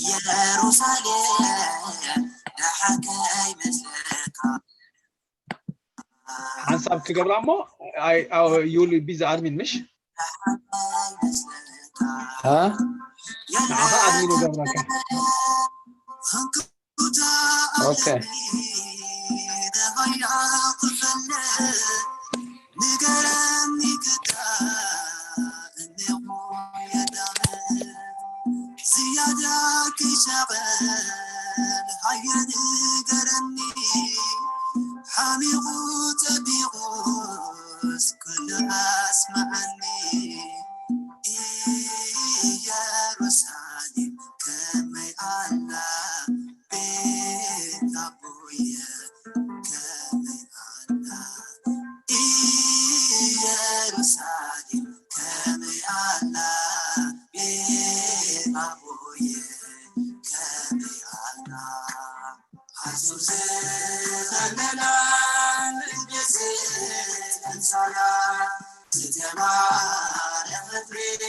ኢየሩሳሌም ደሓን ከይመስለካ። ሓንሳብ ትገብራ እሞ ኣይ- ኣው- you will be the admin ምሽ ها ንዓኻ ኣድሚን ይገብረካ اوكي ንገረኒ ግዳ እኔኹ የዳመ ዝያዳ ክሻቐል ሃየ ንገረኒ ሓሚቑ ጸቢቑስ ኩሉ ኣስምዓኒ ኢየሩሳሌም ከመይ ኣላ ቤት ኣቦየ ከመይ ኣላ ኢየሩሳሌም ከመይ ኣላ ቤት ኣቦየ ከመይ ኣላ ሓሱ ዝኸለላ ንግስት እንሳላ ዝተባረኸት ቤት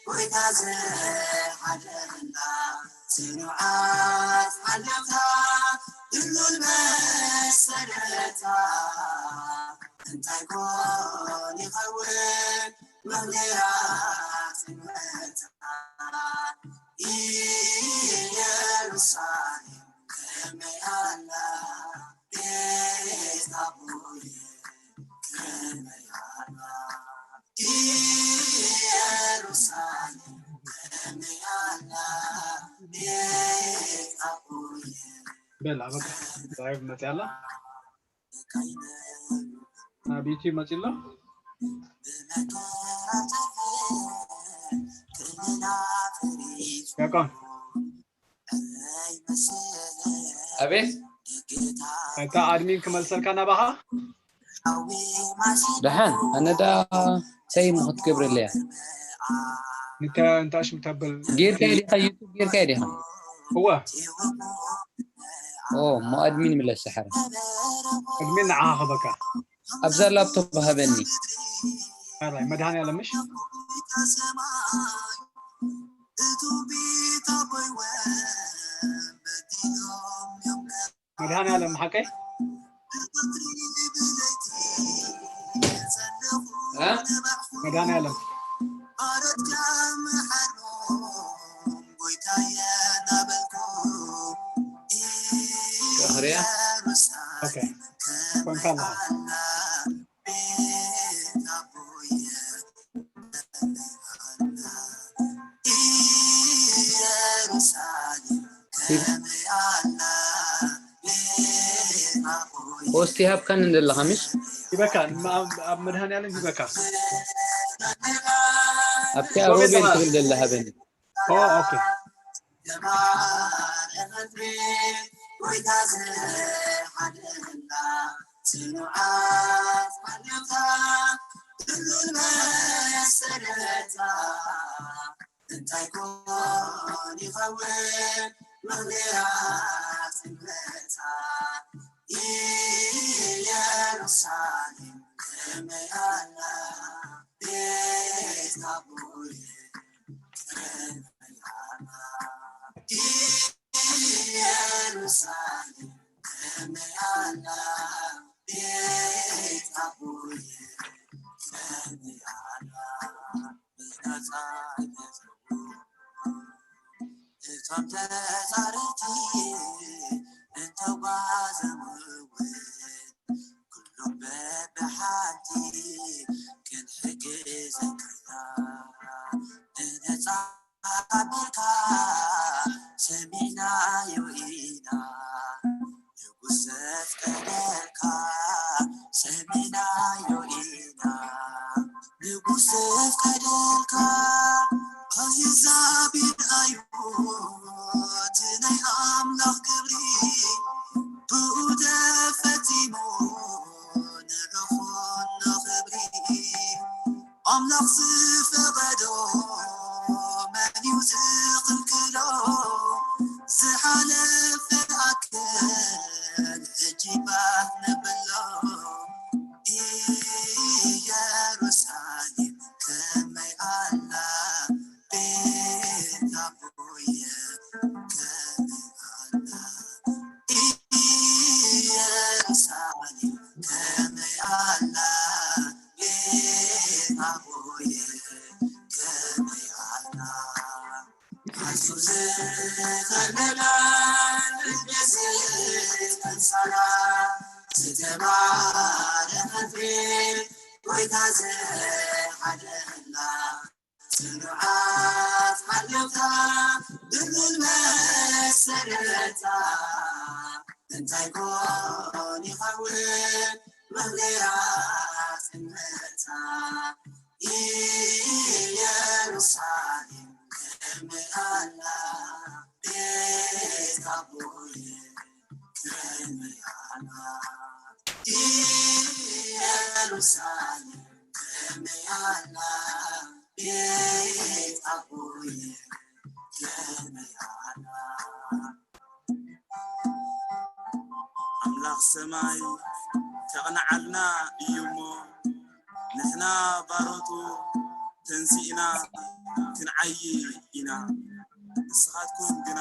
ጎይታ ዝሓደረላ ጽኑዓት ሓለፍታ ድሉል መሰረታ እንታይ ኮን ይኸውን መግለያ ጽንዕታ ኢየሩሳሌም ከመይ ኣላ ቤት ኣቦየ ከመይ ኣላ ኢየሩሳሌም ከመይ ኣላ ቤት ኣቦየ በል ኣበቃ ላይቭ መፅያ ኣላ ናብ ዩቲብ መፂ ኣሎ ያቆን ኣቤት እታ ኣድሚን ክመልሰልካ ናባኻ ደሓን ኣነ ዳ እንታይ እሞ ክትገብረለያ እንታይ እንታይ ሽም ተብል ጌርካ ዲኻ ዩቱብ ጌርካ ዲኻ እወ ኦ እሞ ኣድሚን ምለስ ሰሓረ ኣድሚን ንዓኻ ክበካ ኣብዛ ላፕቶፕ ሃበኒ ኣራይ መድሃን ያለምሽ መድሃን ያለም ሓቀይ እ? መድሃን ያለም ክሪያ ኦኬ ኮንካ ኣለኻ ፖስት ይሃብካን እንደለኻ ምሽ ይበካ ኣብ መድሃን ያለም ይበካ ኣብቲ ኣሮቤል ትብል ዘለ ሃበኒ ኦ ኦኬ ጽኑዓት ሓለፍታ ድሉል መሰረታ እንታይ ኮን ይኸውን መግለያ ጽንዕታ ኢየሩሳሌም ከመይ ኣላ ቤት ኣቦየ ከመይ ኣላ ኢየሩሳሌም ከመይ ኣላ ቤት ኣቦየ ከመይ ኣላ እቶም ተጻረርቲ እንተጓዘሙ እውን ኩሎም በብሓንቲ ክንሕግዘካ ኢና ንነጻ ኣቢልካ ሰሚዕናዮ ኢና ንጉስ ዘፍቀደልካ ሰሚዕናዮ ኢና ንጉስ ዘፍቀደልካ ኣህዛብ ይርኣዩ እቲ ናይ ኣምላኽ ክብሪ ብኡ ተፈጺሙ ንዕኹን ንኽብሪ ኣምላኽ ዝፈቐዶ መን እዩ ዝኽልክል ዝኸለላ ግዜ ተንሳላ ዝተባረኸት ቤት ጎይታ ዝሓደላ ጽኑዓት ሓለውታ ድልድል መሰረታ እንታይ ኮን ይኸውን መለያ ጽንዕታ ኢየሩሳሌም ከመይ ኣላ ቤት ኣቦየ ከመይ ኣላ ኢየሩሳሌም ከመይ ኣላ ቤት ኣቦየ ከመይ ኣላ ኣምላኽ ሰማይ ከቕንዓልና እዩ እሞ ንሕና ባሮቱ ተንሲእና ክንዓዪ ኢና ንስኻትኩም ግና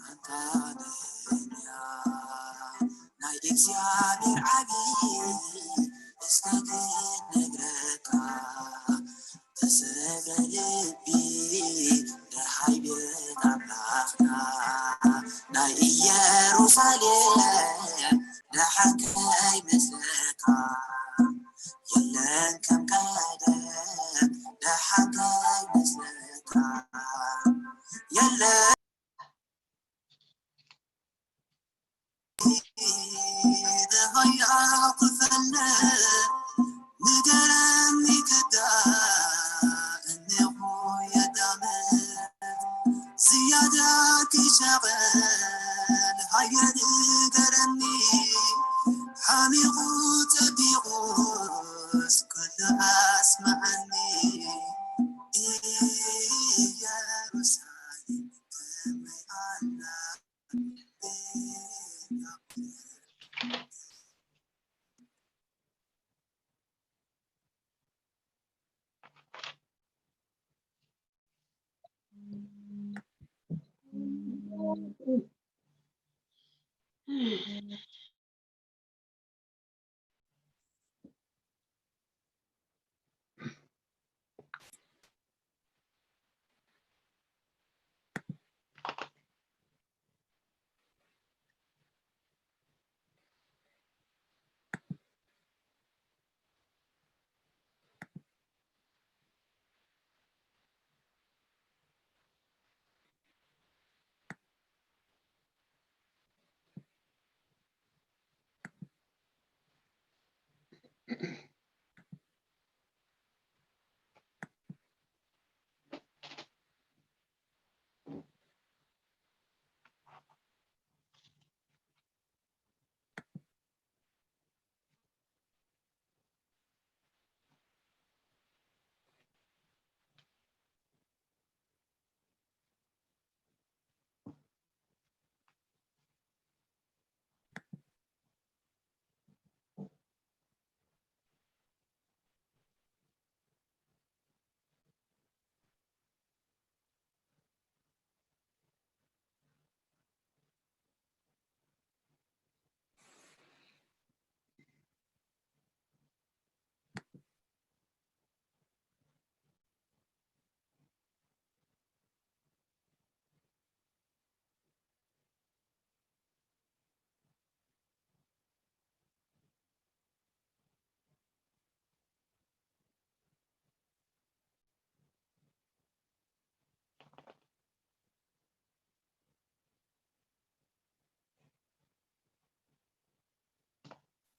ኣንታ ነህምያ ናይ እግዚኣብሔር ዓቢ እስከ ክንነግረካ ተሰብረ ልቢ ደሃይ ቤት ኣምላኽና ናይ ኢየሩሳሌም ደሓን ከይመስለካ የለን ከም ቀደም ደሓን ከይመስለካ የለን ንገረኒ ክዳ እኔኹ የዳመ ዝያዳ ክሸቐል ሃየ ንገረኒ ሓሚቑ ጸቢቑስ ኩሉ ኣስምዓኒ ኢየሩሳሌም ከመይ ኣላ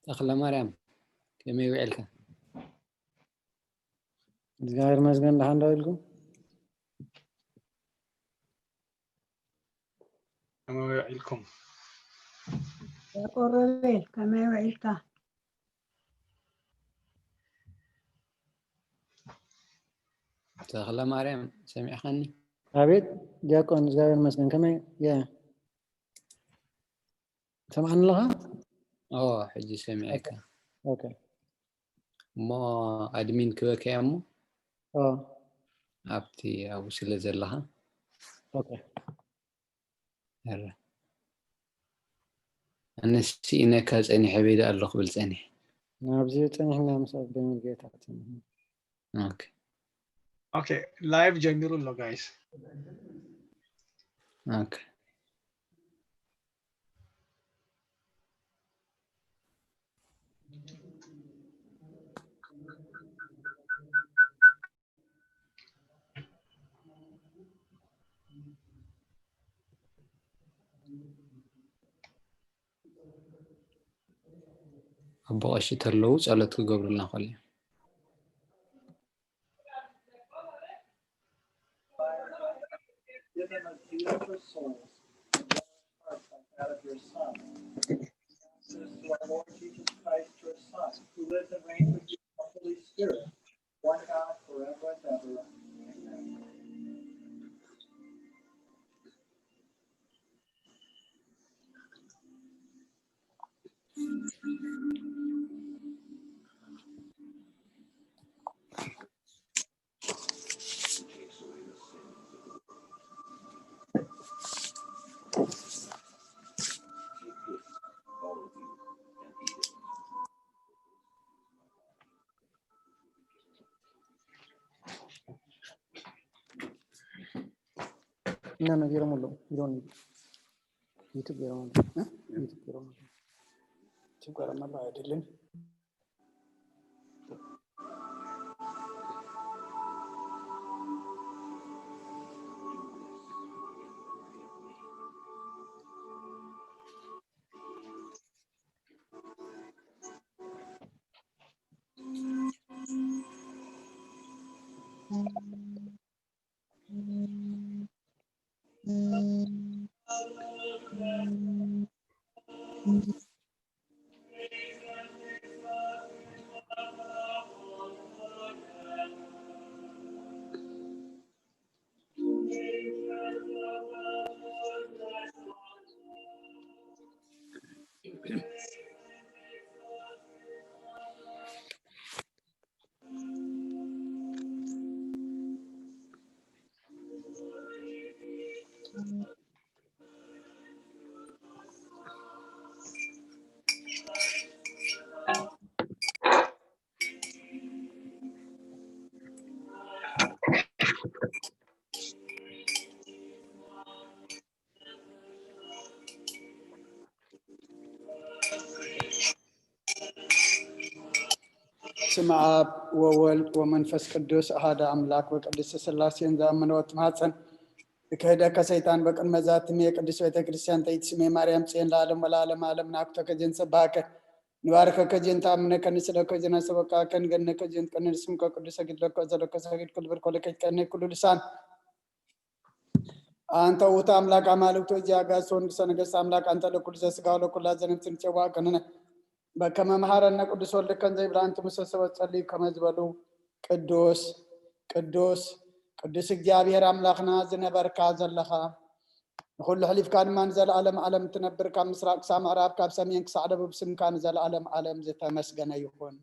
ተኽለ ማርያም ከመይ ውዒልካ? እግዚኣብሔር ይመስገን። ደሓን ዶ ኢልኩም? ከመይ ውዒልኩም? ያቆረቤል ከመይ ውዒልካ? ተኽለ ማርያም፣ ሰሚዕኻኒ? ኣቤት ዲያቆን፣ እግዚኣብሔር ይመስገን። ከመይ የ ሰምዓኒ ኣለኻ? ኦ፣ ሕጂ ሰሚዐካ። ኦኬ። እሞ ኣድሚን ክበከያ እሞ ኦ ኣብቲ ኣብኡ ስለ ዘለኻ ኦኬ። ኧረ፣ ኣነስ ኢነካ ጸኒሐ በይደ ኣሎ ክብል ጸኒሐ። ናብዚ ጸኒሕና ምስ ኣቦይ ሙሉጌታ ጸኒሕና። ኦኬ። ኦኬ፣ ላይቭ ጀሚሩ ኣሎ ጋይስ። ኦኬ። ኣቦ ቀሺ ተለዉ ጸሎት ክገብሩልና ከሉ እዮም። Give them a zeal for souls, and a heart like that of your Son. Access to our Lord Jesus Christ, your Son, who lives and reigns with you in the Holy Spirit, one God, forever and ever. Amen. እና ነው ጀርሙሉ ይሮን ዩቱብ ጀርሙሉ ዩቱብ ጀርሙሉ ችግር መላ አይደለም። ስም ኣብ ወወልድ ወመንፈስ ቅዱስ ኣሃደ ኣምላክ ወቅድስት ስላሴን ዝኣመነ ወትማፀን። ክህደከ ሰይጣን በቅድመ ዛትሜ ቅድስት ቤተ ክርስቲያን ተይትስሜ ማርያም ጽዮን ለዓለም ወለዓለም ዓለም ናኩተከ ጀን ሰባከ ንባርከከ ጀን ተኣምነከ ንስለከ ጀን ኣሰበቃከ ንገነከ ጀን ቀንል ስምከ ቅዱስ ሰጊድ ለከ ዘለከ ሰጊድ ክልብር ኮለከ ይትቀነ ኩሉ ልሳን። ኣንተ ውእቱ ኣምላክ ኣማልክቱ እዚኣ ጋሶን ግሰ ነገስት ኣምላክ ኣንተ ለኩሉ ዘስጋ ለኩላ ዘነፍስን ጨዋ ከንነ በከመ መሃረነ ቅዱስ ወልድከን ዘይብላ ኣንቲ ሙሰ ሰበት ጸልዩ ከመ ዝበሉ ቅዱስ ቅዱስ ቅዱስ እግዚኣብሔር ኣምላኽና ዝነበርካ ዘለኻ ንኹሉ ሕሊፍካ ድማ ንዘለኣለም ዓለም እትነብር ካብ ምስራቅ ክሳብ ምዕራብ ካብ ሰሜን ክሳዕ ደቡብ ስምካ ንዘለኣለም ዓለም ዝተመስገነ ይኹን።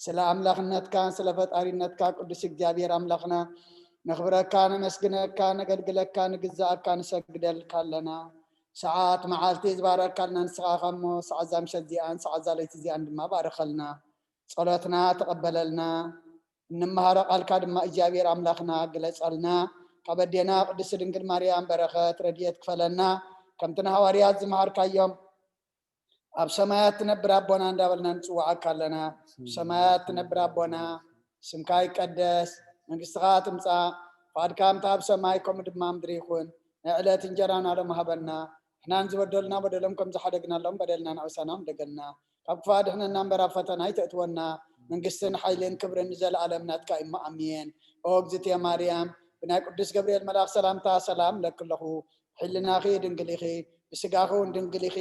ስለ ኣምላኽነትካ ስለ ፈጣሪነትካ ቅዱስ እግዚኣብሔር ኣምላኽና ነኽብረካ ነመስግነካ ነገልግለካ ንግዛኣካ ንሰግደልካ ኣለና። ሰዓት መዓልቲ ዝባረካልና ንስኻ ኸሞ ሰዓት እዛ ምሸት እዚኣን ሰዓት እዛ ለይቲ እዚኣን ድማ ባርኸልና። ጸሎትና ተቐበለልና። እንመሃሮ ቃልካ ድማ እግዚኣብሔር ኣምላኽና ግለጸልና። ካብ ኣዴና ቅድስቲ ድንግል ማርያም በረኸት ረድኤት ክፈለና። ከምቲ ንሃዋርያት ዝመሃርካዮም ኣብ ሰማያት ትነብር ኣቦና እንዳበልና ንጽውዓካ ኣለና። ሰማያት ትነብር ኣቦና ስምካ ይቀደስ፣ መንግስትኻ ትምጻእ፣ ፍቓድካ ከምቲ ኣብ ሰማይ ከምኡ ድማ ምድሪ ይኹን። ናይ ዕለት እንጀራና ሎም ሃበና። ንሕናን ዝበደሉና በደሎም ከም ዝሓደግናሎም በደልና ንዕውሳና ምደገልና። ካብ ክፋ ድሕነና እምበር ኣብ ፈተና ኣይተእትወና። መንግስትን ሓይልን ክብርን ንዘለኣለም ናትካ እሞ ኣሜን። ኦ እግዝእትየ ማርያም ብናይ ቅዱስ ገብርኤል መልኣኽ ሰላምታ ሰላም ለክለኹ። ሕልናኺ ድንግል ኢኺ፣ ብስጋኺ እውን ድንግል ኢኺ።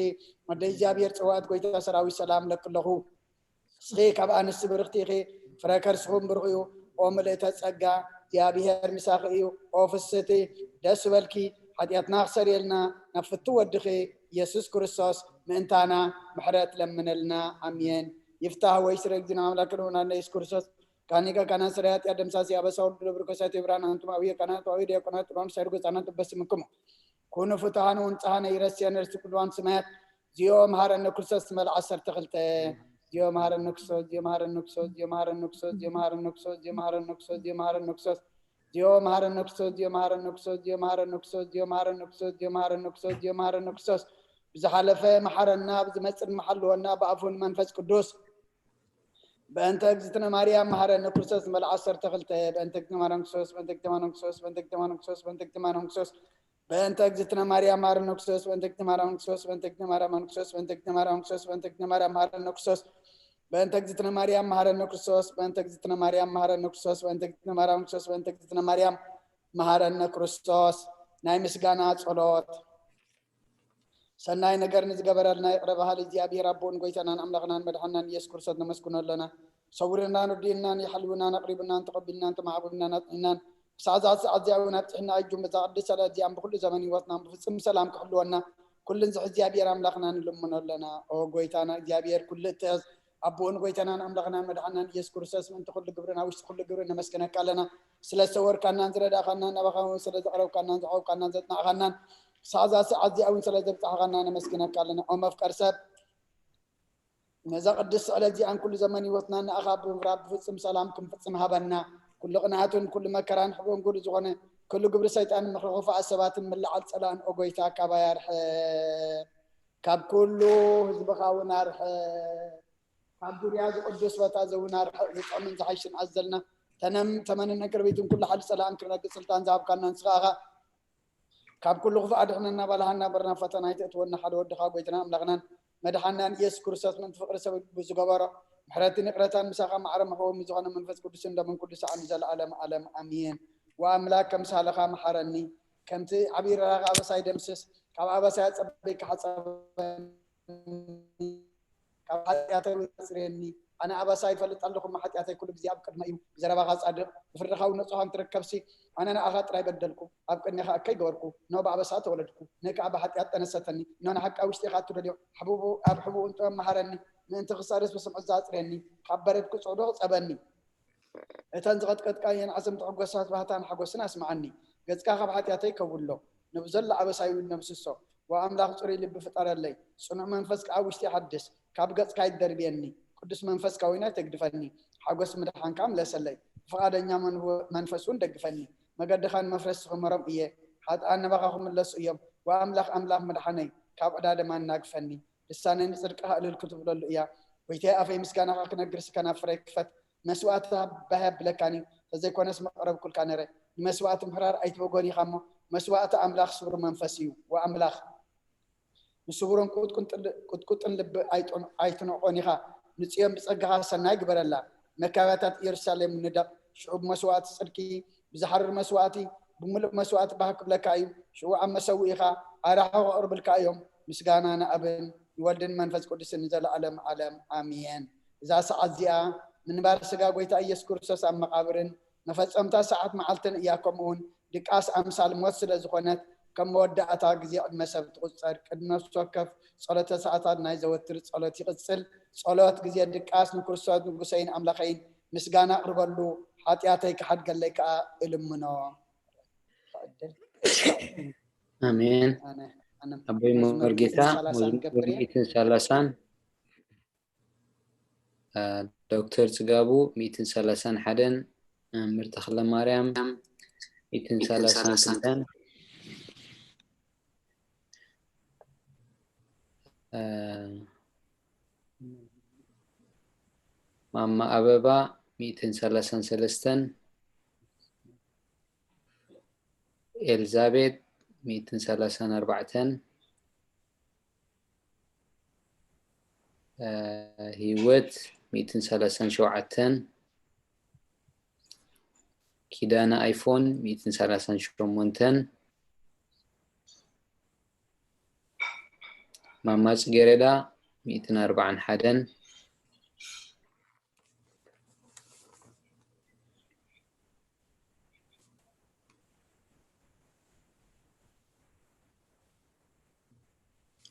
ኣደ እግዚኣብሔር ጽዋእት ጎይታ ሰራዊት ሰላም ለክለኹ። እስኺ ካብ ኣንስቲ ብርኽቲ ኢኺ፣ ፍረ ከርስኹም ብሩኽ እዩ። ኦ ምልእተ ጸጋ እግዚኣብሔር ምሳኺ እዩ። ኦ ፍስቲ፣ ደስ በልኪ፣ ሓጢኣትና ክሰርየልና ናብ ፍቱ ወድኺ ኢየሱስ ክርስቶስ ምእንታና ምሕረት ለምነልና። ኣሜን። ይፍታህ ወይ ስረ እግዚእነ ኣምላክ ልኡና ኢየሱስ ክርስቶስ ካኒቀ ካና ስረ ኃጢአት ደምሳሲ አበሳ ሁሉ ብርከሳት የብራን። አንቱም አብየ ካህናት ወአብየ ዲያቆናት ጥሮን ሰርጉ ህፃናት በስምክሙ ኩኑ ፍትሃን ወንጽሃነ ይረስየን ርእሲ ኩልዋን ስማያት። ዚኦ መሃረነ ክርስቶስ መልዓ ዓሰርተ ክልተ። ዚኦ መሃረነ ክርስቶስ፣ ዚኦ መሃረነ ክርስቶስ፣ ዚኦ መሃረነ ክርስቶስ፣ ዚኦ መሃረነ ክርስቶስ፣ ዚኦ መሃረነ ክርስቶስ፣ ዚኦ መሃረነ ክርስቶስ፣ ዚኦ መሃረነ ክርስቶስ፣ ዚኦ መሃረነ ክርስቶስ፣ ዚኦ መሃረነ ክርስቶስ፣ ዚኦ መሃረነ ክርስቶስ፣ ዚኦ መሃረነ ክርስቶስ፣ ዚኦ መሃረነ ክርስቶስ። ብዝሓለፈ መሓረና፣ ብዝመጽእ መሓልወና፣ ብኣፉን መንፈስ ቅዱስ። በእንተ እግዝእትነ ማርያም መሃረነ ክርስቶስ መልዓ ዓሰርተ ክልተ። በእንተ እግዝእትነ ማርያም ክርስቶስ፣ በእንተ እግዝእትነ ማርያም ክርስቶስ፣ በእንተ እግዝእትነ ማርያም ክርስቶስ፣ በእንተ እግዝእትነ ማርያም ክርስቶስ፣ በእንተ እግዝእትነ ማርያም ማረነ ክርስቶስ፣ በእንተ እግዝእትነ ማርያም ክርስቶስ፣ በእንተ እግዝእትነ ማርያም ክርስቶስ፣ በእንተ እግዝእትነ ማርያም ክርስቶስ፣ በእንተ እግዝእትነ ማርያም ማረነ ክርስቶስ፣ በእንተ እግዝእትነ ማርያም ማረነ ክርስቶስ፣ በእንተ እግዝእትነ ማርያም ክርስቶስ፣ በእንተ እግዝእትነ ማርያም ማረነ ክርስቶስ። ናይ ምስጋና ጸሎት። ሰናይ ነገር ንዝገበረልና ይቕረ በሃሊ እግዚኣብሔር ኣቦን ጎይታናን ኣምላኽናን መድሓናን ኢየሱስ ክርስቶስ ነመስግኖ ኣለና። ሰውርናን ርዲእናን የሕልውናን ኣቕሪቡናን ተቐቢልናን ተማዕቢልናን ኣጽኒናን ክሳዕ እዛ ሰዓት እዚኣ እውን ኣብጽሕና ኣጁን በዛ ቅድስት ሰዓት እዚኣን ብኩሉ ዘመን ህይወትናን ብፍጹም ሰላም ክሕልወና ኩሉ ንዝሕ እግዚኣብሔር ኣምላኽና ንልምኖ ኣለና። ኦ ጎይታና እግዚኣብሔር ኩሉ እትእዝ ኣቦን ጎይታናን ኣምላኽናን መድሓናን ኢየሱስ ክርስቶስ ምእንቲ ኩሉ ግብርን ኣብ ውሽጢ ኩሉ ግብርን ነመስግነካ ኣለና። ስለ ዝተወርካናን ዝረዳእካናን ናባኻ እውን ስለ ዘቕረብካናን ዘቕረብካናን ዘጽናዕካናን ሳዛ ሰዓት እዚኣ እውን ስለ ዘብጻሕኻና ነመስግነካ ኣለና። ኦ መፍቀር ሰብ፣ ነዛ ቅድስቲ ዕለት እዚኣን ኩሉ ዘመን ህይወትና ንኣኻ ብምብራር ብፍጹም ሰላም ክንፍጽም ሃበና። ኩሉ ቅንኣትን ኩሉ መከራን ሕቦን ጉድ ዝኾነ ኩሉ ግብሪ ሰይጣን ምኽሪ ክፉኣት ሰባትን ምልዓል ጸላእን ኦ ጎይታ ካባይ ኣርሕቕ። ካብ ኩሉ ህዝብኻ እውን ኣርሕቕ። ካብ ዙርያ ዝቅዱስ ቦታ እዚ እውን ኣርሕቕ። ዝጠምን ዝሓይሽን ኣዘልና ተነም ተመንነ ቅርቢትን ኩሉ ሓይሊ ጸላእን ክነግጽ ስልጣን ዝሃብካና ንስኻ ኢኻ። ካብ ኩሉ ክፉእ ኣድሕነና ባልሃና በርና ፈተና ኣይተእትወና ሓደ ወድኻ ጎይትና ኣምላኽናን መድሓናን ኢየሱስ ክርስቶስ ምእንቲ ፍቅሪ ሰብ ዝገበሮ ምሕረትን ይቅረታን ምሳኻ ማዕረ መሕወሚ ዝኾነ መንፈስ ቅዱስ እንደምን ኩሉ ሰዓን ንዘለዓለም ዓለም ኣሜን። ወኣምላክ ከም ሳልኻ መሓረኒ ከምቲ ዓብዪ ርህራኸ ኣበሳይ ደምስስ ካብ ኣበሳይ ኣጸበይካ ሓጸበኒ ካብ ሓጢኣተይ እውን ኣጽርየኒ። ኣነ ኣበሳ ይፈልጥ ኣለኹ፣ እሞ ሓጢኣተይ ኩሉ ግዜ ኣብ ቅድመ እዩ። ብዘረባኻ ጻድቕ፣ ብፍርድኻ እውን ንጹሃን ትርከብሲ። ኣነ ንኣኻ ጥራይ በደልኩ፣ ኣብ ቅድሜኻ እከይ ገበርኩ። እነሆ ብኣበሳ ተወለድኩ፣ ንእከኣ ብሓጢኣት ጠነሰተኒ። እነሆ ንሓቂ ኣብ ውሽጢ ኢኻ እትደልዮ፣ ሕቡቡ ኣብ ሕቡኡ ጥበብ መሃረኒ። ምእንቲ ክሰርስ ብስምዑ ኣጽርየኒ፣ ካብ በረድኩ ጽዕዶ ጸበኒ። እተን ዝቐጥቀጥካየን ዓጽምቲ ሕጎሳት ባህታን ሓጎስን ኣስምዓኒ። ገጽካ ካብ ሓጢኣተይ ከውሎ፣ ነብዘሎ ኣበሳይ እውን ነብስሶ። ወኣምላኽ ጽሩይ ልቢ ፍጠረለይ፣ ጽኑዕ መንፈስ ከኣ ኣብ ውሽጢ ሓድስ። ካብ ገጽካ ኣይትደርብየኒ፣ ቅዱስ መንፈስካ ወይን ኣይተግድፈኒ። ሓጎስ ምድሓንካ ምለሰለይ፣ ብፍቓደኛ መንወ-፣ መንፈስ እውን ደግፈኒ። መገድኻ ንመፍረስቲ ክመሮም እየ፣ ሓጥኣን ናባኻ ክምለሱ እዮም። ወኣምላኽ ኣምላኽ ምድሓነይ፣ ካብ ዕዳ ደማ ኣናግፈኒ። ልሳነይ ንጽድቅኻ እልል ክትብለሉ እያ። ጎይታየ ኣፈይ ምስጋናኻ ክነግርስ ከናፍረይ ክፈት። መስዋእቲ ሃብ ባህ የብለካን እዩ፣ ተዘይኮነስ መቐረብኩልካ ነረ። ንመስዋእቲ ምሕራር ኣይትበጎን ኢኻ እሞ፣ መስዋእቲ ኣምላኽ ስሩር መንፈስ እዩ። ወኣምላኽ ንስቡርን ቁጥቁጥን ልቢ ኣይጥን-፣ ኣይትንዕቆን ኢኻ። ንጽዮን ብጸጋኻ ሰናይ ግበረላ። መካበያታት ኢየሩሳሌም ንደቕ። ሽዑ ብመስዋእቲ ጽድቂ ብዝሓርር መስዋእቲ ብምሉእ መስዋእቲ ባህ ክብለካ እዩ። ሽዑ ኣብ መሰውኢኻ ኣራሑ ከቕርብልካ እዮም። ምስጋና ንኣብን ንወልድን መንፈስ ቅዱስን ንዘለዓለም ዓለም ኣሜን። እዛ ሰዓት እዚኣ ምንባር ስጋ ጎይታ ኢየሱስ ክርስቶስ ኣብ መቓብርን መፈጸምታ ሰዓት መዓልትን እያ። ከምኡውን ድቃስ ኣምሳል ሞት ስለ ዝኾነት ከም መወዳእታ ግዜ ዕድመ ሰብ ትቑጸር። ቅድሚ ነፍሲ ወከፍ ጸሎተ ሰዓታት ናይ ዘወትር ጸሎት ይቕጽል። ጸሎት ግዜ ድቃስ ንክርስቶስ ንጉሰይን ኣምላኸይን ምስጋና ኣቕርበሉ፣ ሓጢኣተይ ክሓድገለይ ከኣ እልምኖ። ኣሜን። ኣነ፣ ኣነ ኣቦይ መዝሙር መርጌታ ሚእትን ሰላሳን መዝሙር ገብር እየ። ሚእትን ሰላሳን፣ እ፣ ዶክተር ጽጋቡ ሚእትን ሰላሳን ሓደን፣ መምህር ተኽለ ማርያም ሚእትን ሰላሳን ክልተን፣ እ፣ ማማ ኣበባ ሚእትን ሰላሳን ሰለስተን፣ ኤልዛቤት ሚእትን ሰላሳን ኣርባዕተን፣ እ፣ ህይወት ሚእትን ሰላሳን ሸውዓተን፣ ኪዳነ ኣይፎን ሚእትን ሰላሳን ሸሞንተን፣ ማማ ጽጌረዳ ሚእትን ኣርባዓን ሓደን፣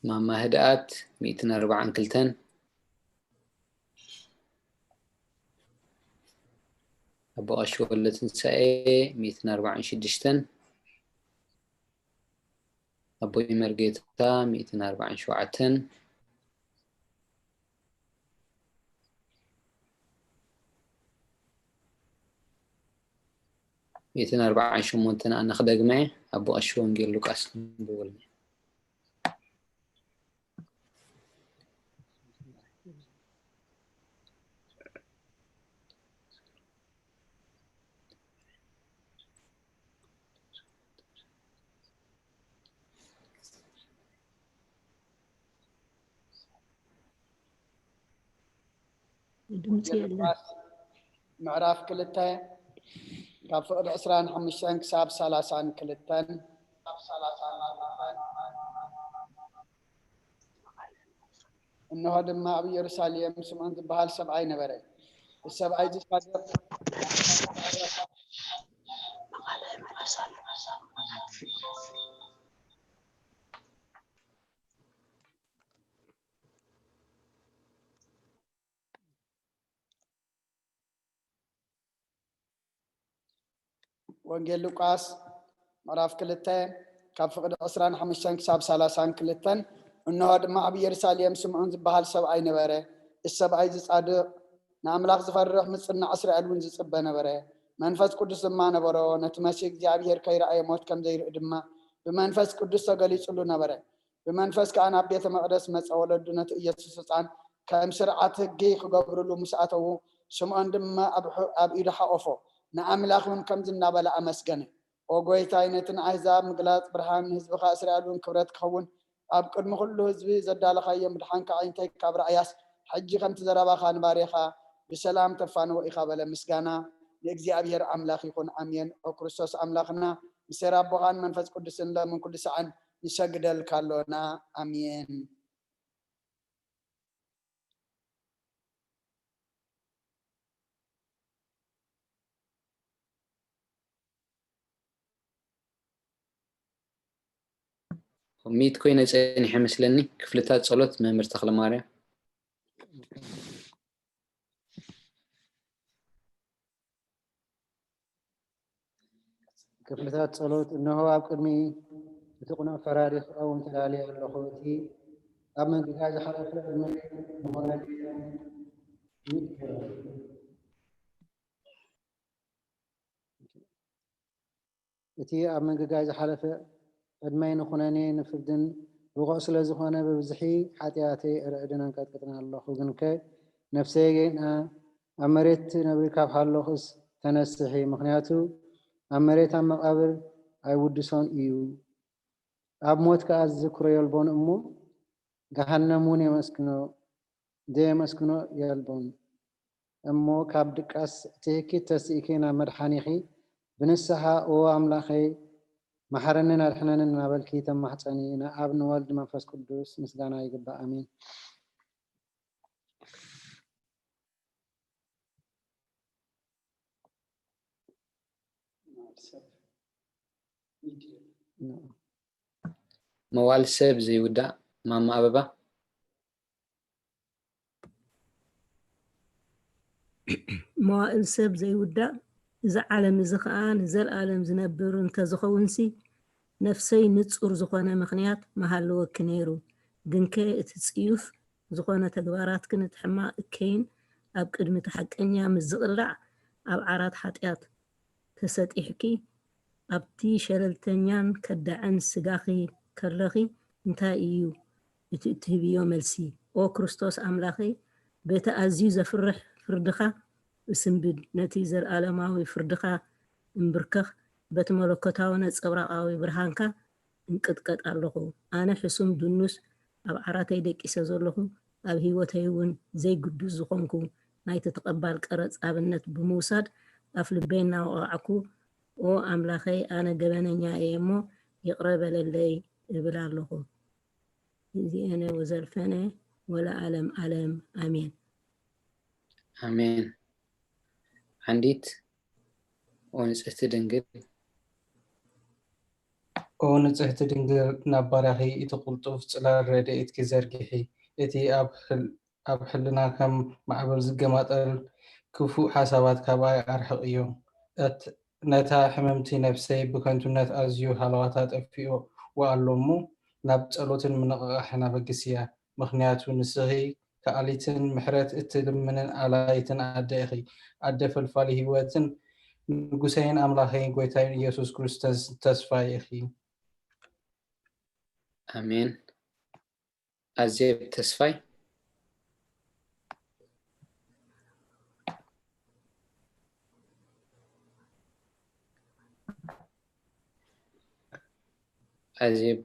ማማ ህድኣት ሚእትን ኣርባዓን ክልተን። ኣቦ ቀሺ ወልደትንሳኤ ሚእትን ኣርባዓን ሽዱሽተን። ኣቦይ መርጌታ ሚእትን ኣርባዓን ሸውዓተን። ሚእትን ኣርባዓን ሸሞንተን ኣነ ክደግመ፣ ኣቦ ቀሺ ወንጌል ሉቃስ ንብወልኒ። ድምፂ የለን። ምዕራፍ ክልተ ካብ ፍቕዲ ዕስራን ሓሙሽተን ክሳብ ሰላሳን ክልተን። እንሆ ድማ ኣብ ኢየሩሳሌም ስምዖን ዝበሃል ሰብኣይ ነበረ። እዚ ሰብኣይ እዚ ጻድቕ ወንጌል ሉቃስ ምዕራፍ ክልተ ካብ ፍቕዲ ዕስራን ሓሙሽተን ክሳብ ሰላሳን ክልተን። እንሆ ድማ ኣብ ኢየሩሳሌም ስምዖን ዝበሃል ሰብኣይ ነበረ። እዚ ሰብኣይ እዚ ጻድቕ፣ ንኣምላኽ ዝፈርሕ፣ ምጽናዕ እስራኤል እውን ዝጽበ ነበረ። መንፈስ ቅዱስ ድማ ነበሮ። ነቲ መሲህ እግዚኣብሔር ከይረኣየ ሞት ከም ዘይርኢ ድማ ብመንፈስ ቅዱስ ተገሊጹሉ ነበረ። ብመንፈስ ከኣ ናብ ቤተ መቕደስ መጸ። ወለዱ ነቲ ኢየሱስ ህጻን ከም ስርዓት ህጊ ክገብርሉ ምስ ኣተዉ፣ ስምዖን ድማ ኣብ ሑ- ኣብ ኢዱ ሓቖፎ፣ ንኣምላኽ እውን ከምዚ እናበለ ኣመስገነ። ኦ ጐይታይ፣ ነቲ ንኣህዛብ ምግላጽ ብርሃን፣ ንህዝብኻ እስራኤል እውን ክብረት ክኸውን፣ ኣብ ቅድሚ ኩሉ ህዝቢ ዘዳለኻዮ ምድሓንካ ኣዒንተይ ካብ ረኣያስ፣ ሕጂ ከምቲ ዘረባኻ ንባርያኻ ብሰላም ተፋንዎ ኢኻ በለ። ምስጋና ንእግዚኣብሔር ኣምላኽ ይኹን፣ ኣሜን። ኦ ክርስቶስ ኣምላኽና፣ ምስ ኣቦኻን መንፈስ ቅዱስን ሎምን ኩሉ ሰዓን ንሰግደልካ ኣሎና። ኣሜን። ሚት ኮይነ ጸኒሐ መስለኒ። ክፍልታት ጸሎት መምህር ተኽለማርያም። ክፍልታት ጸሎት። እነሆ ኣብ ቅድሚ እቲ ቅኑዕ ፈራዲ ክቐውም ተዳልየ ኣለኹ። እቲ ኣብ ምግጋይ ዝሓለፈ ዕድመይ ንኾነ እቲ ኣብ ምግጋይ ዝሓለፈ ዕድመይ ንኹነኔ ንፍርድን ብቑዕ ስለ ዝኾነ ብብዝሒ ሓጢኣተይ እርዕድን ኣንቀጥቅጥን ኣለኹ። ግንከ ነፍሰይ ጌና ኣብ መሬት ትነብሪ ካብ ሃለኹስ ተነስሒ፣ ምኽንያቱ ኣብ መሬት ኣብ መቓብር ኣይውድሶን እዩ። ኣብ ሞት ከኣ ዝዝክሮ የልቦን እሞ ገሃነም እውን የመስግኖ ዘየመስግኖ የልቦን። እሞ ካብ ድቃስ እቲ ህኪት ተስኢኪ ናብ መድሓኒኺ ብንስሓ ኦ ኣምላኸይ መሓረንን ኣድሕነንን እናበልኪ ተማሕጸኒ። ንኣብ ንወልድ መንፈስ ቅዱስ ምስጋና ይግባእ። ኣሜን። መዋል ሰብ ዘይውዳእ ማማ ኣበባ። መዋእል ሰብ ዘይውዳእ፣ እዚ ዓለም እዚ ኸኣ ንዘልኣለም ዝነብር እንተዝኸውንሲ፣ ነፍሰይ ንጹር ዝኾነ ምኽንያት ምሃለወኪ ነይሩ። ግንከ እቲ ጽዩፍ ዝኾነ ተግባራትክን እቲ ሕማቕ እከይን ኣብ ቅድሚ እቲ ሓቀኛ ምስ ዝቕላዕ፣ ኣብ ዓራት ሓጢኣት ተሰጢሕኪ፣ ኣብቲ ሸለልተኛን ከዳዕን ስጋኺ ከለኺ እንታይ እዩ እቲ እትህብዮ መልሲ? ኦ ክርስቶስ ኣምላኸይ፣ በቲ ኣዝዩ ዘፍርሕ ፍርድኻ እስንብድ፣ ነቲ ዘለኣለማዊ ፍርድኻ እምብርከኽ፣ በቲ መለኮታዊ ነጸብራቓዊ ብርሃንካ እንቅጥቀጥ ኣለኹ። ኣነ ሕሱም ድኑስ ኣብ ዓራተይ ደቂሰ ዘለኹ፣ ኣብ ህይወተይ እውን ዘይግዱስ ዝኾንኩ፣ ናይቲ ተቐባል ቀረጽ ኣብነት ብምውሳድ ኣፍልበይ እናወቓዕኩ፣ ኦ ኣምላኸይ፣ ኣነ ገበነኛ እየ እሞ ይቕረ በለለይ እብል ኣለኹ። እዚኤነ ወዘልፈነ ወለዓለም ዓለም ኣሜን። ኣሜን። ሓንዲት ኦ ንጽህቲ ድንግል። ኦ ንጽሕቲ ድንግል፣ ናብ ባርያኺ እቲ ቅልጡፍ ጽላል ረድኤትኪ ዘርግሒ። እቲ ኣብ ሕል-፣ ኣብ ሕልና ከም ማዕበል ዝገማጠል ክፉእ ሓሳባት ካባይ ኣርሕቕዮ። እት-፣ ነታ ሕምምቲ ነፍሰይ ብከንቱነት ኣዝዩ ሃለዋታ ጠፊኡዋ ኣሎ እሞ፣ ናብ ጸሎትን ምንቕቓሕን ኣበግስያ። ምኽንያቱ ንስኺ ከኣሊትን ምሕረት እትልምንን ኣላይትን ኣደ ኢኺ። ኣደ ፈልፋሊ ህይወትን ንጉሰይን ኣምላኸይን ጐይታይን ኢየሱስ ክርስቶስ ተስፋይ ኢኺ። ኣሜን። ኣዜብ ተስፋይ። ኣዜብ።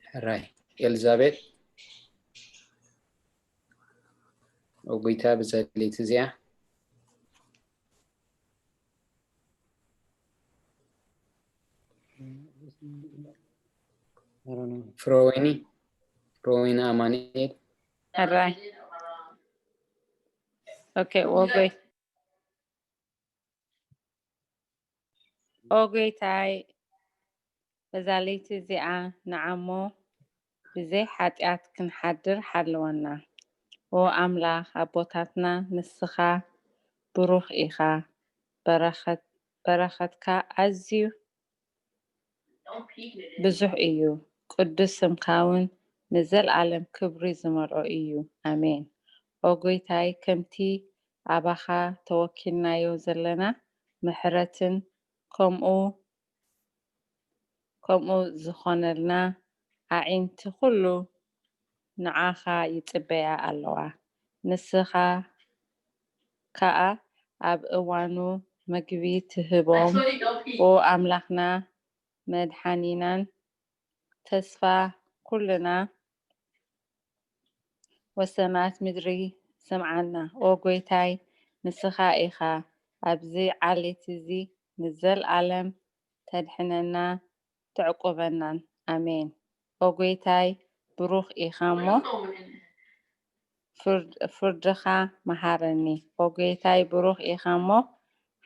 ሕራይ። ኤልዛቤል። ኦ ጐይታ፣ ብዛ ለይቲ እዚኣ ፍሮወይኒ፣ ፍሮወይኒ ኣማኑኤል። ሕራይ። ኦኬ፣ ኦ ጐይ-፣ ኦ ጐይታይ፣ በዛ ለይቲ እዚኣ ንዓሞ ብዘይ ሓጢኣት ክንሓድር ሓልወና። ኦ ኣምላኽ ኣቦታትና፣ ንስኻ ብሩኽ ኢኻ፣ በረኸት-፣ በረኸትካ ኣዝዩ ብዙሕ እዩ፣ ቅዱስ ስምካ እውን ንዘለኣለም ክብሪ ዝመልኦ እዩ። ኣሜን። ኦ ጐይታይ፣ ከምቲ ኣባኻ ተወኪልናዮ ዘለና ምሕረትን ከምኡ ከምኡ ዝኾነልና ኣዒንቲ ኩሉ ንዓኻ ይጽበያ ኣለዋ። ንስኻ ከኣ ኣብ እዋኑ መግቢ ትህቦም። ኦ ኣምላኽና መድሓኒናን ተስፋ ኩልና ወሰናት ምድሪ ስምዓና። ኦ ጐይታይ፣ ንስኻ ኢኻ ኣብዚ ዓሌት እዚ ንዘለኣለም ተድሕነና ተዕቁበናን። ኣሜን። ኦ ጐይታይ፣ ብሩኽ ኢኻ እሞ ፍርድ-፣ ፍርድኻ መሃረኒ። ኦ ጐይታይ፣ ብሩኽ ኢኻ እሞ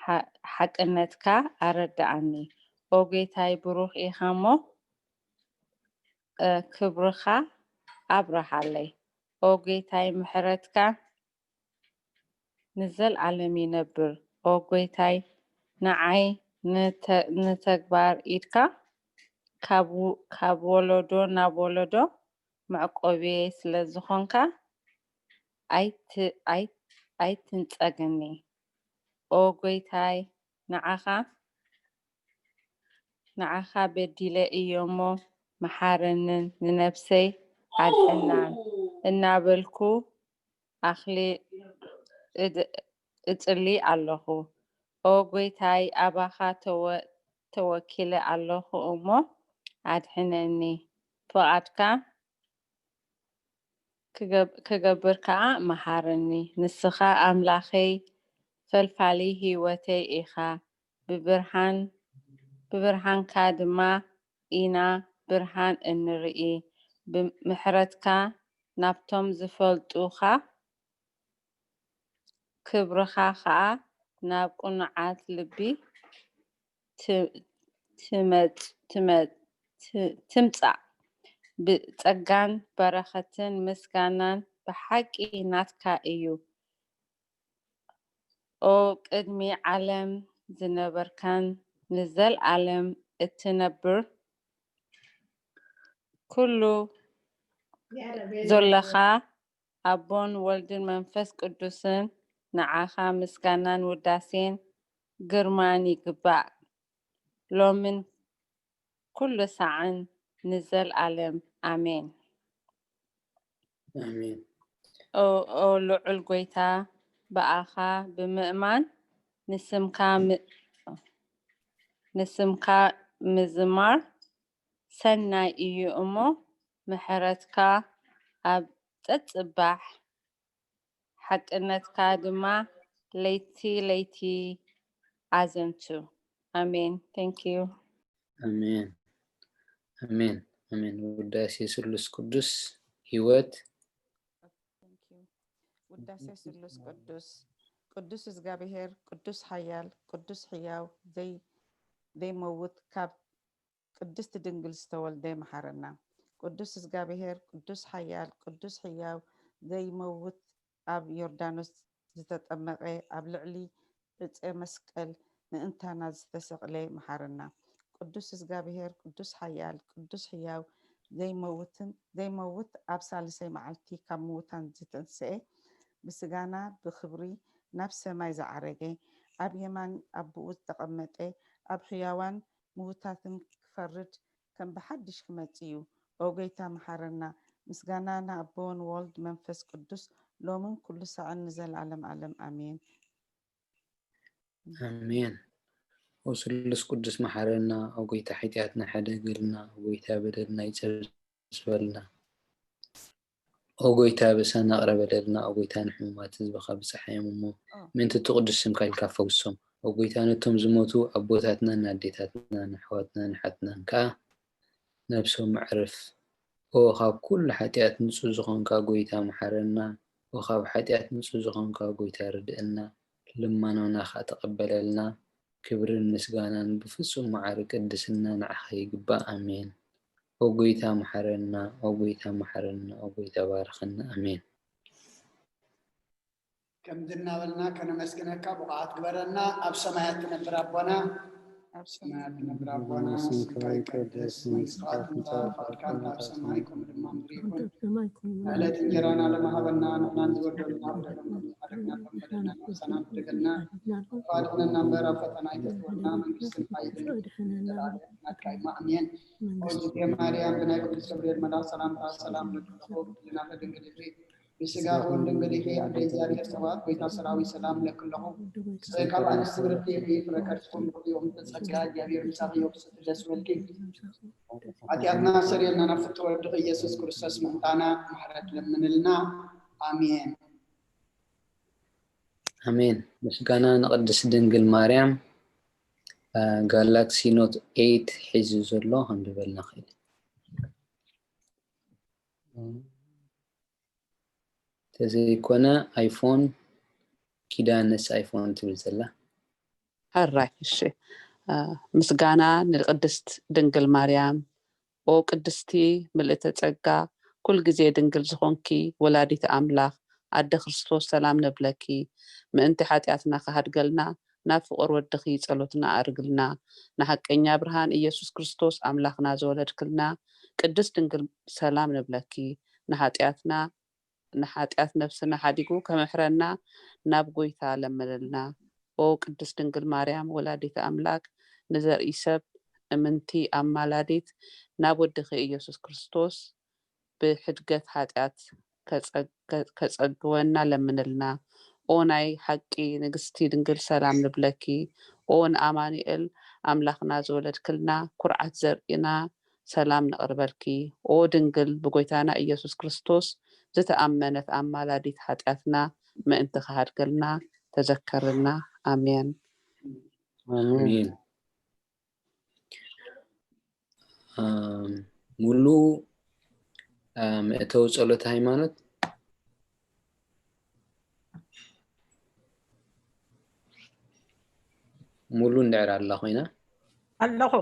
ሓ-፣ ሓቅነትካ ኣረድኣኒ። ኦ ጐይታይ፣ ብሩኽ ኢኻ እሞ እ፣ ክብርኻ ኣብርሃለይ። ኦ ጐይታይ፣ ምሕረትካ ንዘለኣለም ይነብር። ኦ ጐይታይ፣ ንዓይ ንተ-፣ ንተግባር ኢድካ ካብ ው-፣ ካብ ወለዶ ናብ ወለዶ መዕቆብየይ ስለ ዝኾንካ፣ ኣይት-፣ ኣይት-፣ ኣይትንጸገኒ። ኦ ጐይታይ፣ ንዓኻ ንዓኻ በዲለ እየ እሞ፣ መሓረንን ንነፍሰይ ኣድሕናን እናበልኩ ኣኽሊ-፣ እድ-፣ እጽሊ ኣለኹ። ኦ ጐይታይ፣ ኣባኻ ተወ-፣ ተወኪለ ኣለኹ እሞ፣ ኣድሕነኒ። ፍቓድካ ክገብ-፣ ክገብር ከኣ መሃረኒ። ንስኻ ኣምላኸይ፣ ፈልፋሊ ህይወተይ ኢኻ። ብብርሃን-፣ ብብርሃንካ ድማ ኢና ብርሃን እንርኢ። ብምሕረትካ ናብቶም ዝፈልጡኻ፣ ክብርኻ ኸኣ ናብ ቅኑዓት ልቢ ት-፣ ትመጽ-፣ ትመ-፣ ት-፣ ትምጻእ። ብጸጋን በረኸትን ምስጋናን ብሓቂ ናትካ እዩ። ኦ ቅድሚ ዓለም ዝነበርካን ንዘለኣለም እትነብር፣ ኩሉ ዘለኻ፣ ኣቦን ወልድን መንፈስ ቅዱስን፣ ንዓኻ ምስጋናን ውዳሴን ግርማን ይግባእ፣ ሎምን ኩሉ ሳዕን ንዘለኣለም። ኣሜን። ኣሜን። ኦ፣ ኦ ልዑል ጐይታ፣ ብኣኻ ብምእማን ንስምካ ም-፣ ንስምካ ምዝማር ሰናይ እዩ እሞ፣ ምሕረትካ ኣብ ጸጽባሕ፣ ሓቅነትካ ድማ ለይቲ ለይቲ ኣዘንቱ። ኣሜን። Thank you። ኣሜን። ኣሜን። ኣሜን። ውዳሴ ስሉስ ቅዱስ ህይወት። Thank you። ውዳሴ ስሉስ ቅዱስ። ቅዱስ እዝጋብሄር፣ ቅዱስ ሓያል፣ ቅዱስ ሕያው፣ ዘይ-፣ ዘይመውት፣ ካብ ቅድስት ድንግል ዝተወልደ መሓረና። ቅዱስ እዝጋብሄር፣ ቅዱስ ሓያል፣ ቅዱስ ሕያው፣ ዘይመውት፣ ኣብ ዮርዳኖስ ዝተጠመቐ፣ ኣብ ልዕሊ ዕፀ መስቀል ምእንታና ዝተሰቕለ መሓረና። ቅዱስ እዝጋብሄር፣ ቅዱስ ሓያል፣ ቅዱስ ሕያው፣ ዘይመውትን፣ ዘይመውት፣ ኣብ ሳልሰይ መዓልቲ ካብ ምዉታን ዝተንስኤ፣ ብስጋና ብኽብሪ ናብ ሰማይ ዝዓረገ፣ ኣብ የማን ኣቦኡ ዝተቐመጠ፣ ኣብ ሕያዋን ምዉታትን ክፈርድ ከም ብሓድሽ ክመጽእ እዩ። ኦ ጎይታ መሓረና። ምስጋና ንኣቦ ንወልድ መንፈስ ቅዱስ ሎምን ኩሉ ሳዕን ንዘለዓለም ዓለም ኣሜን። ኣሜን። ኦ ስሉስ ቅዱስ መሓረና፣ ኦ ጎይታ ሓጢኣትና ሕደገልና፣ ኦ ጎይታ በደልና ይጸብጸበልና። ኦ ጎይታ በሳና ቅረ በለልና፣ ኦ ጎይታ ንሕሙማት ህዝብኻ ብጽሓዮም እሞ ምእንቲ እቲ ቅዱስ ስምካ ኢልካ ፈውሶም። ኦ ጎይታ ነቶም ዝሞቱ ኣቦታትናን ኣዴታትናን ኣሕዋትናን ኣሓትናን ከኣ ነብሶም ኣዕርፍ። ኦ ካብ ኩሉ ሓጢኣት ንጹህ ዝኾንካ ጎይታ መሓረና፣ ኦ ካብ ሓጢኣት ንጹህ ዝኾንካ ጎይታ ርድእና፣ ልማኖና ከኣ ተቐበለልና። ክብርን ምስጋናን ብፍጹም መዓር ቅድስና ንዓኻ ይግባእ። ኣሜን። ኦ ጎይታ መሓረና፣ ኦ ጎይታ መሓረና፣ ኦ ጎይታ ባርኸና። ኣሜን። ከምዚ እናበልና ከነመስግነካ ብቑዓት ግበረና። ኣብ ሰማያት ትነብር ኣቦና፣ ኣብ ሰማያት ትነብር ኣቦና፣ ስምካ ይቀደስ፣ መንግስትኻ ትምጻእ፣ ፍቓድካ እንተ ኣብ ሰማይ ከምኡ ድማ ምድሪ ይኹን። ዕለት እንጀራና ለማሃበና፣ ንሕናን ዝበደሉና በደሎም ከም ዝሓደግና ከም በደልና ንሕሰና በደልና፣ ኣድሕነና እምበር ኣብ ፈተና ኣይተእትወና፣ መንግስትን ሓይልን ዘለኣለም ናትካ እዩ። ኣሜን። ኦ እግዝእትየ ማርያም፣ ብናይ ቅዱስ ገብርኤል መልኣኽ ሰላምታ ሰላም እብለኪ ኣለኹ፣ ብድንግልና ተድንግል ኢኺ፣ ብስጋ እውን ድንግል ኢኺ። ኣደ እግዚኣብሔር ጸባኦት፣ ጎይታ ሰራዊት ሰላም እብለኪ ኣለኹ። ካብ ኣንስቲ ብርክቲ ኢኺ፣ ፍረ ከርስኪ እውን ብሩኽ እዩ። እምተ ጸጋ እግዚኣብሔር ምሳኺ እዩ፣ ብስቲ ደስ ይበልኪ። ሓጢኣትና ሰሪልና ናብ ፍቅር ወድኺ ኢየሱስ ክርስቶስ ምእንታና ምሕረት ለምንልና። ኣሜን። ኣሜን። ምስጋና ንቅድስት ድንግል ማርያም። ጋላክሲ ኖት ኤይት ሒዙ ዘሎ ከንብበልና ክእል። ተዘይኮነ ኣይፎን፣ ኪዳነስ ኣይፎን ትብል ዘላ። ሕራይ። እሺ። ምስጋና ንቅድስት ድንግል ማርያም። ኦ ቅድስቲ ምልእተ ጸጋ፣ ኩል ግዜ ድንግል ዝኾንኪ ወላዲት ኣምላኽ ኣደ ክርስቶስ ሰላም ነብለኪ። ምእንቲ ሓጢኣትና ክሃድገልና ናብ ፍቑር ወድኺ ጸሎትና ኣርግልና። ንሓቀኛ ብርሃን ኢየሱስ ክርስቶስ ኣምላኽና ዘወለድክልና ቅድስት ድንግል ሰላም ነብለኪ። ንሓጢኣትና ንሓጢኣት ነፍስና ሓዲጉ ከመሕረና ናብ ጎይታ ለምንልና። ኦ ቅድስት ድንግል ማርያም ወላዲተ ኣምላክ ንዘርኢ ሰብ እምንቲ ኣማላዲት ናብ ወድኺ ኢየሱስ ክርስቶስ ብሕድገት ሓጢኣት ከጸግወና ለምንልና። ኦ ናይ ሓቂ ንግስቲ ድንግል ሰላም ንብለኪ። ኦ ንኣማኑኤል ኣምላኽና ዝወለድክልና ኩርዓት ዘርእና ሰላም ነቕርበልኪ። ኦ ድንግል ብጎይታና ኢየሱስ ክርስቶስ ዝተኣመነት ኣማላዲት ሓጢኣትና ምእንቲ ክሃድገልና ተዘከርልና። ኣሜን። ኣሜን። ሙሉ መእተዊ ጸሎት ሃይማኖት ሙሉ እንድዕር ኣላ ኮይና ኣለኹ።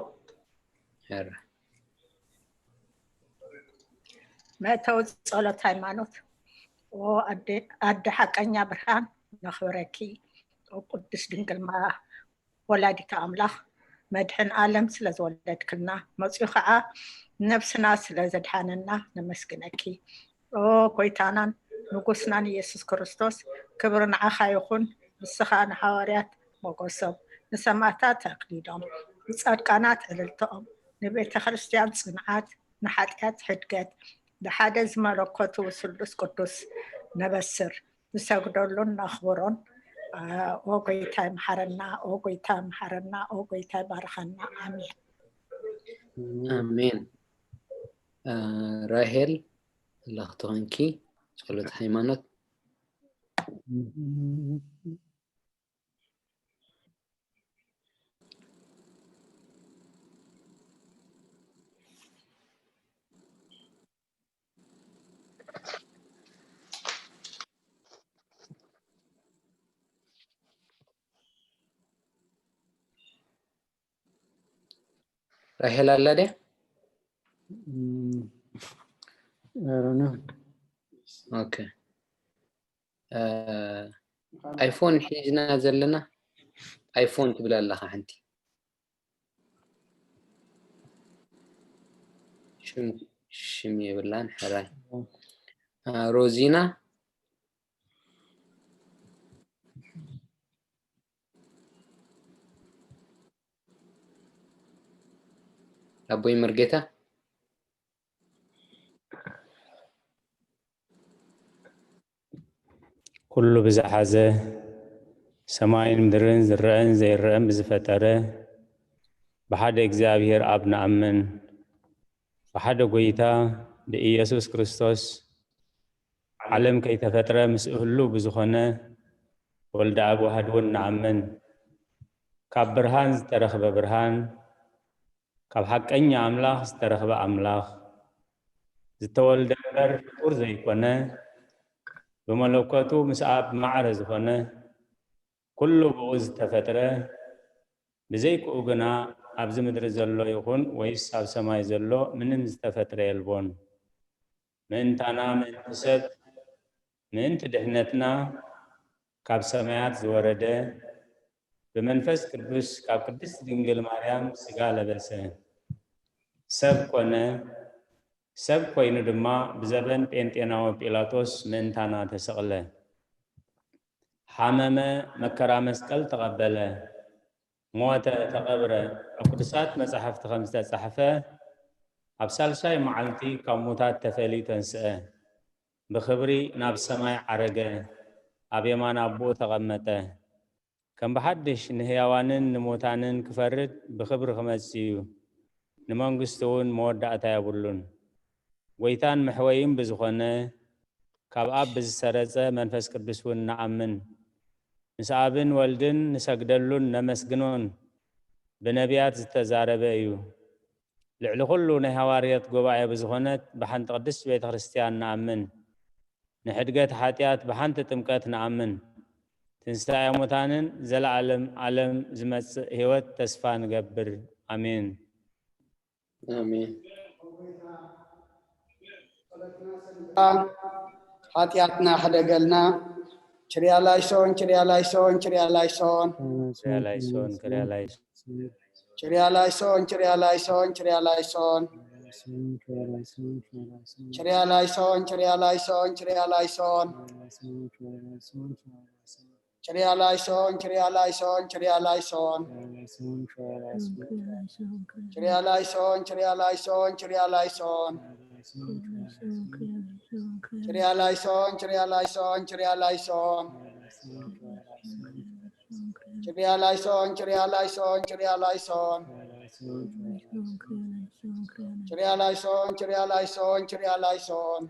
መእተዊ ጸሎት ሃይማኖት። ኣደ ሓቀኛ ብርሃን ነኽብረኪ፣ ቅድስት ድንግል ወላዲተ ኣምላኽ መድሕን ዓለም ስለ ዝወለድክልና፣ መጺኡ ኸዓ ነብስና ስለ ዘድሓነና ነመስግነኪ። ኦ ጎይታናን ንጉስናን ኢየሱስ ክርስቶስ፣ ክብሪ ንዓኻ ይኹን። ንስኻ ንሓዋርያት ሞገሶም፣ ንሰማእታት ኣክሊሎም፣ ንጻድቃናት ዕልልተኦም፣ ንቤተ ክርስቲያን ጽንዓት፣ ንሓጢኣት ሕድገት፣ ብሓደ ዝመለኮቱ ስሉስ ቅዱስ ነበስር። ንሰግደሉን ነኽብሮን። ኦ ጎይታይ መሓረና፣ ኦ ጎይታ መሓረና፣ ኦ ጎይታይ ባርኸና። ኣሜን። ኣሜን። ራሄል ኣለኽቲ ኮንኪ ጸሎት ሃይማኖት። ራሄል ኣላ ድያ? Mm, I don't know. ኦኬ። እ፣ ኣይፎን ሒዝና ዘለና ኣይፎን ትብል ኣለኻ ሓንቲ። ሽም ሽም የብላን ሕራይ። እ፣ ሮዚና ኣቦይ መርጌታ ኩሉ ብዝሓዘ ሰማይን ምድርን ዝረአን ዘይረአን ብዝፈጠረ ብሓደ እግዚኣብሔር ኣብ ንኣምን። ብሓደ ጎይታ ብኢየሱስ ክርስቶስ ዓለም ከይተፈጥረ ምስኡ ህሉ ብዝኾነ ወልደ ኣብ ዋህድ እውን ንኣምን። ካብ ብርሃን ዝተረኽበ ብርሃን፣ ካብ ሓቀኛ ኣምላኽ ዝተረኽበ ኣምላኽ፣ ዝተወልደ እምበር ፍጡር ዘይኮነ፣ ብመለኮቱ ምስ ኣብ ማዕረ ዝኾነ፣ ኩሉ ብኡ ዝተፈጥረ፣ ብዘይክኡ ግና ኣብዚ ምድሪ ዘሎ ይኹን ወይስ ኣብ ሰማይ ዘሎ ምንም ዝተፈጥረ የልቦን። ምእንታና ምእንቲ ሰብ ምእንቲ ድሕነትና ካብ ሰማያት ዝወረደ ብመንፈስ ቅዱስ ካብ ቅድስት ድንግል ማርያም ስጋ ለበሰ፣ ሰብ ኮነ። ሰብ ኮይኑ ድማ ብዘበን ጴንጤናዊ ጲላጦስ ምእንታና ተሰቕለ፣ ሓመመ፣ መከራ መስቀል ተቐበለ፣ ሞተ፣ ተቐብረ። ኣብ ቅዱሳት መጻሕፍቲ ከም ዝተጻሕፈ ኣብ ሳልሳይ መዓልቲ ካብ ሙታት ተፈልዩ ተንስአ፣ ብኽብሪ ናብ ሰማይ ዓረገ፣ ኣብ የማን ኣቦኡ ተቐመጠ። ከም ብሓድሽ ንህያዋንን ንሙታንን ክፈርድ ብኽብሪ ክመጽእ እዩ። ንመንግስቱ እውን መወዳእታ የብሉን። ጎይታን መሕወይን ብዝኾነ ካብ ኣብ ብዝሰረጸ መንፈስ ቅዱስ እውን ንኣምን። ምስ ኣብን ወልድን ንሰግደሉን ነመስግኖን ብነቢያት ዝተዛረበ እዩ። ልዕሊ ኩሉ ናይ ሃዋርያት ጉባኤ ብዝኾነት ብሓንቲ ቅድስት ቤተ ክርስቲያን ንኣምን። ንሕድገት ሓጢኣት ብሓንቲ ጥምቀት ንኣምን። ትንሳኤ ሙታንን ዘለዓለም ዓለም ዝመጽእ ህይወት ተስፋ ንገብር። ኣሜን። ኣሜን። ሓጢኣትና ሕደገልና። ችርያ ላይሶን፣ ችርያ ላይሶን፣ ችርያ ላይሶን። ችርያ ላይሶን፣ ችርያ ላይሶን። ችርያ ላይሶን፣ ችርያ ላይሶን፣ ችርያ ላይሶን። ችርያ ላይሶን፣ ችርያ ላይሶን፣ ችርያ ላይሶን። ችርያ ላይሶን፣ ችርያ ላይሶን፣ ችርያ ላይሶን። ችርያ ላይሶን፣ ችርያ ላይሶን፣ ችርያ ላይሶን። ችርያ ላይሶን፣ ችርያ ላይሶን፣ ችርያ ላይሶን። ችርያ ላይሶን፣ ችርያ ላይሶን፣ ችርያ ላይሶን። ችርያ ላይሶን፣ ችርያ ላይሶን፣ ችርያ ላይሶን።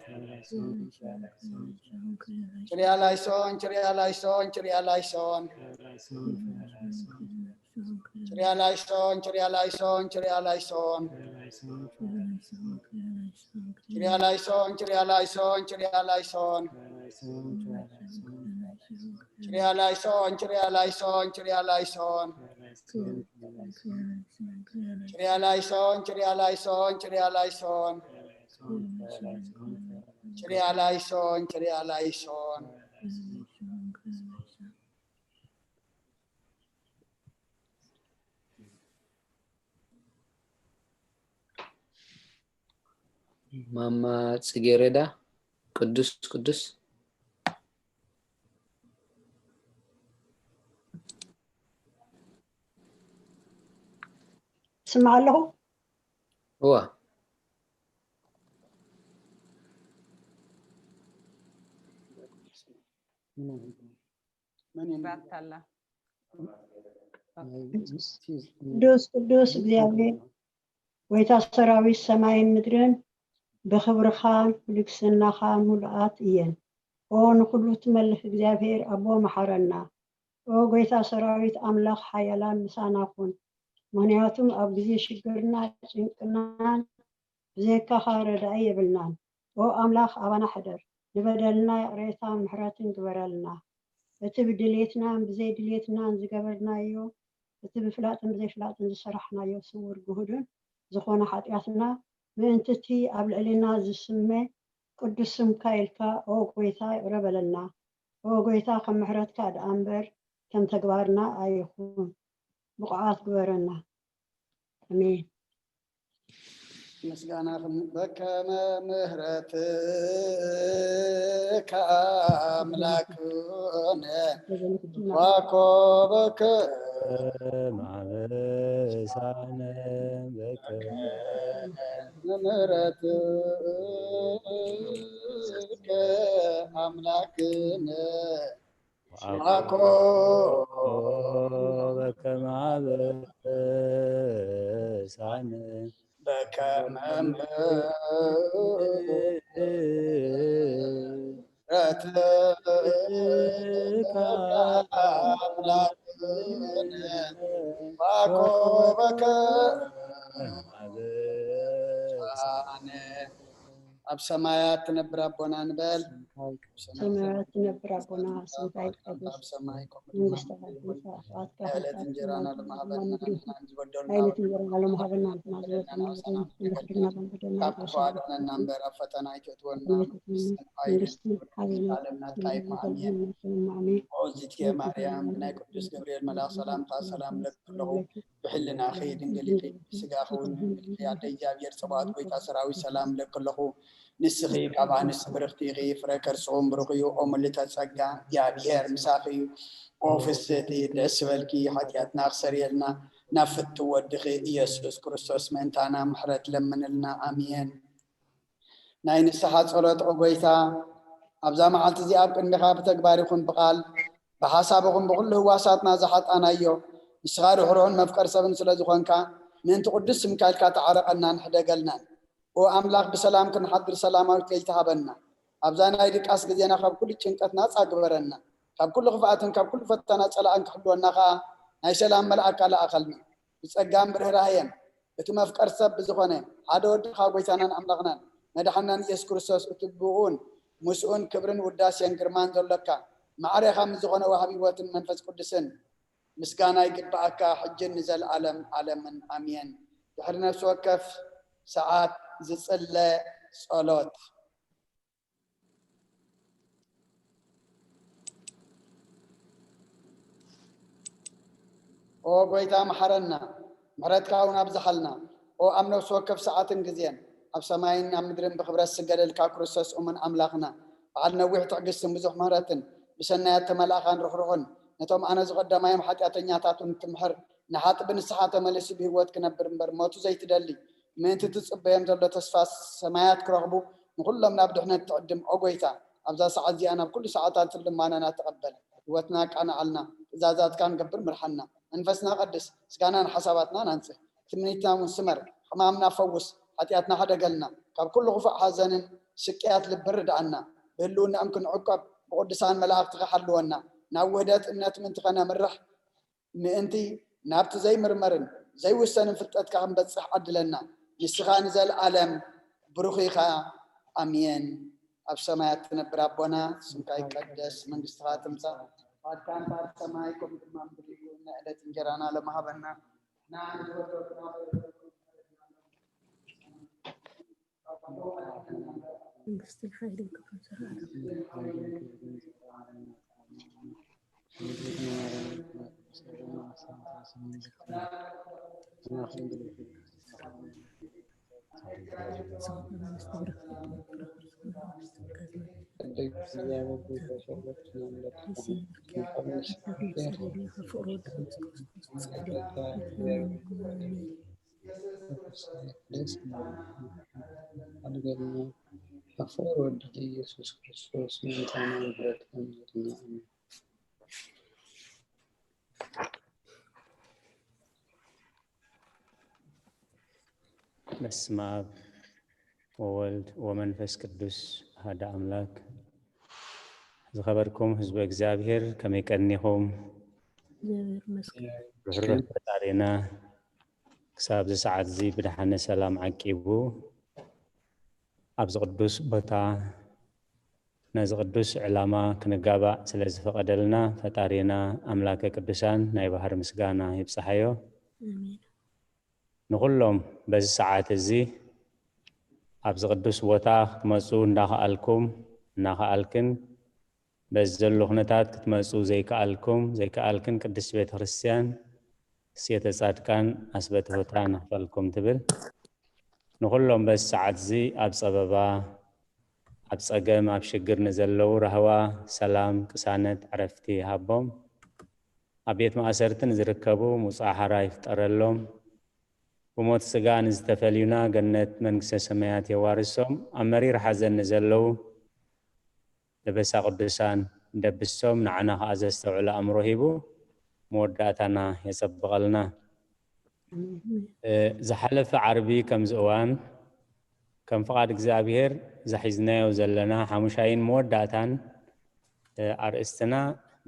ችርያ ላይሶን፣ ችርያ ላይሶን፣ ችርያ ላይሶን። ችርያ ላይሶን፣ ችርያ ላይሶን፣ ችርያ ላይሶን። ችርያ ላይሶን፣ ችርያ ላይሶን፣ ችርያ ላይሶን። ችርያ ላይሶን፣ ችርያ ላይሶን፣ ችርያ ላይሶን። ችርያ ላይሶን፣ ችርያ ላይሶን፣ ችርያ ላይሶን። ችርያ ላይሶን፣ ችርያ ላይሶን። ማማ ጽጌረዳ ቅዱስ ቅዱስ። ስማዕ ኣለኹ። እዋ። ቅዱስ ቅዱስ እግዚኣብሔር ጎይታ ሰራዊት ሰማይን ምድርን ብኽብርኻን ብልግስናኻ ምሉኣት እየን። ኦ ንኹሉ ትመልኽ እግዚኣብሔር ኣቦ መሓረና። ኦ ጎይታ ሰራዊት ኣምላኽ ሓያላን ምሳና ኩን። ምኽንያቱም ኣብ ግዜ ሽግርና ጭንቅናን ብዘይካኻ ረዳኢ የብልናን። ኦ ኣምላኽ ኣባና ሕደር። ንበደልና ይቕሬታ ምሕረትን ግበረልና። እቲ ብድሌትናን ብዘይድሌትናን ዝገበርናዮ እቲ ብፍላጥን ብዘይፍላጥን ዝሰራሕናዮ ስውር ግሁድን ዝኾነ ሓጢኣትና፣ ምእንቲ እቲ ኣብ ልዕሌና ዝስመ ቅዱስ ስምካ ኢልካ፣ ኦ ጎይታ፣ ይቕረ በለና። ኦ ጎይታ፣ ከም ምሕረትካ ደኣ እምበር ከም ተግባርና ኣይኹን። ብቑዓት ግበረና። ኣሜን። ምስጋና ኽን-፣ በከመ ምሕረትከ ኣምላክነ ዋኮበከ ማበሳነ በከመ ምሕረትከ ኣምላክነ ዋኮ በከመ አበሳነ በከመ ምሕረትከ አምላክነ ዋኮ በከመ አበሳነ። ኣብ ሰማያት ትነብር ኣቦና ንበል። ሰማያት ትነብር ኣቦና፣ ስምካ ይትቀደስ፣ ኣብ ሰማይ ከምኡ ድማ መንግስትኻ ትምጻእ፣ ፍቓድካ ከም ዕለት ኣብ ሰማይ እንጀራና ከምኡ ድማ ኣብ ለመሃበና ምድሪ። ናብና ዝበደሉና ናይነት እንጀራና ሎም ሃበና፣ ንሕና ዝበደልና ዝበደልና በደልና፣ ካብ ክፉ ኣድሕነና እምበር ኣብ ፈተና ኣይተእትወና፣ መንግስቲ ሓይልን ክብርን ዓለምና ትካይማ። ኣሜን። ኣሜን። ኦዚትየ ማርያም፣ ብናይ ቅዱስ ገብርኤል መልኣኽ ሰላምታ ሰላም እብለኪ ኣለኹ። ብሕልናኺ ድንግል ኢኺ፣ ብስጋኺ እውን ድንግል ኢኺ። ኣደ እግዚኣብሔር ጸባኦት፣ ጎይታ ሰራዊት፣ ሰላም እብለኪ ኣለኹ። ንስኺ ካብ ኣንስቲ ብርኽቲ ኢኺ፣ ፍረ ከርስኹም ብሩኽ እዩ። ኦ ምልዕተ ጸጋ፣ እግዚኣብሔር ምሳኺ እዩ። ኦ ፍስህቲ፣ ደስ ይበልኪ፣ ሓጢኣትና ክሰርየልና ናብ ፍትው ወድኺ ኢየሱስ ክርስቶስ ምእንታና ምሕረት ለምንልና። ኣሜን። ናይ ንስሓ ጸሎት፣ ኦ ጎይታ፣ ኣብዛ መዓልቲ እዚኣ ኣብ ቅድሚኻ ብተግባር ይኹን ብቓል፣ ብሓሳብ ይኹን ብኹሉ ህዋሳትና ዝሓጣናዮ፣ ንስኻ ርሕሩሕን መፍቀር ሰብን ስለ ዝኾንካ፣ ምእንቲ ቅዱስ ስምካ ኢልካ ተዓረቐናን ሕደገልናን። ኦ ኣምላኽ፣ ብሰላም ክንሓድር ሰላማዊት ለይቲ ሃበና። ኣብዛ ናይ ድቃስ ግዜና ካብ ኩሉ ጭንቀት ናጻ ግበረና። ካብ ኩሉ ክፍኣትን ካብ ኩሉ ፈተና ጸላእን ክሕልወና ከኣ ናይ ሰላም መልኣካ ለኣኸልና። ብጸጋን ብርህራሄን እቲ መፍቀር ሰብ ብዝኾነ ሓደ ወድኻ ጎይታናን ኣምላኽናን መድሓናን ኢየሱስ ክርስቶስ፣ እቲ ብኡን ምስኡን ክብርን ውዳሴን ግርማን ዘሎካ፣ ማዕሬኻ ምስ ዝኾነ ወሃቢ ህይወትን መንፈስ ቅዱስን ምስጋና ይግብኣካ፣ ሕጅን ንዘለኣለም ዓለምን ኣሜን። ድሕሪ ነፍሲ ወከፍ ሰዓት ዝጽለ ጸሎት። ኦ ጎይታ፣ መሓረና፣ ምሕረትካ እውን ኣብዝሓልና። ኦ ኣብ ነፍሲ ወከፍ ሰዓትን ግዜን፣ ኣብ ሰማይን ኣብ ምድርን ብኽብረት ዝስገደልካ ክርስቶስ እሙን ኣምላኽና፣ በዓል ነዊሕ ትዕግስትን ብዙሕ ምሕረትን፣ ብሰናያት ተመላእኻን ርሕሩሕን፣ ነቶም ኣነ ዝቐደማዮም ሓጢኣተኛታቱን ትምሕር፣ ንሓጢእ ብንስሓ ተመሊሱ ብህይወት ክነብር እምበር ሞቱ ዘይትደሊ፣ ምእንቲ ትጽበዮም ዘሎ ተስፋ ሰማያት ክረኽቡ፣ ንኹሎም ናብ ድሕነት ትዕድም። ኦ ጎይታ፣ ኣብዛ ሰዓት እዚኣ ናብ ኩሉ ሰዓታትን ልማናና ተቐበል። ህይወትና ኣቃንዓልና፣ ትእዛዛትካ ንገብር ምርሓና። መንፈስና ቀድስ፣ ስጋናን ሓሳባትናን ኣንጽህ። ትምኒትና እውን ስመር፣ ሕማምና ፈውስ፣ ሓጢኣትና ሕደገልና። ካብ ኩሉ ክፉእ ሓዘንን ስቅያት ልብን ርድኣና። ብህልውናኦም ክንዕቀብ፣ ብቅዱሳን መላእኽትኻ ሓልወና። ናብ ውህደት እምነት ምእንቲ ኸነምርሕ፣ ምእንቲ ናብቲ ዘይምርመርን ዘይውሰንን ፍልጠትካ ክንበጽሕ ዓድለና። ንስኻ ንዘለኣለም ብሩኽ ኢኻ። ኣሜን። ኣብ ሰማያት ትነብር ኣቦና፣ ስምካ ይቀደስ፣ መንግስትኻ ትምጻእ፣ ፍቓድካ እንተ ኣብ ሰማይ ከምኡ ድማ ኣብ ምድሪ ይኹን። ናይ ዕለት እንጀራና ሎሚ ሃበና። ንሕና ንዝበደሉና በደል መንግስትን ሓይልን ክብርን ዘለኣለም። ደስ ይበል። ኣድገልና። ኣፍቅር ወድኺ ኢየሱስ ክርስቶስ ምእንታና ምሕረትካ ምሕረትና። ኣሜን። በስመ አብ ወወልድ ወመንፈስ ቅዱስ አሐደ አምላክ። ዝኸበርኩም ህዝበ እግዚኣብሔር፣ ከመይ ቀኒኹም? እግዚኣብሔር ይመስገን። ርሕሩሕ ፈጣሪና ክሳብ እዚ ሰዓት እዚ ብደሓነ ሰላም ዓቂቡ ኣብዚ ቅዱስ ቦታ ነዚ ቅዱስ ዕላማ ክንጋባእ ስለ ዝፈቐደልና ፈጣሪና ኣምላከ ቅዱሳን ናይ ባህር ምስጋና ይብጽሓዮ። ኣሜን። ንኹሎም በዚ ሰዓት እዚ ኣብዚ ቅዱስ ቦታ ክትመፁ እንዳኸኣልኩም፣ እናኸኣልክን፣ በዚ ዘሎ ኩነታት ክትመፁ ዘይከኣልኩም፣ ዘይከኣልክን፣ ቅድስት ቤተ ክርስቲያን እስየተ ጻድቃን ኣስበትሁታ ንኽፈልኩም ትብል። ንኹሎም በዚ ሰዓት እዚ ኣብ ጸበባ፣ ኣብ ጸገም፣ ኣብ ሽግር ንዘለዉ ራህዋ፣ ሰላም፣ ቅሳነት፣ ዕረፍቲ ይሃቦም። ኣብ ቤት ማእሰርቲ ንዝርከቡ ምውጻእ ሓራ ይፍጠረሎም። ብሞት ስጋ ንዝተፈልዩና ገነት መንግስተ ሰማያት የዋርሶም። ኣብ መሪር ሓዘን ንዘለዉ ለበሳ ቅዱሳን ደብሶም፣ ንዓና ኸኣ ዘስተውዕል ኣእምሮ ሂቡ መወዳእታና የጸብቐልና። እ፣ ዝሓለፈ ዓርቢ ከምዚ እዋን ከም ፍቓድ እግዚኣብሔር ዛሒዝናዮ ዘለና ሓሙሻይን መወዳእታን፣ እ፣ ኣርእስትና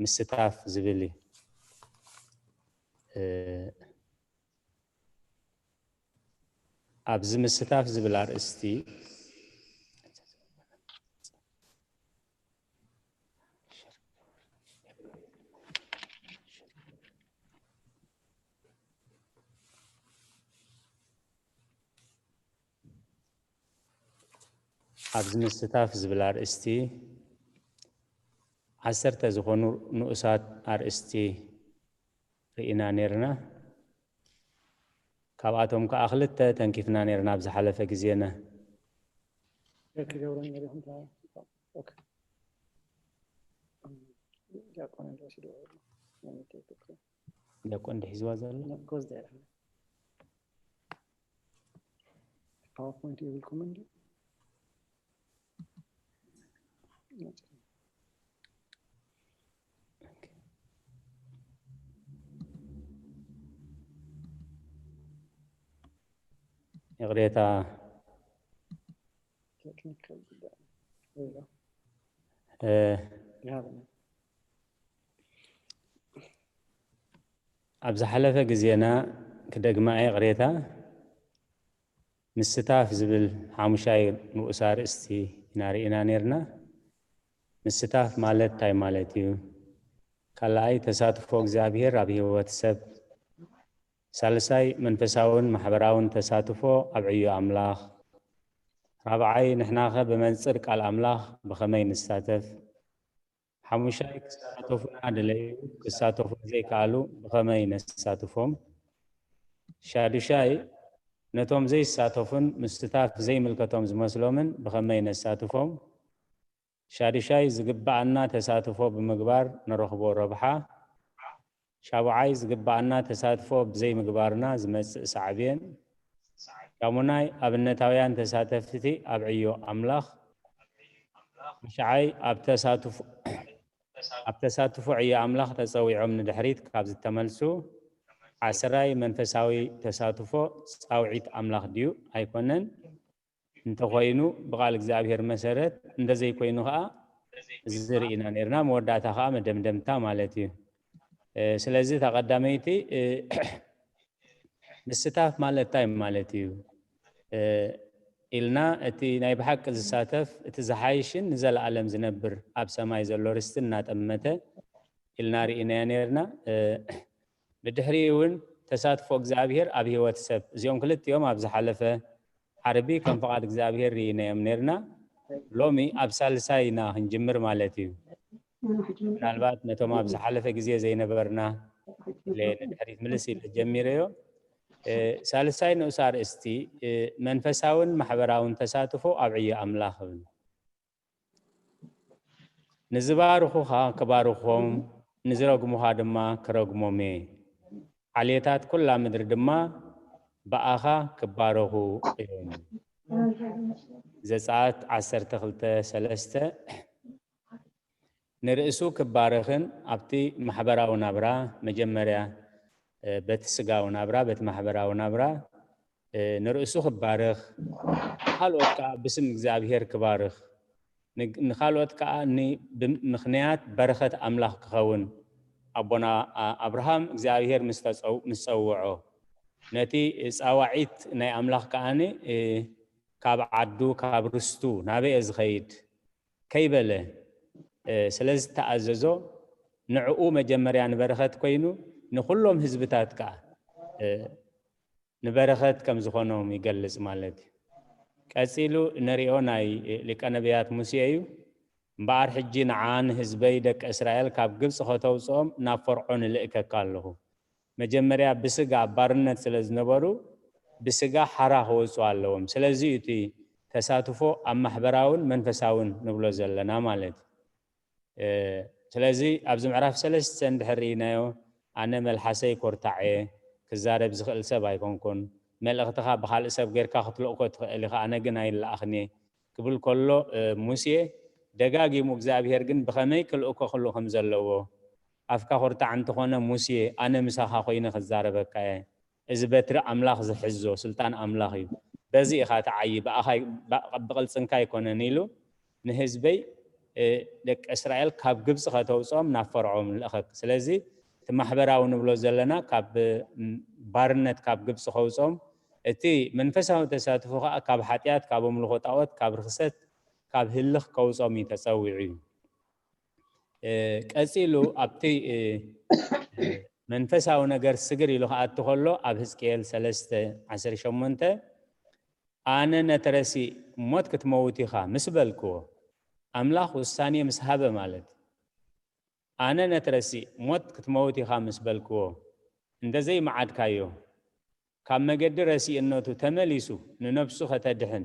ምስታፍ ዝብል እዩ። እ፣ ኣብዚ ምስታፍ ዝብል ኣርእስቲ ኣብዚ ምስታፍ ዝብል ኣርእስቲ ዓሰርተ ዝኾኑ ንኡሳት ኣርእስቲ ርኢና ነይርና። ካብኣቶም ከኣ ክልተ ተንኪፍና ነይርና ኣብ ዝሓለፈ ግዜና። ቸክ ይገብሩ ነይሩ ኢኹም። ኦኬ። ዲያቆን እንድረስ ይደውሉ። ዲያቆን እንድሒዝዋ ዘሎ? ኖ፣ ጎዝ ዳይራ። ፓወርፖይንት ይብልኩም እንዲ? ይቕሬታ። እ፣ ኣብ ዝሓለፈ ግዜና ክደግማ እየ፣ ይቕሬታ። ምስታፍ ዝብል ሓሙሻይ ንኡስ ኣርእስቲ ኢና ርኢና ነይርና። ምስታፍ ማለት እንታይ ማለት እዩ? ካልኣይ፣ ተሳትፎ እግዚኣብሔር ኣብ ህይወት ሰብ። ሳልሳይ፣ መንፈሳውን ማሕበራውን ተሳትፎ ኣብ ዕዮ ኣምላኽ። ራብዓይ፣ ንሕናኸ ብመንጽር ቃል ኣምላኽ ብኸመይ ንሳተፍ? ሓሙሻይ፣ ክሳተፉና ደለዩ ክሳተፉ ዘይከኣሉ ብኸመይ ነሳትፎም? ሻዱሻይ፣ ነቶም ዘይሳተፉን ምስታፍ ዘይምልከቶም ዝመስሎምን ብኸመይ ነሳትፎም? ሻዱሻይ፣ ዝግብኣና ተሳትፎ ብምግባር ንረኽቦ ረብሓ። ሻብዓይ፣ ዝግብኣና ተሳትፎ ብዘይምግባርና ዝመጽእ ሳዕቤን። ሻሙናይ፣ ኣብነታውያን ተሳተፍቲ ኣብ ዕዮ ኣምላኽ። ትሽዓይ፣ ኣብ ተሳትፎ፣ ኣብ ተሳትፎ ዕዮ ኣምላኽ ተጸዊዖም ንድሕሪት ካብ ዝተመልሱ። ዓስራይ፣ መንፈሳዊ ተሳትፎ ጻውዒት ኣምላኽ ድዩ ኣይኮነን? እንተኾይኑ፣ ብቓል እግዚኣብሔር መሰረት፣ እንተዘይኮይኑ ኸኣ፣ እዚ ርኢና ነይርና፣ መወዳእታ ኸኣ መደምደምታ ማለት እዩ። እ፣ ስለዚ፣ እታ ቀዳመይቲ፣ እ፣ ምስታፍ ማለት እንታይ ማለት እዩ? እ፣ ኢልና፣ እቲ ናይ ብሓቂ ዝሳተፍ፣ እቲ ዝሓይሽን ንዘለኣለም ዝነብር ኣብ ሰማይ ዘሎ ርስቲ እናጠመተ ኢልና ርኢናዮ ነይርና። እ፣ ብድሕሪኡ እውን ተሳትፎ እግዚኣብሔር ኣብ ህይወት ሰብ። እዚኦም ክልቲኦም ኣብ ዝሓለፈ ዓርቢ ከም ፍቓድ እግዚኣብሔር ርኢናዮም ነይርና። ሎሚ ኣብ ሳልሳይ ኢና ክንጅምር ማለት እዩ። ምናልባት ነቶም ኣብ ዝሓለፈ ግዜ ዘይነበርና ኢለ ንድሕሪት ምልስ ኢለ ጀሚረዮ። እ፣ ሳልሳይ ንኡስ ኣርእስቲ፣ እ፣ መንፈሳውን ማሕበራውን ተሳትፎ ኣብ ዕዮ ኣምላኽ እብል። ንዝባርኹኻ ክባርኾም፣ ንዝረግሙኻ ድማ ክረግሞም እየ። ዓሌታት ኩላ ምድሪ ድማ ብኣኻ ክባረኹ እዮም። ዘጸኣት ዓሰርተ ክልተ ሰለስተ። ንርእሱ ክባረኽን ኣብቲ ማሕበራዊ ናብራ መጀመርያ፣ እ፣ በቲ ስጋዊ ናብራ፣ በቲ ማሕበራዊ ናብራ፣ እ፣ ንርእሱ ክባርኽ፣ ካልኦት ከኣ ብስም እግዚኣብሔር ክባርኽ፣ ን-፣ ንኻልኦት ከኣ ን-፣ ብምኽንያት በረኸት ኣምላኽ ክኸውን፣ ኣቦና ኣ-፣ ኣብርሃም እግዚኣብሔር ምስ ተጸው-፣ ምስ ጸውዖ፣ ነቲ ጻዋዒት ናይ ኣምላኽ ከኣ ን-፣ እ፣ ካብ ዓዱ፣ ካብ ርስቱ ናበይ እየ ዝኸይድ ከይበለ፣ እ፣ ስለ ዝተኣዘዞ፣ ንዕኡ መጀመርያ ንበረኸት ኮይኑ፣ ንኹሎም ህዝብታት ከኣ፣ እ፣ ንበረኸት ከም ዝኾኖም ይገልጽ ማለት እዩ። ቀጺሉ ንሪኦ ናይ ሊቀ ነቢያት ሙሴ እዩ። እምበኣር ሕጂ ንዓ ንህዝበይ ደቂ እስራኤል ካብ ግብጺ ከተውጽኦም ናብ ፈርዖን እልእከካ ኣለኹ። መጀመርያ ብስጋ ኣብ ባርነት ስለ ዝነበሩ ብስጋ ሓራ ክወጹ ኣለዎም። ስለዚ እዩ እቲ ተሳትፎ ኣብ ማሕበራውን መንፈሳውን ንብሎ ዘለና ማለት እዩ። ስለዚ ኣብዚ ምዕራፍ ሰለስተ እንድሕር ርኢናዮ ኣነ መልሓሰይ ኮርታዕ እየ፣ ክዛረብ ዝኽእል ሰብ ኣይኮንኩን፣ መልእኽትኻ ብኻልእ ሰብ ጌርካ ክትልእኮ ትኽእል ኢኻ፣ ኣነ ግን ኣይለኣኽን እየ ክብል ከሎ ሙሴ ደጋጊሙ እግዚኣብሄር ግን ብኸመይ ክልእኮ ክሉ ከም ዘለዎ ኣፍካ ኮርታዕ እንተኾነ ሙሴ ኣነ ምሳኻ ኮይነ ክዛረበካ እየ፣ እዚ በትሪ ኣምላኽ ዝሕዞ ስልጣን ኣምላኽ እዩ፣ በዚ ኢኻ ትዓዪ፣ ብኣኻ ብቕልጽንካ ኣይኮነን ኢሉ ንህዝበይ ደቂ እስራኤል ካብ ግብፂ ከተውፅኦም ናብ ፈርዖን ልእኸክ። ስለዚ እቲ ማሕበራዊ ንብሎ ዘለና ካብ ባርነት ካብ ግብፂ ከውፅኦም፣ እቲ መንፈሳዊ ተሳትፎ ከዓ ካብ ሓጢኣት፣ ካብ ኣምልኾ ጣዖት፣ ካብ ርክሰት፣ ካብ ህልኽ ከውፅኦም እዩ ተፀዊዑ እዩ። ቀፂሉ ኣብቲ መንፈሳዊ ነገር ስግር ኢሉ ክኣቲ ከሎ ኣብ ህዝቅኤል ሰለስተ ዓሰርተ ሸሞንተ ኣነ ነቲ ረሲእ ሞት ክትመውት ኢኻ ምስ በልክዎ፣ ኣምላኽ ውሳኔ ምስ ሃበ ማለት፣ ኣነ ነቲ ረሲእ ሞት ክትመውት ኢኻ ምስ በልክዎ፣ እንተዘይመዓድካዮ፣ ካብ መገዲ ረሲእነቱ ተመሊሱ ንነብሱ ከተድሕን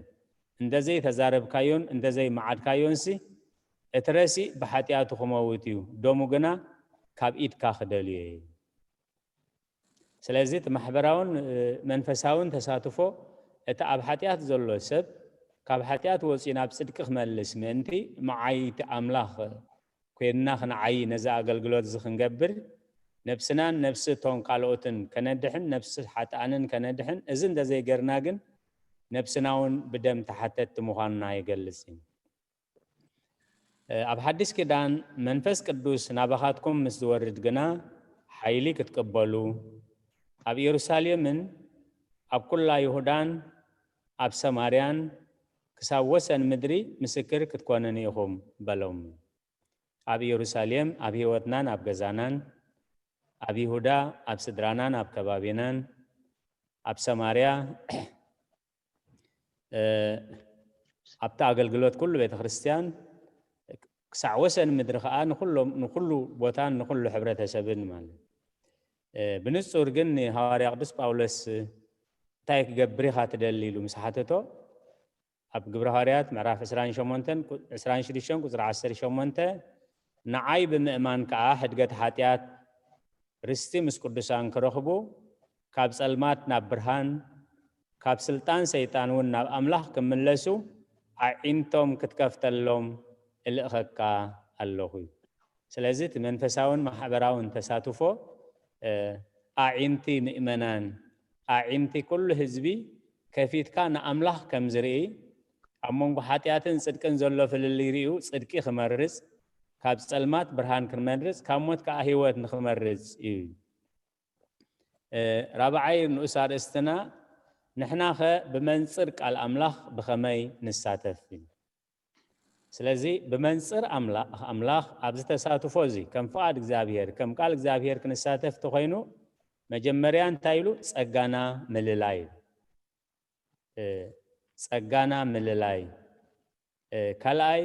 እንተዘይተዛረብካዮን እንተዘይመዓድካዮንሲ፣ እቲ ረሲእ ብሓጢኣቱ ክመውት እዩ፣ ደሙ ግና ካብ ኢድካ ክደልዮ እየ። ስለዚ እቲ ማሕበራውን መንፈሳውን ተሳትፎ እቲ ኣብ ሓጢኣት ዘሎ ሰብ ካብ ሓጢኣት ወፂኡ ናብ ፅድቂ ክመልስ ምእንቲ መዓይቲ ኣምላኽ ኮይንና ክንዓይ ነዚ ኣገልግሎት እዚ ክንገብር ነብስናን ነብሲ እቶም ካልኦትን ከነድሕን ነብሲ ሓጥኣንን ከነድሕን እዚ እንተዘይገርና ግን ነብስና እውን ብደም ተሓተትቲ ምዃንና ይገልጽ እዩ። ኣብ ሓድሽ ኪዳን መንፈስ ቅዱስ ናባኻትኩም ምስ ዝወርድ ግና ሓይሊ ክትቅበሉ ኣብ ኢየሩሳሌምን ኣብ ኩላ ይሁዳን ኣብ ሰማርያን ክሳብ ወሰን ምድሪ ምስክር ክትኮኑኒ ኢኹም በሎም። ኣብ ኢየሩሳሌም ኣብ ህይወትናን ኣብ ገዛናን ኣብ ይሁዳ ኣብ ስድራናን ኣብ ከባቢናን ኣብ ሰማርያ ኣብቲ ኣገልግሎት ኩሉ ቤተ ክርስቲያን ክሳዕ ወሰን ምድሪ ከዓ ንኩሎም ንኩሉ ቦታን ንኩሉ ሕብረተሰብን ማለት። ብንጹር ግን ንሃዋርያ ቅዱስ ጳውሎስ እንታይ ክገብር ኢኻ ትደሊ ኢሉ ምስ ሓተቶ ኣብ ግብረ ሃዋርያት ምዕራፍ ዕስራን ሸሞንተን ዕስራን ሽዱሽተን ቁፅሪ ዓሰርተ ሸሞንተ ንዓይ ብምእማን ከዓ ሕድገት ሓጢኣት ርስቲ ምስ ቅዱሳን ክረኽቡ ካብ ፀልማት ናብ ብርሃን ካብ ስልጣን ሰይጣን እውን ናብ ኣምላኽ ክምለሱ ኣዒንቶም ክትከፍተሎም እልእኸካ ኣለኹ እዩ። ስለዚ እቲ መንፈሳውን ማሕበራውን ተሳትፎ ኣዒንቲ ምእመናን ኣዒንቲ ኩሉ ህዝቢ ከፊትካ ንኣምላኽ ከም ዝርኢ ኣብ መንጎ ሓጢኣትን ጽድቅን ዘሎ ፍልልይ ርእዩ ጽድቂ ክመርጽ ካብ ጸልማት ብርሃን ክንመርጽ ካብ ሞት ከኣ ህይወት ንኽመርጽ እዩ። ራብዓይ ንኡስ ኣርእስትና ንሕናኸ ብመንጽር ቃል ኣምላኽ ብኸመይ ንሳተፍ እዩ። ስለዚ ብመንጽር ኣምላኽ ኣብዚ ተሳትፎ እዚ ከም ፍቓድ እግዚኣብሔር ከም ቃል እግዚኣብሔር ክንሳተፍ ተኾይኑ መጀመርያ እንታይ ኢሉ ጸጋና ምልላይ እዩ። ጸጋና ምልላይ። ካልኣይ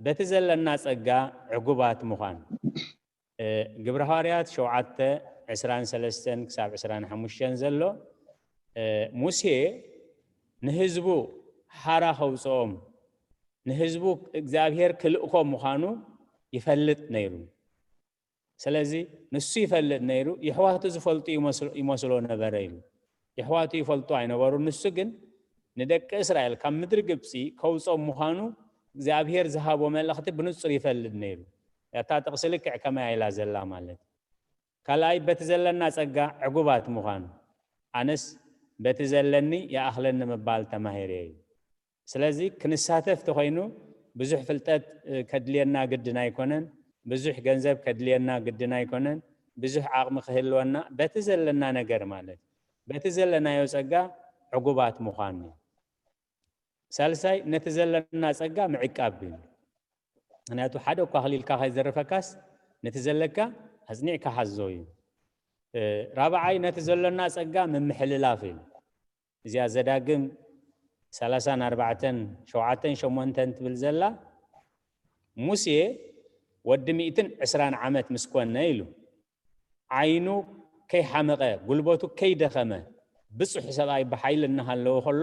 በቲ ዘለና ጸጋ ዕጉባት ምዃን። ግብረ ሃዋርያት ሸውዓተ ዕስራን ሰለስተን ክሳብ ዕስራን ሓሙሽተን ዘሎ ሙሴ ንህዝቡ ሓራ ከውፅኦም ንህዝቡ እግዚኣብሔር ክልእኮ ምዃኑ ይፈልጥ ነይሩ። ስለዚ ንሱ ይፈልጥ ነይሩ፣ የሕዋቱ ዝፈልጡ ይመስሎ ነበረ ኢሉ። የሕዋቱ ይፈልጡ ኣይነበሩ። ንሱ ግን ንደቂ እስራኤል ካብ ምድሪ ግብፂ ከውፅኦም ምዃኑ እግዚኣብሔር ዝሃቦ መልእኽቲ ብንጹር ይፈልጥ ነይሩ። እታ ጥቕሲ ልክዕ ከመይ ኢላ ዘላ ማለት ካልኣይ በቲ ዘለና ጸጋ ዕጉባት ምዃኑ ኣነስ በቲ ዘለኒ ይኣኽለኒ ምባል ተማሂረ እዩ። ስለዚ ክንሳተፍ ተኾይኑ ብዙሕ ፍልጠት ከድልየና ግድን ኣይኮነን፣ ብዙሕ ገንዘብ ከድልየና ግድን ኣይኮነን፣ ብዙሕ ዓቕሚ ክህልወና በቲ ዘለና ነገር ማለት በቲ ዘለናዮ ጸጋ ዕጉባት ምዃን እዩ። ሳልሳይ ነቲ ዘለና ጸጋ ምዕቃብ እዩ። ምክንያቱ ሓደ እኳ ክሊልካ ከይዘርፈካስ ነቲ ዘለካ ኣጽኒዕካ ሓዞ እዩ። ራብዓይ ነቲ ዘሎና ጸጋ ምምሕልላፍ እዩ። እዚኣ ዘዳግም ሰላሳን ኣርባዕተን ሸውዓተን ሸሞንተን ትብል ዘላ፣ ሙሴ ወዲ ሚእትን ዕስራን ዓመት ምስ ኮነ ኢሉ፣ ዓይኑ ከይሓመቐ፣ ጉልበቱ ከይደኸመ፣ ብጹሕ ሰብኣይ ብሓይሊ እናሃለወ ከሎ፣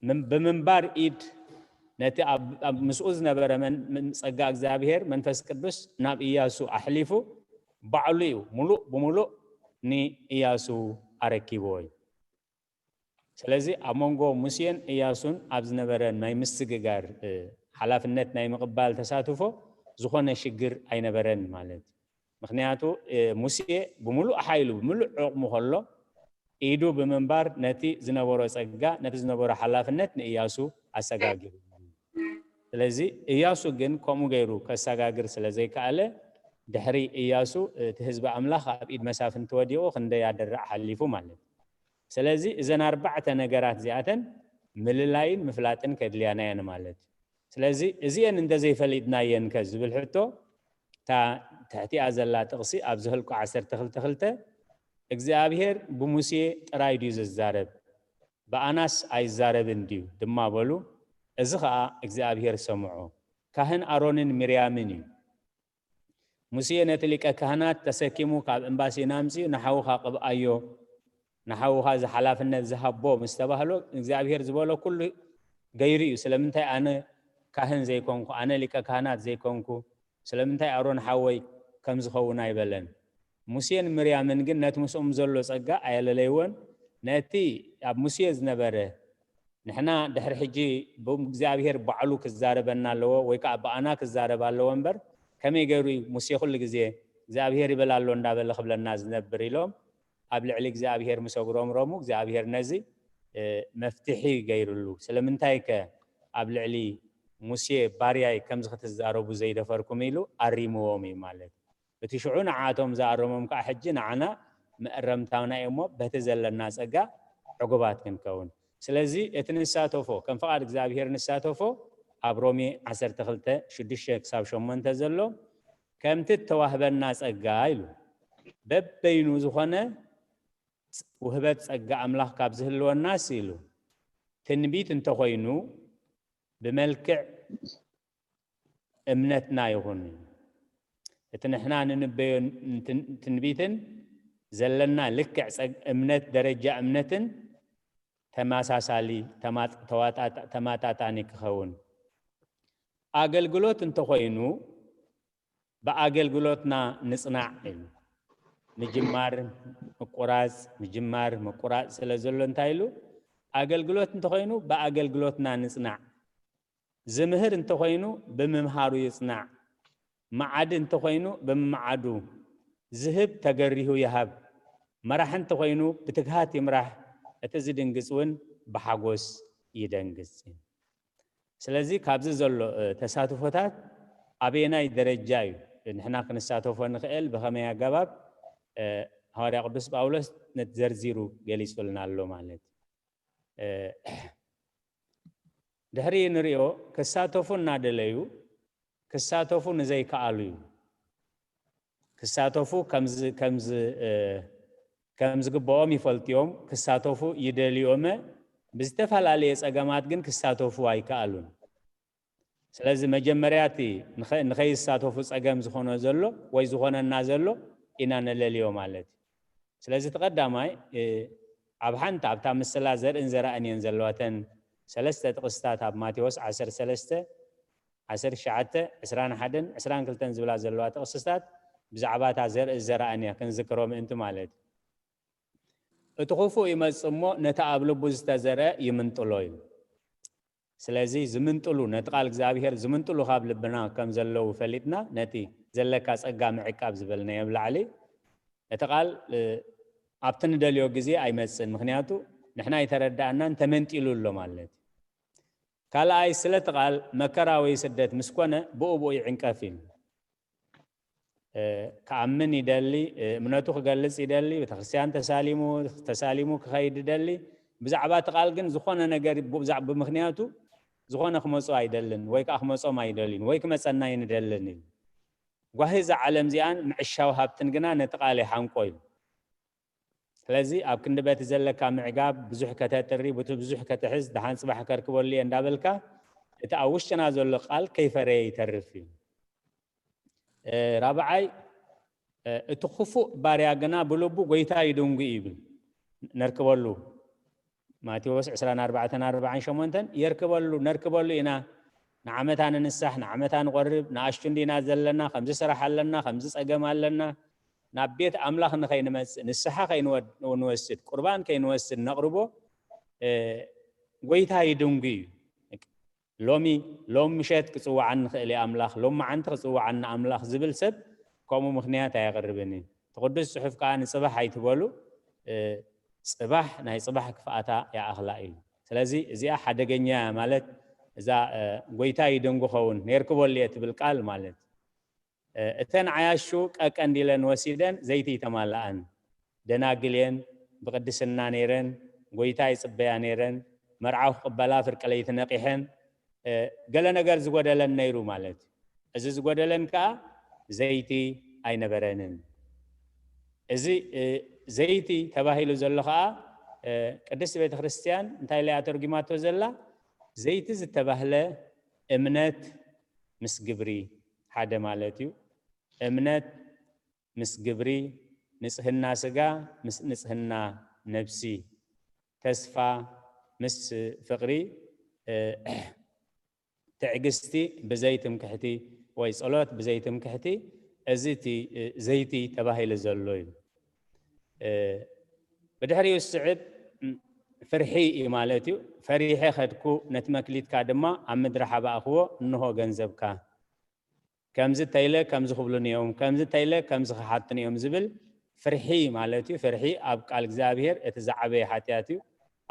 ምን-፣ ብምንባር ኢድ ነቲ ኣብ፣ ኣብ ምስኡ ዝነበረ መን-፣ ምን-፣ ጸጋ እግዚኣብሔር መንፈስ ቅዱስ ናብ ኢያሱ ኣሕሊፉ፣ ባዕሉ እዩ ምሉእ ብምሉእ ንኢያሱ ኣረኪብዎ እዩ። ስለዚ ኣብ መንጎ ሙሴን ኢያሱን ኣብ ዝነበረ ናይ ምስግጋር፣ እ፣ ሓላፍነት ናይ ምቕባል ተሳትፎ ዝኾነ ሽግር ኣይነበረን ማለት እዩ። ምኽንያቱ፣ እ፣ ሙሴ ብምሉእ ሓይሉ፣ ብምሉእ ዓቕሙ ከሎ፣ ኢዱ ብምንባር ነቲ ዝነበሮ ጸጋ፣ ነቲ ዝነበሮ ሓላፍነት ንኢያሱ ኣሰጋጊሩ። ስለዚ ኢያሱ ግን ከምኡ ገይሩ ከሰጋግር ስለ ዘይከኣለ፣ ድሕሪ ኢያሱ እቲ ህዝቢ ኣምላኽ ኣብ ኢድ መሳፍንቲ ወዲቑ ክንደይ ኣደራዕ ሓሊፉ ማለት እዩ። ስለዚ እዘን ኣርባዕተ ነገራት እዚኣተን ምልላይን ምፍላጥን ከድልያና እየን ማለት እዩ። ስለዚ እዚአን እንተዘይፈሊጥናየን ከ ዝብል ሕቶ፣ እታ ትሕቲኣ ዘላ ጥቕሲ ኣብ ዘኍልቁ ዓሰርተ ክልተ ክልተ፣ እግዚኣብሔር ብሙሴ ጥራይ ድዩ ዝዛረብ? ብኣናስ ኣይዛረብን ድዩ? ድማ በሉ። እዚ ኸኣ እግዚኣብሔር ሰምዖ። ካህን ኣሮንን ሚርያምን እዩ። ሙሴ ነቲ ሊቀ ካህናት ተሰኪሙ ካብ እምባ ሲና ኣምጺኡ፣ "ንሓውኻ ቅብኣዮ፣ ንሓውኻ እዚ ሓላፍነት ዝሃቦ" ምስ ተባህሎ፣ እግዚኣብሔር ዝበሎ ኩሉ ገይሩ እዩ። ስለምንታይ ኣነ ካህን ዘይኮንኩ፣ ኣነ ሊቀ ካህናት ዘይኮንኩ፣ ስለምንታይ ኣሮን ሓወይ ከም ዝኸውን ኣይበለን? ሙሴን ምርያምን ግን ነቲ ምስኦም ዘሎ ጸጋ ኣየለለይዎን። ነቲ ኣብ ሙሴ ዝነበረ፣ ንሕና ድሕሪ ሕጂ ብ-፣ እግዚኣብሔር ባዕሉ ክዛረበና ኣለዎ ወይ ከኣ ብኣና ክዛረብ ኣለዎ እምበር፣ ከመይ ገይሩ እዩ ሙሴ ኩሉ ግዜ እግዚኣብሔር ይበል ኣሎ እንዳበለ ክብለና ዝነብር? ኢሎም ኣብ ልዕሊ እግዚኣብሔር ምስ ኣጉረምረሙ፣ እግዚኣብሔር ነዚ፣ እ፣ መፍትሒ ገይሩሉ። ስለምንታይ ከ ኣብ ልዕሊ ሙሴ ባርያይ ከምዚ ክትዛረቡ ዘይደፈርኩም? ኢሉ ኣሪምዎም እዩ ማለት። እቲ ሽዑ ንዓቶም ዝኣረሞም ከኣ ሕጂ ንዓና መእረምታውና እዩ እሞ፣ በቲ ዘለና ጸጋ ዕጉባት ክንከውን። ስለዚ እቲ ንሳተፎ፣ ከም ፍቓድ እግዚኣብሔር ንሳተፎ፣ ኣብ ሮሜ ዓሰርተ ክልተ ሽዱሽተ ክሳብ ሸሞንተ ዘሎ፣ ከምቲ እተዋህበና ጸጋ ኢሉ፣ በበይኑ ዝኾነ ውህበት ጸጋ ኣምላኽ ካብ ዝህልወናስ ኢሉ፣ ትንቢት እንተኾይኑ ብመልክዕ እምነትና ይኹን። እቲ ንሕና ንንበዮ ትን-፣ ትንቢትን ዘለና ልክዕ ጸግ-፣ እምነት፣ ደረጃ እምነትን ተመሳሳሊ፣ ተማጥ-፣ ተዋጣጣ-፣ ተማጣጣኒ ክኸውን። ኣገልግሎት እንተኾይኑ ብኣገልግሎትና ንጽናዕ ኢሉ። ምጅማር ምቁራጽ፣ ምጅማር ምቁራጽ ስለ ዘሎ እንታይ ኢሉ? ኣገልግሎት እንተኾይኑ ብኣገልግሎትና ንጽናዕ። ዝምህር እንተኾይኑ ብምምሃሩ ይጽናዕ። መዓዲ እንተኾይኑ ብምምዓዱ። ዝህብ ተገሪሁ ይሃብ። መራሒ እንተኾይኑ ብትግሃት ይምራሕ። እቲ ዝድንግጽ እውን ብሓጎስ ይደንግጽ። ስለዚ ካብዚ ዘሎ፣ እ፣ ተሳትፎታት ኣበየናይ ደረጃ እዩ ንሕና ክንሳተፎ ንኽእል? ብኸመይ ኣገባብ? እ፣ ሃዋርያ ቅዱስ ጳውሎስ ነቲ ዘርዚሩ ገሊጹልና ኣሎ ማለት እዩ። እ፣ ድሕሪ ንሪኦ ክሳተፉ እናደለዩ ክሳተፉ ንዘይከኣሉ እዩ። ክሳተፉ ከምዝ-፣ ከምዝ-፣ እ፣ ከም ዝግብኦም ይፈልጡ እዮም። ክሳተፉ ይደልዩ እሞ ብዝተፈላለየ ጸገማት ግን ክሳተፉ ኣይከኣሉን። ስለዚ መጀመርያ እቲ ንኸ-፣ ንኸይሳተፉ ጸገም ዝኾኖ ዘሎ ወይ ዝኾነና ዘሎ ኢና ነለልዮ ማለት እዩ። ስለዚ እቲ ቀዳማይ፣ እ፣ ኣብ ሓንቲ ኣብታ ምስላ ዘርእን ዘራእን እየን ዘለዋ። እተን ሰለስተ ጥቕስታት ኣብ ማቴዎስ ዓሰርተ ሰለስተ፣ ዓሰርተ ትሽዓተ፣ ዕስራን ሓደን ዕስራን ክልተን ዝብላ ዘለዋ ጥቕስታት ብዛዕባ እታ ዘርኢ ዘራእን እያ ክንዝክሮ ምእንቲ ማለት እዩ። እቲ ክፉእ ይመጽእ እሞ ነቲ ኣብ ልቡ ዝተዘርአ ይምንጥሎ እዩ። ስለዚ ዝምንጥሉ፣ ነቲ ቃል እግዚኣብሔር ዝምንጥሉ ካብ ልብና ከም ዘለዉ ፈሊጥና፣ ነቲ ዘለካ ጸጋ ምዕቃብ ዝበልናዮ ኣብ ላዕሊ፣ እቲ ቃል፣ እ፣ ኣብቲ ንደልዮ ግዜ ኣይመጽእን። ምኽንያቱ ንሕና ኣይተረዳእናን፣ ተመንጢሉ ኣሎ ማለት እዩ። ካልኣይ፣ ስለ እቲ ቃል መከራ ወይ ስደት ምስ ኮነ ብኡ ብኡ ይዕንቀፍ እዩ። እ፣ ክኣምን ይደሊ፣ እ፣ እምነቱ ክገልጽ ይደሊ፣ ቤተክርስትያን ተሳሊሙ፣ ተሳሊሙ ክኸይድ ይደሊ። ብዛዕባ እቲ ቃል ግን ዝኾነ ነገር ብ-፣ ብዛ-፣ ብምኽንያቱ ዝኾነ ክመጾ ኣይደልን፣ ወይ ከኣ ክመጾም ኣይደልዩን፣ ወይ ክመጸና ኣይንደልን እዩ። ጓሂ እዛ ዓለም እዚኣን ምዕሻው ሃብትን ግና ነቲ ቃል ይሓንቆ እዩ። ስለዚ ኣብ ክንዲ በቲ ዘለካ ምዕጋብ ብዙሕ ከተጥሪ፣ ብዙሕ ከተትሕዝ፣ ደሓን ጽባሕ ከርክበሉ እየ እንዳበልካ እቲ ኣብ ውሽጥና ዘሎ ቃል ከይፈረየ ይተርፍ እዩ። ራብዓይ፣ እቲ ክፉእ ባርያ ግና ብልቡ ጎይታ ይድንጉ ይብል። ነርክበሉ። ማቴዎስ ዕስራን ኣርባዕተን ኣርባዓን ሸሞንተን የርክበሉ፣ ነርክበሉ ኢና። ንዓመታ ንንሳሕ፣ ንዓመታ ንቆርብ፣ ንኣሽቱ እንዲና ዘለና፣ ከምዚ ስራሕ ኣለና፣ ከምዚ ጸገም ኣለና፣ ናብ ቤት ኣምላኽ ንኸይንመጽእ፣ ንስሓ ከይንወስድ፣ ቁርባን ከይንወስድ ነቕርቦ፣ ጎይታ ይድንጉ እዩ። ሎሚ ሎም ምሸት ክጽውዓኒ ክእል እየ ኣምላኽ፣ ሎም መዓንቲ ክጽውዓኒ ኣምላኽ ዝብል ሰብ ከምኡ ምኽንያት ኣየቕርብን እዩ። እቲ ቅዱስ ጽሑፍ ከኣ ንጽባሕ ኣይትበሉ፣ ጽባሕ ናይ ጽባሕ ክፍኣታ ይኣኽላ እዩ። ስለዚ እዚኣ ሓደገኛ እያ ማለት እዛ ጎይታ ይደንጉ ኸውን ነርክበሉ እየ ትብል ቃል ማለት። እተን ዓያሹ ቀቀንዲለን ወሲደን ዘይቲ ይተማልኣን። ደናግል እየን፣ ብቅድስና ነይረን፣ ጎይታ ይጽበያ ነይረን፣ መርዓዊ ክቕበላ ፍርቂ ለይቲ ነቂሐን፣ ገለ ነገር ዝጎደለን ነይሩ ማለት እዩ። እዚ ዝጎደለን ከኣ ዘይቲ ኣይነበረንን። እዚ ዘይቲ ተባሂሉ ዘሎ ከኣ ቅድስቲ ቤተ ክርስቲያን እንታይ ኢላ እያ ተርጉማቶ ዘላ? ዘይቲ ዝተባህለ እምነት ምስ ግብሪ ሓደ ማለት እዩ። እምነት ምስ ግብሪ፣ ንጽህና ስጋ ምስ ንጽህና ነብሲ፣ ተስፋ ምስ ፍቕሪ፣ ትዕግስቲ ብዘይ ትምክሕቲ ወይ ጸሎት ብዘይ ትምክሕቲ፣ እዚ እቲ ዘይቲ ተባሂሉ ዘሎ እዩ። ብድሕሪኡ ዝስዕብ ፍርሒ እዩ ማለት እዩ። ፈሪሐ ከድኩ፣ ነቲ መክሊትካ ድማ ኣብ ምድሪ ሓባእክዎ፣ እንሆ ገንዘብካ። ከምዚ ተይለ ከምዚ ክብሉኒ እዮም፣ ከምዚ ተይለ ከምዚ ክሓቱኒ እዮም ዝብል ፍርሒ ማለት እዩ። ፍርሒ ኣብ ቃል እግዚኣብሔር እቲ ዝዓበየ ሓጢኣት እዩ።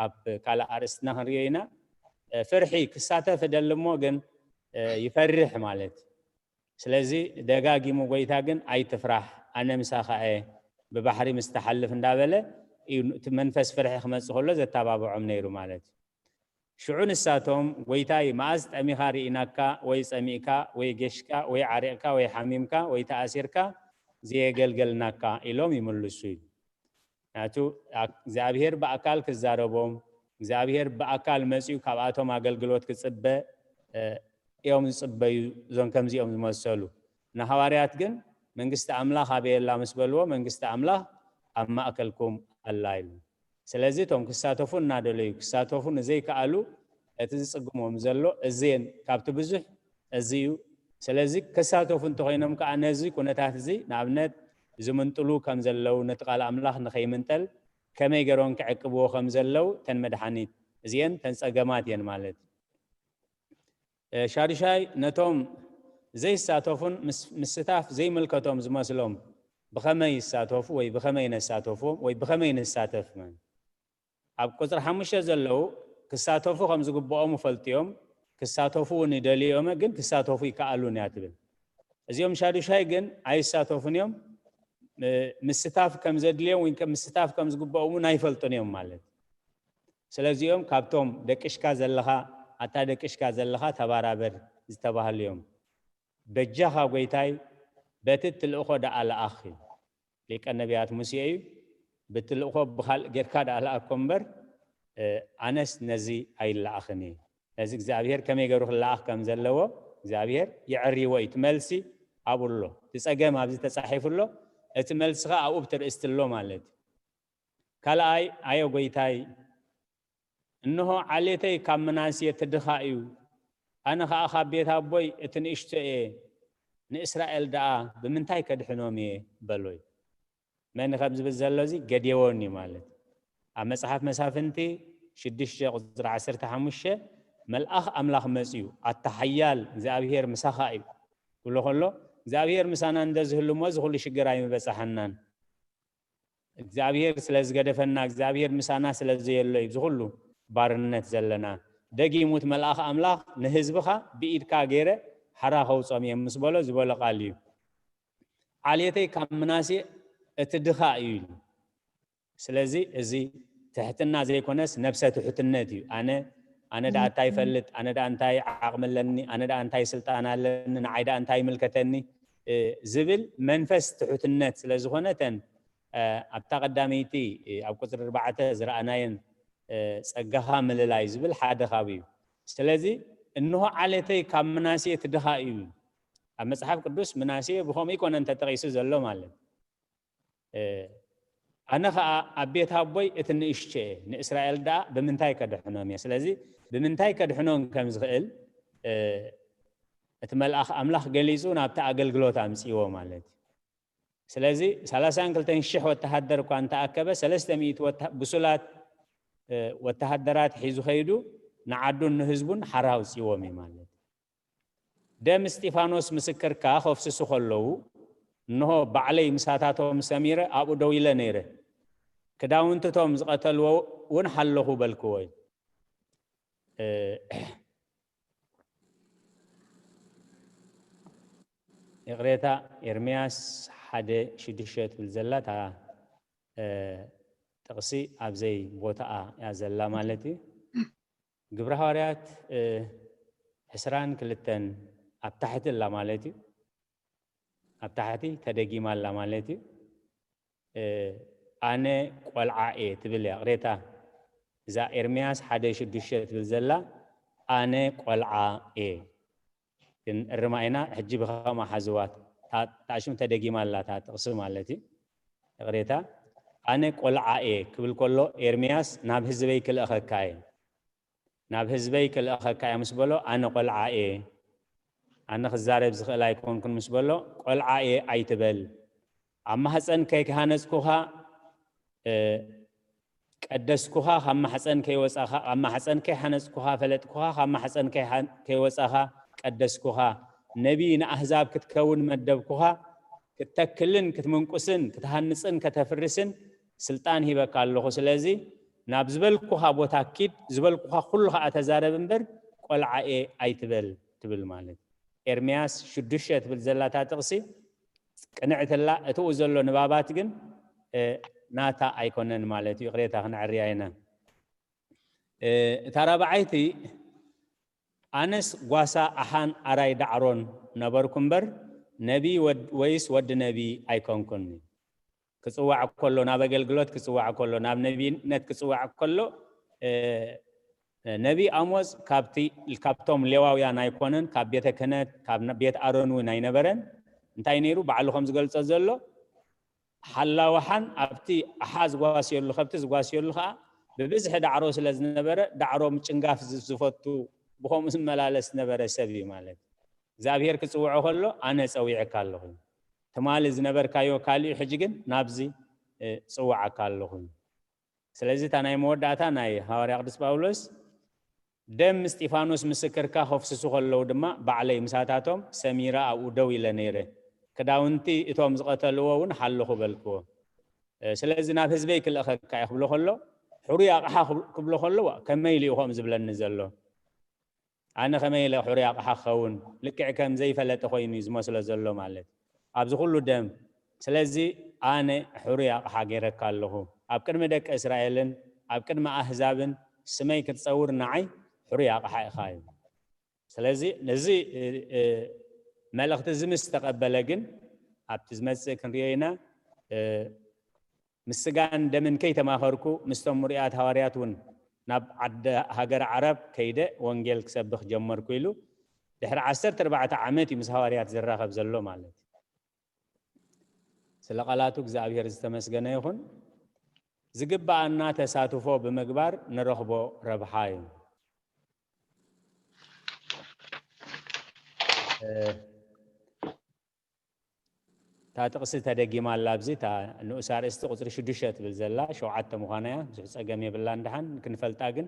ኣብ ካልእ ኣርእስትና ክንሪኦ ኢና። ፍርሒ ክሳተፍ እደሊ እሞ ግን ይፈርሕ ማለት እዩ። ስለዚ ደጋጊሙ ጎይታ ግን ኣይትፍራሕ፣ ኣነ ምሳኻ እየ፣ ብባሕሪ ምስ ትሓልፍ እንዳበለ እዩ እቲ መንፈስ ፍርሒ ክመጽእ ከሎ ዘተባብዖም ነይሩ ማለት እዩ። ሽዑ ንሳቶም፣ ጎይታይ፣ መኣስ ጠሚኻ ርኢናካ፣ ወይ ጸሚእካ፣ ወይ ገሽካ፣ ወይ ዓሪቕካ፣ ወይ ሓሚምካ፣ ወይ ተኣሲርካ ዘየገልገልናካ? ኢሎም ይምልሱ እዩ። ናቱ እግዚኣብሔር ብኣካል ክዛረቦም፣ እግዚኣብሔር ብኣካል መጺኡ ካብኣቶም ኣገልግሎት ክጽበ እዮም ዝጽበዩ። እዞም ከምዚኦም ዝመሰሉ ንሃዋርያት ግን መንግስቲ ኣምላኽ ኣበየላ ምስ በልዎ፣ መንግስቲ ኣምላኽ ኣብ ማእከልኩም ኣላ ኢሉ። ስለዚ እቶም ክሳተፉ እናደለዩ ክሳተፉ ንዘይከኣሉ እቲ ዝጽግሞም ዘሎ እዝን ካብቲ ብዙሕ እዚ እዩ። ስለዚ ክሳተፉ እንተኾይኖም ከዓ ነዚ ኩነታት እዚ ንኣብነት ዝምንጥሉ ከም ዘለዉ፣ ነቲ ቃል ኣምላኽ ንኸይምንጠል ከመይ ገይሮም ክዕቅብዎ ከም ዘለዉ፣ ተን መድሓኒት እዚአን ተን ጸገማት እየን ማለት እዩ። ሻዱሻይ፣ ነቶም ዘይሳተፉን ምስታፍ ዘይምልከቶም ዝመስሎም ብኸመይ ይሳተፉ ወይ ብኸመይ ነሳተፍዎም ወይ ብኸመይ ንሳተፍ? ኣብ ቁፅሪ ሓሙሽተ ዘለዉ ክሳተፉ ከም ዝግብኦም ይፈልጡ እዮም፣ ክሳተፉ እውን ይደልዩ እዮም፣ ግን ክሳተፉ ይከኣሉን እያ ትብል። እዚኦም ሻዱሻይ ግን ኣይሳተፉን እዮም። ምስታፍ ከም ዘድልዮም ወይ ምስታፍ ከም ዝግብኦም እውን ኣይፈልጡን እዮም ማለት። ስለዚኦም ካብቶም ደቂሽካ ዘለኻ፣ ኣታ ደቂሽካ ዘለኻ ተባራበር ዝተባህሉ እዮም። በጃኻ ጎይታይ በቲ ትልእኾ ደኣ ለኣኽ እዩ። ሊቀ ነቢያት ሙሴ እዩ። ብትልእኾ ብኻልእ ጌርካ ደኣ ለኣኮ እምበር፣ ኣነስ ነዚ ኣይለኣኽን እየ። ነዚ እግዚኣብሔር ከመይ ገይሩ ክለኣኽ ከም ዘለዎ እግዚኣብሔር የዐርይዎ እዩ። እቲ መልሲ ኣብኡ ኣሎ። እቲ ጸገም ኣብዚ ተጻሒፉ ኣሎ። እቲ መልሲ ኸኣ ኣብኡ ብትርእስቲ ኣሎ ማለት እዩ። ካልኣይ፣ ኣዮ ጎይታይ፣ እንሆ ዓሌተይ ካብ ምናሴ እቲ ድኻ እዩ፣ ኣነ ኸኣ ካብ ቤት ኣቦይ እቲ ንእሽቶ እየ፣ ንእስራኤል ደኣ ብምንታይ ከድሕኖም እየ በሎ እዩ። መን ከም ዝብል ዘሎ እዚ ገዴዎን እዩ ማለት። ኣብ መጽሓፍ መሳፍንቲ ሽዱሽተ ቁጽሪ ዓሰርተ ሓሙሽተ መልኣኽ ኣምላኽ መጽዩ፣ ኣታ ሓያል እግዚኣብሔር ምሳኻ እዩ ክብሎ ከሎ፣ እግዚኣብሔር ምሳና እንተዝህሉ እሞ እዚ ኩሉ ሽግር ኣይምበጻሓናን። እግዚኣብሔር ስለ ዝገደፈና፣ እግዚኣብሔር ምሳና ስለ ዘየሎ እዩ እዚ ኩሉ ባርነት ዘለና። ደጊሙ እቲ መልኣኽ ኣምላኽ ንህዝብኻ ብኢድካ ገይረ ሓራ ከውጾም እየ ምስ በሎ ዝበሎ ቃል እዩ። ዓሌተይ ካብ ምናሴ እቲ ድኻ እዩ ኢሉ። ስለዚ እዚ ትሕትና ዘይኮነስ ነብሰ ትሕትነት እዩ። ኣነ ኣነ ደኣ እንታይ ይፈልጥ፣ ኣነ ደኣ እንታይ ዓቕሚ ኣለኒ፣ ኣነ ደኣ እንታይ ስልጣን ኣለኒ፣ ንዓይ ደኣ እንታይ ይምልከተኒ ዝብል መንፈስ ትሕትነት ስለ ዝኾነ እተን ኣብታ ቀዳመይቲ ኣብ ቁፅሪ ኣርባዕተ ዝረኣናየን ጸጋኻ ምልላይ ዝብል ሓደ ካብ እዩ። ስለዚ እንሆ ዓሌተይ ካብ ምናሴ ትድኻ እዩ። ኣብ መጽሓፍ ቅዱስ ምናሴ ብኸምኡ ኣይኮነን ተጠቒሱ ዘሎ ማለት። ኣነ ኸኣ ኣብ ቤት ኣቦይ እቲ ንእሽቶ እየ፣ ንእስራኤል ደኣ ብምንታይ ከድሕኖም እየ? ስለዚ ብምንታይ ከድሕኖም ከም ዝኽእል እቲ መልኣኽ ኣምላኽ ገሊጹ ናብቲ ኣገልግሎት ኣምጽእዎ ማለት እዩ። ስለዚ ሰላሳን ክልተን ሽሕ ወተሃደር እኳ እንተኣከበ ሰለስተ ሚእቲ ብሱላት ወተሃደራት ሒዙ ኸይዱ ንዓዱን ንህዝቡን ሓራ ኣውጽዎም እዩ ማለት። ደም እስጢፋኖስ ምስክርካ ከፍስሱ ከለዉ እንሆ ባዕለይ ምሳታቶም ሰሚረ ኣብኡ ደው ኢለ ነይረ። ክዳውንትቶም ዝቐተልዎ እውን ሓለኹ በልክዎ እዩ። ይቕሬታ፣ ኤርምያስ ሓደ ሽዱሽተ ትብል ዘላ እታ ጥቕሲ ኣብዘይ ቦታኣ እያ ዘላ ማለት እዩ። ግብረ ሃዋርያት ዕስራን ክልተን ኣብ ታሕቲ ኣላ ማለት እዩ። ኣብ ታሕቲ ተደጊማ ኣላ ማለት እዩ። ኣነ ቆልዓ እየ ትብል እያ። ቅሬታ እዛ ኤርምያስ ሓደ ሽዱሽተ ትብል ዘላ ኣነ ቆልዓ እየ። ግን እርማ ኢና ሕጂ ብኸማ ሓዝዋት ታሽም ተደጊማ ኣላ እታ ጥቕሲ ማለት እዩ። ቅሬታ ኣነ ቆልዓ እየ ክብል ከሎ ኤርምያስ ናብ ህዝበይ ክልእኸካ እየ። ናብ ህዝበይ ክልእኸካ እየ ምስ በሎ ኣነ ቆልዓ እየ፣ ኣነ ክዛረብ ዝኽእል ኣይኮንኩን ምስ በሎ ቆልዓ እየ ኣይትበል። ኣብ ማህፀን ከይሃነፅኩኻ ቀደስኩኻ፣ ካብ ማሕፀን ከይወፃኻ፣ ካብ ማሕፀን ከይሃነፅኩኻ ፈለጥኩኻ፣ ካብ ማሕፀን ከይወፃኻ ቀደስኩኻ፣ ነቢይ ንኣህዛብ ክትከውን መደብኩኻ፣ ክትተክልን ክትምንቁስን ክትሃንፅን ከተፍርስን ስልጣን ሂበካ ኣለኹ። ስለዚ ናብ ዝበልኩኻ ቦታ ኪድ፣ ዝበልኩኻ ኩሉ ኸዓ ተዛረብ እምበር ቆልዓ እየ ኣይትበል ትብል ማለት። ኤርምያስ ሽዱሽተ ትብል ዘላታ ጥቕሲ ቅንዕትላ፣ እትኡ ዘሎ ንባባት ግን ናታ ኣይኮነን ማለት እዩ። ይቕሬታ ክነዕርያ ኢና። እታ ራብዓይቲ ኣነስ ጓሳ ኣሓን ኣራይ ዳዕሮን ነበርኩ እምበር ነቢ ወይስ ወዲ ነቢ ኣይኮንኩን። ክፅዋዕ ከሎ፣ ናብ ኣገልግሎት ክፅዋዕ ከሎ፣ ናብ ነቢይነት ክፅዋዕ ከሎ ነቢ ኣሞፅ ካብቶም ሌዋውያን ኣይኮነን፣ ካብ ቤተ ክህነት ካብ ቤት ኣሮን እውን ኣይነበረን። እንታይ ነይሩ? ባዕሉ ከም ዝገልፆ ዘሎ ሓላዋሓን ኣብቲ ኣሓ ዝጓስየሉ ከብቲ ዝጓስየሉ ከዓ ብብዝሒ ዳዕሮ ስለ ዝነበረ ዳዕሮ ምጭንጋፍ ዝፈቱ ብኸምኡ ዝመላለስ ዝነበረ ሰብ እዩ ማለት። እግዚኣብሔር ክፅውዖ ከሎ ኣነ ፀዊዕካ ኣለኹ፣ ትማሊ ዝነበርካዮ ካሊኡ ሕጂ ግን ናብዚ ፅዋዓካ ኣለኹ። ስለዚ እታ ናይ መወዳእታ ናይ ሃዋርያ ቅዱስ ጳውሎስ ደም እስጢፋኖስ ምስክርካ ከፍስሱ ከለዉ ድማ ባዕለይ ምሳታቶም ሰሚረ ኣብኡ ደው ኢለ ነይረ፣ ክዳውንቲ እቶም ዝቐተልዎ እውን ሓለኹ በልክዎ። ስለዚ ናብ ህዝበይ ክልእኸካ እየ ክብሎ ከሎ ሕሩይ ኣቕሓ ክብሎ ከሎ ከመይ ኢሉ እዩ ከምኡ ዝብለኒ ዘሎ? ኣነ ከመይ ኢለ ሕሩይ ኣቕሓ ክኸውን? ልክዕ ከም ዘይፈለጠ ኮይኑ እዩ ዝመስሎ ዘሎ ማለት ኣብዚ ኩሉ ደም። ስለዚ ኣነ ሕሩይ ኣቕሓ ገይረካ ኣለኹ፣ ኣብ ቅድሚ ደቂ እስራኤልን ኣብ ቅድሚ ኣህዛብን ስመይ ክትፀውር ንዓይ ሕሩይ ኣቕሓ ኢኻ እዩ። ስለዚ ነዚ መልእኽቲ እዚ ምስ ተቐበለ ግን ኣብቲ ዝመፅእ ክንሪኦ ኢና። ምስ ስጋን ደምን ከይተማኸርኩ ምስቶም ምሩያት ሃዋርያት እውን ናብ ዓዲ ሃገር ዓረብ ከይደ ወንጌል ክሰብኽ ጀመርኩ ኢሉ ድሕሪ ዓሰርተ ኣርባዕተ ዓመት እዩ ምስ ሃዋርያት ዝራኸብ ዘሎ ማለት እዩ። ስለ ቃላቱ እግዚኣብሔር ዝተመስገነ ይኹን። ዝግባኣና ተሳትፎ ብምግባር ንረኽቦ ረብሓ እዩ። እታ ጥቕሲ ተደጊማ ኣላ ኣብዚ እታ ንኡስ ኣርእስቲ ቁፅሪ ሽዱሽተ ትብል ዘላ ሸውዓተ ምዃና እያ። ብዙሕ ፀገም የብላን። ደሓን ክንፈልጣ ግን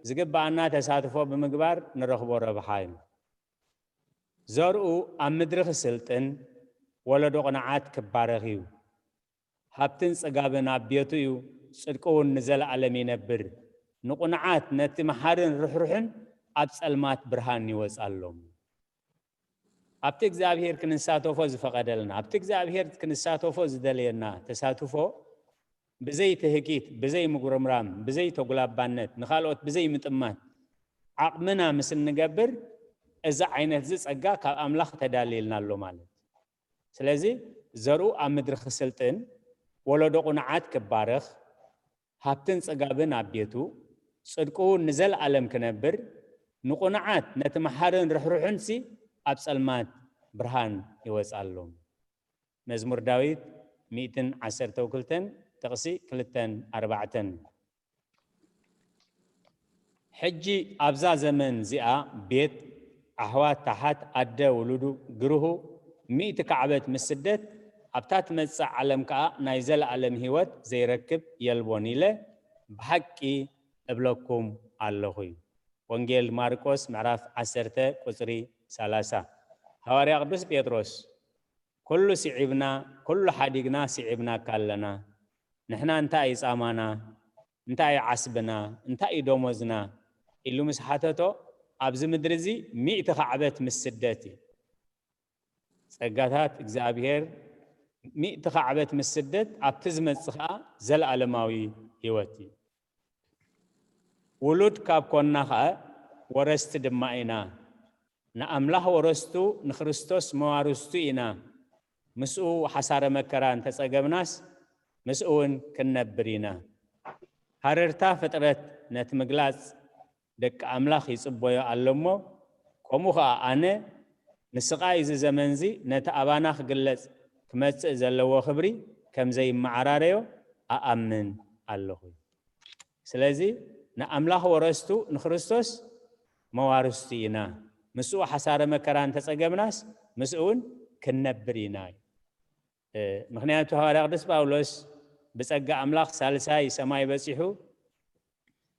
ዝግባኣና ተሳትፎ ብምግባር ንረኽቦ ረብሓ እዩ። ዘርኡ ኣብ ምድሪ ክስልጥን ወለዶ ቅንዓት ክባረኽ እዩ። ሃብትን ጽጋብን ኣብ ቤቱ እዩ፣ ጽድቁ እውን ንዘለኣለም ይነብር። ንቕኑዓት ነቲ መሓርን ርሕሩሕን ኣብ ጸልማት ብርሃን ይወጻሎም። ኣብቲ እግዚኣብሔር ክንሳተፎ ዝፈቐደልና፣ ኣብቲ እግዚኣብሔር ክንሳተፎ ዝደለየና ተሳትፎ ብዘይ ትህኪት፣ ብዘይ ምጉርምራም፣ ብዘይ ተጉላባነት፣ ንኻልኦት ብዘይ ምጥማት ዓቕምና ምስ እንገብር እዚ ዓይነት እዚ ጸጋ ካብ ኣምላኽ ተዳልየልና ኣሎ ማለት። ስለዚ ዘርኡ ኣብ ምድሪ ክስልጥን ወለዶ ቁኑዓት ክባረኽ፣ ሃብትን ጽጋብን ኣብ ቤቱ፣ ጽድቁ እውን ንዘለኣለም ክነብር፣ ንቁኑዓት ነቲ መሓርን ርሕሩሕንሲ ኣብ ጸልማት ብርሃን ይወጽኣሎም። መዝሙር ዳዊት ሚእትን ዓሰርተው ክልተን፣ ጥቕሲ ክልተን ኣርባዕተን። ሕጂ ኣብዛ ዘመን እዚኣ ቤት፣ ኣሕዋት፣ ታሓት፣ ኣደ፣ ውሉዱ፣ ግርሁ፣ ሚእቲ ካዕበት ምስ ስደት፣ ኣብታ ትመጽእ ዓለም ከኣ ናይ ዘለኣለም ህይወት ዘይረክብ የልቦን ኢለ ብሓቂ እብለኩም ኣለኹ እዩ። ወንጌል ማርቆስ ምዕራፍ ዓሰርተ ቁጽሪ ሰላሳ። ሃዋርያ ቅዱስ ጴጥሮስ፣ "ኩሉ ስዒብና፣ ኩሉ ሓዲግና ስዒብናካ ኣለና። ንሕና እንታይ እዩ ጻማና? እንታይ እዩ ዓስብና? እንታይ እዩ ደሞዝና?" ኢሉ ምስ ሓተቶ፣ ኣብዚ ምድሪ እዚ ሚእቲ ካዕበት ምስ ስደት እዩ። ጸጋታት እግዚኣብሔር ሚእቲ ካዕበት ምስ ስደት፣ ኣብቲ ዝመጽእ ከኣ ዘለኣለማዊ ህይወት እዩ። ውሉድ ካብ ኮንና ኸኣ ወረስቲ ድማ ኢና። ንኣምላኽ ወረስቱ፣ ንክርስቶስ መዋርስቱ ኢና። ምስኡ ሓሳረ መከራ እንተጸገብናስ፣ ምስኡ እውን ክንነብር ኢና። ሃረርታ ፍጥረት ነቲ ምግላጽ ደቂ ኣምላኽ ይጽበዮ ኣሎ እሞ፣ ከምኡ ኸኣ ኣነ ንስቓይ እዚ ዘመንዚ ነቲ ኣባና ክግለጽ ክመጽእ ዘለዎ ክብሪ ከም ዘይመዓራረዮ እኣምን ኣለኹ። ስለዚ ንኣምላኽ ወረስቱ ንክርስቶስ መዋርስቱ ኢና። ምስኡ ሓሳረ መከራ እንተጸገብናስ ምስኡ እውን ክንነብር ኢና። እ፣ ምኽንያቱ ሃዋርያ ቅዱስ ጳውሎስ ብጸጋ ኣምላኽ ሳልሳይ ሰማይ በጺሑ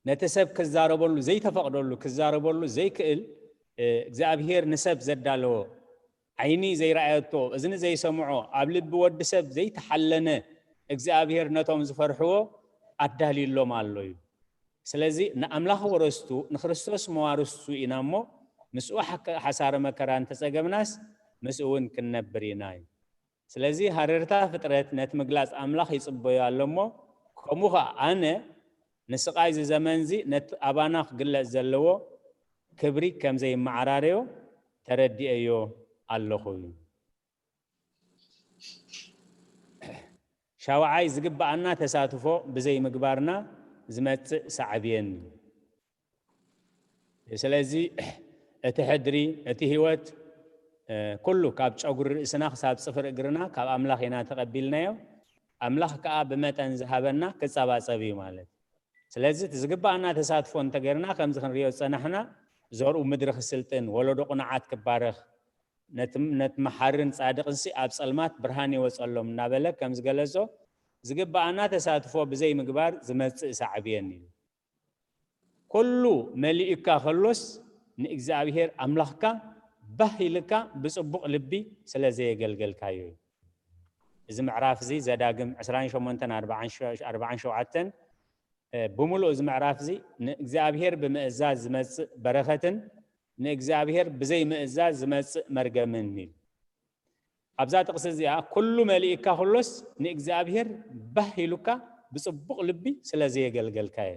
ነቲ ሰብ ክዛረበሉ ዘይተፈቕደሉ፣ ክዛረበሉ ዘይክእል፣ እ፣ እግዚኣብሔር ንሰብ ዘዳለዎ፣ ዓይኒ ዘይረኣየቶ፣ እዝኒ ዘይሰምዖ፣ ኣብ ልቢ ወዲ ሰብ ዘይተሓለነ እግዚኣብሔር ነቶም ዝፈርሕዎ ኣዳልዩሎም ኣሎ እዩ። ስለዚ ንኣምላኽ ወረስቱ ንክርስቶስ መዋርስቱ ኢና እሞ ምስኡ ሓከ-፣ ሓሳረ መከራ እንተጸገብናስ ምስኡ እውን ክንነብር ኢና እዩ። ስለዚ ሃረርታ ፍጥረት ነቲ ምግላጽ ኣምላኽ ይጽበዮ ኣሎ እሞ፣ ከምኡ ኸኣ ኣነ ንስቓይ እዚ ዘመንዚ ነቲ ኣባና ክግለጽ ዘለዎ ክብሪ ከም ዘይመዓራረዮ ተረዲኤዮ ኣለኹ። ሻውዓይ፣ ዝግብኣና ተሳትፎ ብዘይምግባርና ዝመጽእ ሳዕቤን። ስለዚ እቲ ሕድሪ፣ እቲ ህይወት፣ እ፣ ኩሉ ካብ ጨጉሪ ርእስና ክሳብ ጽፍሪ እግርና ካብ ኣምላኽ ኢና ተቐቢልናዮ። ኣምላኽ ከኣ ብመጠን ዝሃበና ክጸባጸብ እዩ ማለት። ስለዚ እቲ ዝግብኣና ተሳትፎ እንተገይርና፣ ከምዚ ክንሪኦ ዝጸናሕና፣ ዘርኡ ምድሪ ክስልጥን፣ ወለዶ ቁኑዓት ክባረኽ፣ ነቲ፣ ነቲ መሓርን ጻድቕንሲ ኣብ ጸልማት ብርሃን ይወጸሎም እናበለ ከም ዝገለጾ፣ ዝግብኣና ተሳትፎ ብዘይምግባር ዝመጽእ ሳዕቤን እዩ። ኩሉ መሊኡካ ከሎስ ንእግዚኣብሔር ኣምላኽካ ባህ ኢልካ ብጽቡቕ ልቢ ስለ ዘየገልገልካዮ እዩ። እዚ ምዕራፍ እዚ ዘዳግም ዕስራን ሸሞንተን ኣርባዓን ሸ-፣ ኣርባዓን ሸውዓተን፣ እ፣ ብምሉእ እዚ ምዕራፍ እዚ ንእግዚኣብሔር ብምእዛዝ ዝመጽእ በረኸትን ንእግዚኣብሔር ብዘይምእዛዝ ዝመጽእ መርገምን እዩ። ኣብዛ ጥቕሲ እዚኣ ኩሉ መሊኡካ ከሎስ ንእግዚኣብሔር ባህ ኢሉካ ብጽቡቕ ልቢ ስለ ዘየገልገልካዮ።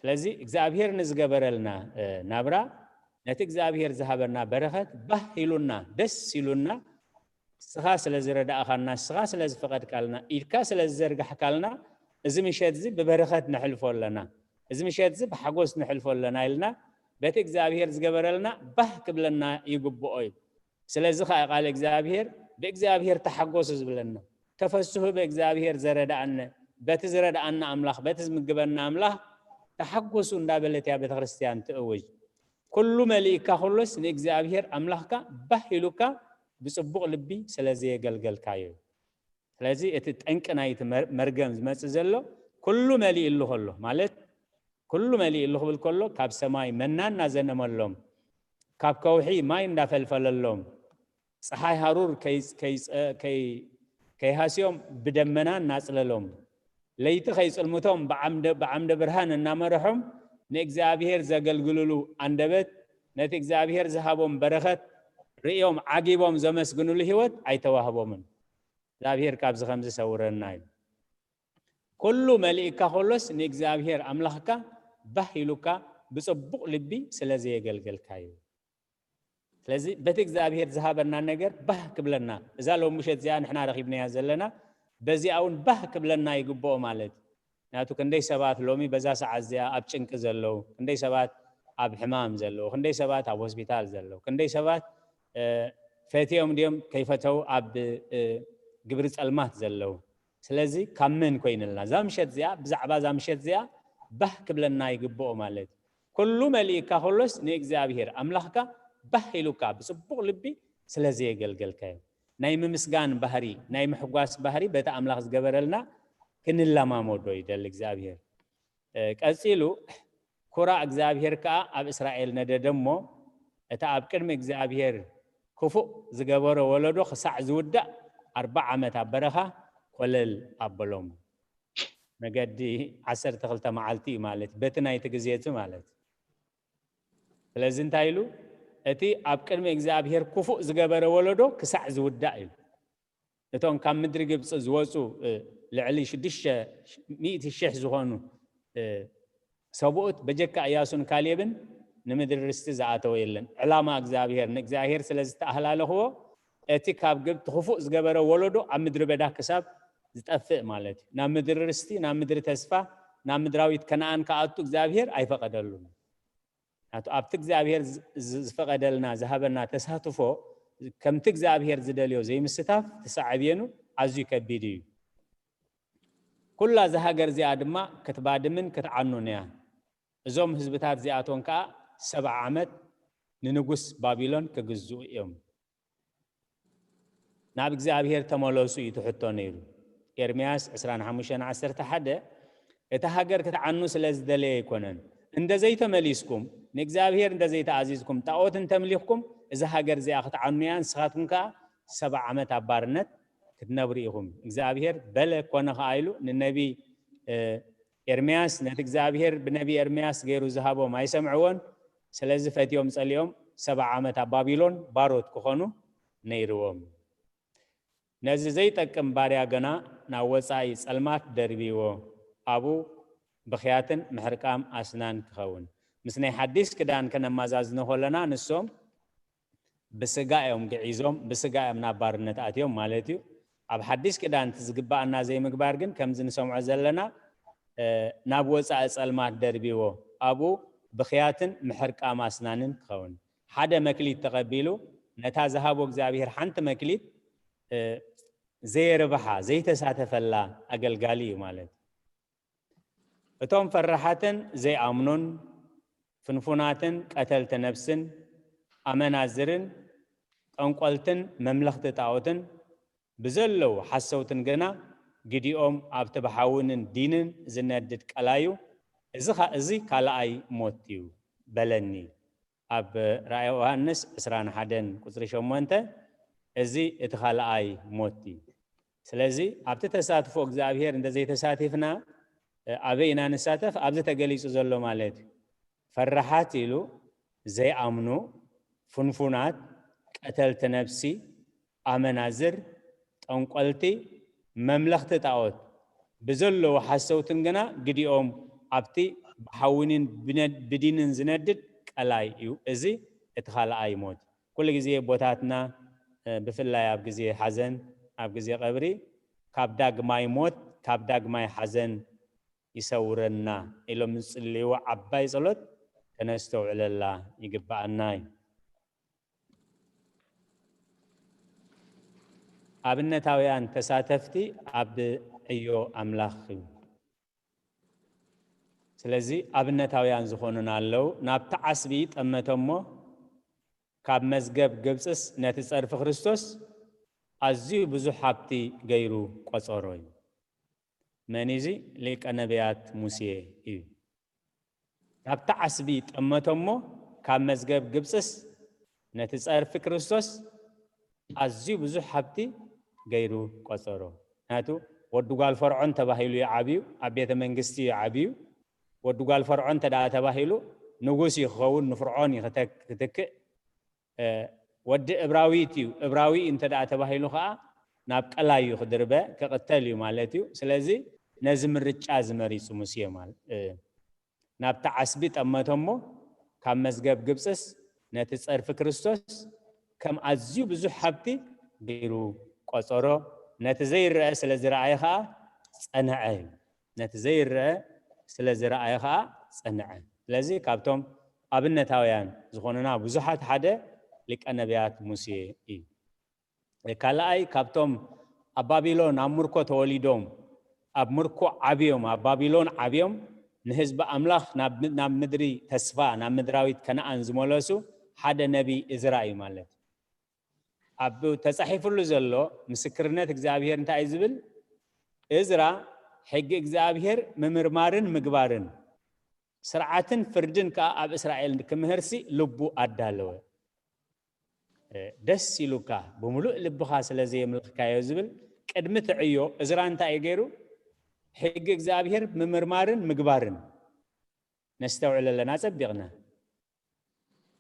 ስለዚ እግዚኣብሔር ንዝገበረልና፣ እ፣ ናብራ፣ ነቲ እግዚኣብሔር ዝሃበና በረኸት ባህ ኢሉና፣ ደስ ኢሉና፣ ንስኻ ስለ ዝረዳእኻና፣ ንስኻ ስለ ዝፈቐድካልና፣ ኢድካ ስለ ዝዘርጋሕካልና፣ እዚ ምሸት እዚ ብበረኸት ነሕልፎ ኣለና። እዚ ምሸት እዚ ብሓጎስ ነሕልፎ ኣለና ኢልና፣ በቲ እግዚኣብሔር ዝገበረልና ባህ ክብለና ይግብኦ እዩ። ስለዚ ኸኣ ቃል እግዚኣብሔር፣ "ብእግዚኣብሔር ተሓጎሱ" ዝብለና። "ተፈስሑ በእግዚኣብሔር ዘረድኣነ"፣ በቲ ዝረድኣና ኣምላኽ፣ በቲ ዝምግበና ኣምላኽ ተሓጎሱ እንዳበለት እያ ቤተ ክርስቲያን ትእውጅ። ኩሉ መሊእካ ከሎስ ንእግዚኣብሔር ኣምላኽካ ባህ ኢሉካ ብጽቡቕ ልቢ ስለ ዘየገልገልካዮ እዩ። ስለዚ እቲ ጠንቂ ናይቲ መር-፣ መርገም ዝመጽእ ዘሎ፣ ኩሉ መሊእሉ ከሎ፣ ማለት ኩሉ መሊእሉ ክብል ከሎ፣ ካብ ሰማይ መና እናዘነመሎም፣ ካብ ከውሒ ማይ እንዳፈልፈለሎም፣ ጸሓይ ሃሩር ከይ-፣ ከይ-፣ ከይ-፣ ከይሃስዮም ብደመና እናጽለሎም፣ ለይቲ ከይጽልምቶም ብዓምደ-፣ ብዓምደ ብርሃን እናመርሖም፣ ንእግዚኣብሔር ዘገልግልሉ ኣንደበት፣ ነቲ እግዚኣብሔር ዝሃቦም በረኸት ርእዮም ዓጊቦም ዘመስግንሉ ህይወት ኣይተዋህቦምን። እግዚኣብሔር ካብዚ ከምዚ ሰውረና እዩ። ኩሉ መሊእካ ከሎስ ንእግዚኣብሔር ኣምላኽካ ባህ ኢሉካ ብጽቡቕ ልቢ ስለ ዘየገልገልካዮ። ስለዚ በቲ እግዚኣብሔር ዝሃበና ነገር ባህ ክብለና፣ እዛ ሎም ምሸት እዚኣ ንሕና ረኺብናያ ዘለና በዚኣ እውን ባህ ክብለና ይግብኦ ማለት እዩ። ምክንያቱ ክንደይ ሰባት ሎሚ በዛ ሰዓት እዚኣ ኣብ ጭንቂ ዘለዉ፣ ክንደይ ሰባት ኣብ ሕማም ዘለዉ፣ ክንደይ ሰባት ኣብ ሆስፒታል ዘለዉ፣ ክንደይ ሰባት ፈትዮም ድዮም ከይፈተው ኣብ ግብሪ ጸልማት ዘለዉ። ስለዚ ካብ መን ኮይንልና እዛ ምሸት እዚኣ፣ ብዛዕባ እዛ ምሸት እዚኣ ባህ ክብለና ይግብኦ ማለት እዩ። ኩሉ መሊእካ ከሎስ ንእግዚኣብሔር ኣምላኽካ ባህ ኢሉካ ብጽቡቕ ልቢ ስለ ዘየገልገልካዮ፣ ናይ ምምስጋን ባህሪ፣ ናይ ምሕጓስ ባህሪ በቲ ኣምላኽ ዝገበረልና ክንለማመዶ ይደሊ እግዚኣብሔር። ቀጺሉ ኩራ እግዚኣብሔር ከኣ ኣብ እስራኤል ነደደ እሞ፣ እቲ ኣብ ቅድሚ እግዚኣብሔር ክፉእ ዝገበሮ ወለዶ ክሳዕ ዝውዳእ ኣርባዓ ዓመት ኣብ በረኻ ኮለል ኣበሎም። መገዲ ዓሰርተ ክልተ መዓልቲ እዩ ማለት፣ በቲ ናይቲ ግዜ እቲ ማለት። ስለዚ እንታይ ኢሉ? እቲ ኣብ ቅድሚ እግዚኣብሔር ክፉእ ዝገበረ ወለዶ ክሳዕ ዝውዳእ ኢሉ። እቶም ካብ ምድሪ ግብፂ ዝወፁ ልዕሊ ሽዱሽተ ሚእቲ ሽሕ ዝኾኑ ሰብኡት በጀካ እያሱን ካሌብን ንምድሪ ርስቲ ዝኣተወ የለን። ዕላማ እግዚኣብሔር፣ ንእግዚኣብሔር ስለ ዝተኣህላለኽዎ፣ እቲ ካብ ግብፂ ክፉእ ዝገበረ ወለዶ ኣብ ምድሪ በዳ ክሳብ ዝጠፍእ ማለት እዩ። ናብ ምድሪ ርስቲ፣ ናብ ምድሪ ተስፋ፣ ናብ ምድራዊት ከነኣን ክኣቱ እግዚኣብሔር ኣይፈቐደሉን። ናቱ ኣብቲ እግዚኣብሔር ዝፈቐደልና ዝሃበና ተሳትፎ ከምቲ እግዚኣብሔር ዝደልዮ ዘይምስታፍ ትሳዕብየኑ ኣዝዩ ከቢድ እዩ። ኩላ እዛ ሃገር እዚኣ ድማ ክትባድምን ክትዓኑን እያ። እዞም ህዝብታት እዚኣቶም ከዓ ሰብዓ ዓመት ንንጉስ ባቢሎን ክግዝኡ እዮም። ናብ እግዚኣብሔር ተመለሱ እዩ ትሕቶ ነይሩ። ኤርምያስ ዕስራን ሓሙሽተን ዓሰርተ ሓደ፣ እቲ ሃገር ክትዓኑ ስለ ዝደለየ ኣይኮነን። እንደ ዘይተመሊስኩም፣ ንእግዚኣብሔር እንደ ዘይተኣዚዝኩም፣ ጣዖት እንተምሊኽኩም፣ እዛ ሃገር እዚኣ ክትዓኑ እያ፣ ንስኻትኩም ከኣ ሰብዓ ዓመት ኣብ ባርነት ክትነብሩ ኢኹም። እግዚኣብሔር በለ ኮነ ከኣ ኢሉ ንነቢ ኤርምያስ፣ ነቲ እግዚኣብሔር ብነቢ ኤርምያስ ገይሩ ዝሃቦም ኣይሰምዕዎን። ስለዚ ፈትዮም ጸሊኦም ሰብዓ ዓመት ኣብ ባቢሎን ባሮት ክኾኑ ነይርዎም። ነዚ ዘይጠቅም ባርያ ግና ናብ ወጻኢ ጸልማት ደርብይዎ፣ ኣብኡ ብኽያትን ምሕርቃም ኣስናን ክኸውን። ምስ ናይ ሓዲስ ክዳን ከነማዛዝኖ ከለና ንሶም ብስጋ እዮም ግዒዞም፣ ብስጋ እዮም ናብ ባርነት ኣትዮም ማለት እዩ። ኣብ ሓዲስ ክዳን እቲ ዝግባኣና ዘይምግባር ግን ከምዚ ንሰምዖ ዘለና ናብ ወጻኢ ጸልማት ደርብይዎ፣ ኣብኡ ብኽያትን ምሕርቃም ኣስናንን ክኸውን። ሓደ መክሊት ተቐቢሉ ነታ ዝሃቦ እግዚኣብሔር ሓንቲ መክሊት ዘየርብሓ ዘይተሳተፈላ ኣገልጋሊ እዩ ማለት እዩ። እቶም ፈራሓትን ዘይኣምኑን ፍንፉናትን ቀተልቲ ነብስን ኣመናዝርን ጠንቆልትን መምለኽቲ ጣዖትን ብዘለዉ ሓሰውትን ግና ግዲኦም ኣብቲ ብሓውንን ዲንን ዝነድድ ቀላዩ፣ እዚ ኻ-፣ እዚ ካልኣይ ሞት እዩ በለኒ። ኣብ ራእየ ዮሃንስ ዕስራን ሓደን ቁጽሪ ሸሞንተ፣ እዚ እቲ ካልኣይ ሞት እዩ። ስለዚ ኣብቲ ተሳትፎ እግዚኣብሔር እንተ ዘይተሳቲፍና፣ ኣበይ ኢና ንሳተፍ? ኣብዚ ተገሊጹ ዘሎ ማለት እዩ። ፈራሓት ኢሉ ዘይኣምኑ፣ ፍንፉናት፣ ቀተልቲ ነብሲ፣ ኣመናዝር፣ ጠንቆልቲ፣ መምለኽቲ ጣዖት ብዘለዉ ሓሰውትን ግና ግዲኦም ኣብቲ ብሓዊንን ብነ-፣ ብዲንን ዝነድድ ቀላይ እዩ። እዚ እቲ ካልኣይ ሞት። ኩሉ ግዜ ኣቦታትና፣ እ፣ ብፍላይ ኣብ ግዜ ሓዘን፣ ኣብ ግዜ ቀብሪ፣ ካብ ዳግማይ ሞት፣ ካብ ዳግማይ ሓዘን ይሰውረና ኢሎም ዝጽልይዎ ዓባይ ጸሎት ከነስተውዕለላ ይግብኣና እዩ። ኣብነታውያን ተሳተፍቲ ኣብ ዕዮ ኣምላኽ እዩ። ስለዚ ኣብነታውያን ዝኾኑና ኣለዉ። ናብቲ ዓስቢ ጠመተ እሞ ካብ መዝገብ ግብጽስ ነቲ ጸርፊ ክርስቶስ ኣዝዩ ብዙሕ ሃብቲ ገይሩ ቆጸሮ እዩ። መን እዩ እዚ? ሊቀ ነቢያት ሙሴ እዩ። ካብቲ ዓስቢ ጠመቶ እሞ ካብ መዝገብ ግብጽስ ነቲ ጸርፊ ክርስቶስ ኣዝዩ ብዙሕ ሃብቲ ገይሩ ቆጸሮ። ምክንያቱ ወዲ ጓል ፈርዖን ተባሂሉ እዩ ዓብዩ፣ ኣብ ቤተ መንግስቲ እዩ ዓብዩ። ወዲ ጓል ፈርዖን እንተ ደኣ ተባሂሉ ንጉስ እዩ ክኸውን፣ ንፍርዖን እዩ ክተ-፣ ክትክእ። እ፣ ወዲ እብራዊት እዩ፣ እብራዊ እዩ እንተ ደኣ ተባሂሉ ከኣ ናብ ቀላይ እዩ ክድርበ፣ ክቕተል እዩ ማለት እዩ። ስለዚ ነዚ ምርጫ እዚ መሪጹ ሙሴ ማለት፣ እ፣ ናብቲ ዓስቢ ጠመቶ እሞ ካብ መዝገብ ግብጽስ ነቲ ጸርፊ ክርስቶስ ከም ኣዝዩ ብዙሕ ሃብቲ ገይሩ ቆጸሮ። ነቲ ዘይረአ ስለ ዝረኣየ ኸዓ ጸንዐ እዩ። ነቲ ዘይረአ ስለ ዝረኣየ ኸዓ ጸንዐ። ስለዚ ካብቶም ኣብነታውያን ዝኾኑና ብዙሓት ሓደ ሊቀ ነቢያት ሙሴ እዩ። ካልኣይ ካብቶም ኣብ ባቢሎን ኣብ ምርኮ ተወሊዶም ኣብ ምርኮ ዓብዮም ኣብ ባቢሎን ዓብዮም ንህዝቢ ኣምላኽ ናብ ናብ ምድሪ ተስፋ ናብ ምድራዊት ከነኣን ዝመለሱ ሓደ ነቢይ እዝራ እዩ ማለት እዩ። ኣብ ተጻሒፍሉ ዘሎ ምስክርነት እግዚኣብሔር እንታይ እዩ ዝብል? እዝራ ሕጊ እግዚኣብሔር ምምርማርን ምግባርን ስርዓትን ፍርድን ከኣ ኣብ እስራኤል ክምህርሲ ልቡ ኣዳለወ። ደስ ኢሉካ ብምሉእ ልብኻ ስለ ዘየምለኽካዮ ዝብል ቅድሚ ትዕዮ እዝራ እንታይ እዩ ገይሩ? ሕጊ እግዚኣብሔር ምምርማርን ምግባርን ነስተውዕል ኣለና ጸቢቕና።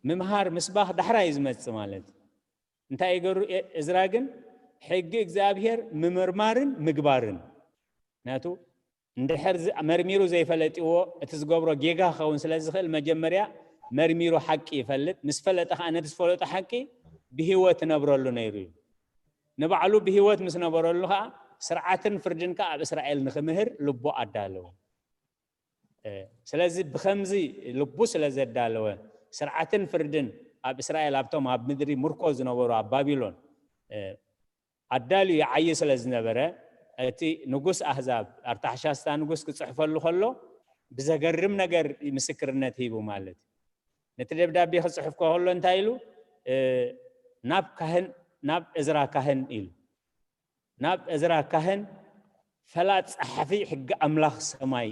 ምምሃር ምስባኽ ዳሕራይ እዩ ዝመጽእ ማለት እዩ። እንታይ እዩ ገሩ እዝራ ግን ሕጊ እግዚኣብሔር ምምርማርን ምግባርን ናቱ እንድሕር መርሚሩ ዘይፈለጥዎ እቲ ዝገብሮ ጌጋ ክኸውን ስለ ዝኽእል መጀመርያ መርሚሩ ሓቂ ይፈልጥ። ምስ ፈለጠ ከዓ ነቲ ዝፈለጦ ሓቂ ብህይወት ትነብረሉ ነይሩ እዩ። ንባዕሉ ብህይወት ምስ ነበረሉ ከዓ ስርዓትን ፍርድን ከዓ ኣብ እስራኤል ንክምህር ልቦ ኣዳለወ። ስለዚ ብከምዚ ልቡ ስለ ዘዳለወ ስርዓትን ፍርድን ኣብ እስራኤል ኣብቶም ኣብ ምድሪ ምርኮ ዝነበሩ ኣብ ባቢሎን ኣዳልዩ ይዓዪ ስለ ዝነበረ እቲ ንጉስ ኣህዛብ ኣርታሕሻስታ ንጉስ ክጽሕፈሉ ከሎ ብዘገርም ነገር ምስክርነት ሂቡ ማለት እዩ። ነቲ ደብዳቤ ክጽሕፍ ከሎ እንታይ ኢሉ? ናብ ካህን ናብ እዝራ ካህን ኢሉ ናብ እዝራ ካህን ፈላጥ ጸሓፊ ሕጊ ኣምላኽ ሰማይ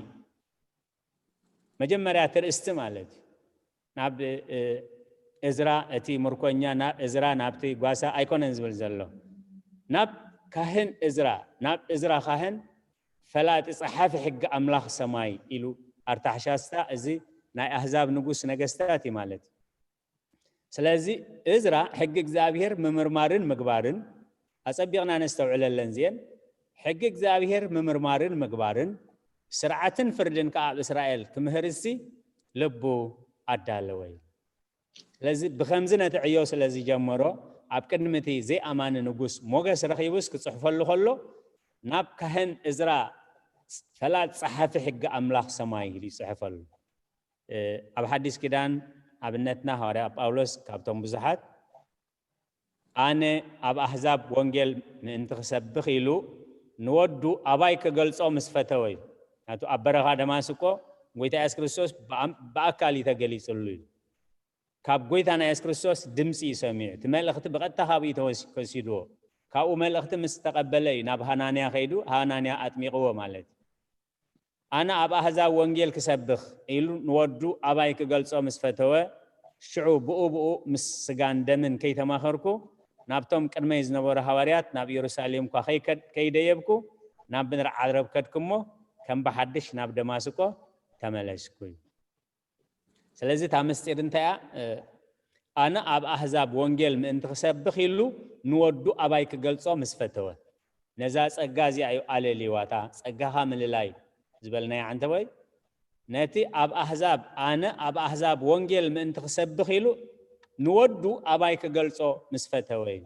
መጀመርያ ትርእስቲ ማለት እዩ። ናብ እዝራ እቲ ምርኮኛ እዝራ ናብቲ ጓሳ ኣይኮነን ዝብል ዘሎ ናብ ካህን እዝራ ናብ እዝራ ካህን ፈላጢ ጸሓፊ ሕጊ ኣምላኽ ሰማይ ኢሉ ኣርታሕሻስታ እዚ ናይ ኣህዛብ ንጉስ ነገስታት እዩ ማለት እዩ። ስለዚ እዝራ ሕጊ እግዚኣብሔር ምምርማርን ምግባርን ኣጸቢቕና ነስተውዕለለን እዚአን ሕጊ እግዚኣብሔር ምምርማርን ምግባርን ስርዓትን ፍርድን ከዓ ኣብ እስራኤል ክምህር እሲ ልቡ ኣዳለወ እዩ። ስለዚ ብኸምዚ ነቲ ዕዮ ስለ ዝጀመሮ ኣብ ቅድሚ እቲ ዘይኣማኒ ንጉስ ሞገስ ረኺቡስ ክጽሕፈሉ ከሎ ናብ ካህን እዝራ ፈላጥ ጸሓፊ ሕጊ ኣምላኽ ሰማይ ኢሉ ይጽሕፈሉ። ኣብ ሓዲስ ኪዳን ኣብነትና ሃዋርያ ጳውሎስ ካብቶም ብዙሓት ኣነ ኣብ ኣህዛብ ወንጌል ምእንቲ ክሰብኽ ኢሉ ንወዱ ኣባይ ክገልጾ ምስ ፈተወ እዩ። ናቱ ኣብ በረኻ ደማስቆ ጎይታ የሱስ ክርስቶስ ብኣካል እዩ ተገሊጽሉ እዩ። ካብ ጎይታ ናይ የሱስ ክርስቶስ ድምፂ እዩ ሰሚዑ። እቲ መልእኽቲ ብቐጥታ ካብኡ እዩ ተወሲድዎ። ካብኡ መልእኽቲ ምስ ተቐበለ እዩ ናብ ሃናንያ ከይዱ ሃናንያ ኣጥሚቕዎ ማለት እዩ። ኣነ ኣብ ኣህዛብ ወንጌል ክሰብኽ ኢሉ ንወዱ ኣባይ ክገልጾ ምስ ፈተወ ሽዑ ብኡ ብኡ ምስ ስጋን ደምን ከይተማኸርኩ ናብቶም ቅድመይ ዝነበሩ ሃዋርያት ናብ ኢየሩሳሌም እኳ ከይደየብኩ ናብ ምድሪ ዓረብ ከድኩ እሞ ከም ብሓድሽ ናብ ደማስቆ ተመለስኩ እዩ። ስለዚ እታ ምስጢር እንታይ እያ? ኣነ ኣብ ኣህዛብ ወንጌል ምእንቲ ክሰብኽ ኢሉ ንወዱ ኣባይ ክገልጾ ምስ ፈተወ ነዛ ጸጋ እዚኣ እዩ ኣለልይዋ እታ ጸጋኻ ምልላይ ዝበልናያ ዓንተቦይ ነቲ ኣብ ኣህዛብ ኣነ ኣብ ኣህዛብ ወንጌል ምእንቲ ክሰብኽ ኢሉ ንወዱ ኣባይ ክገልጾ ምስ ፈተወ እዩ።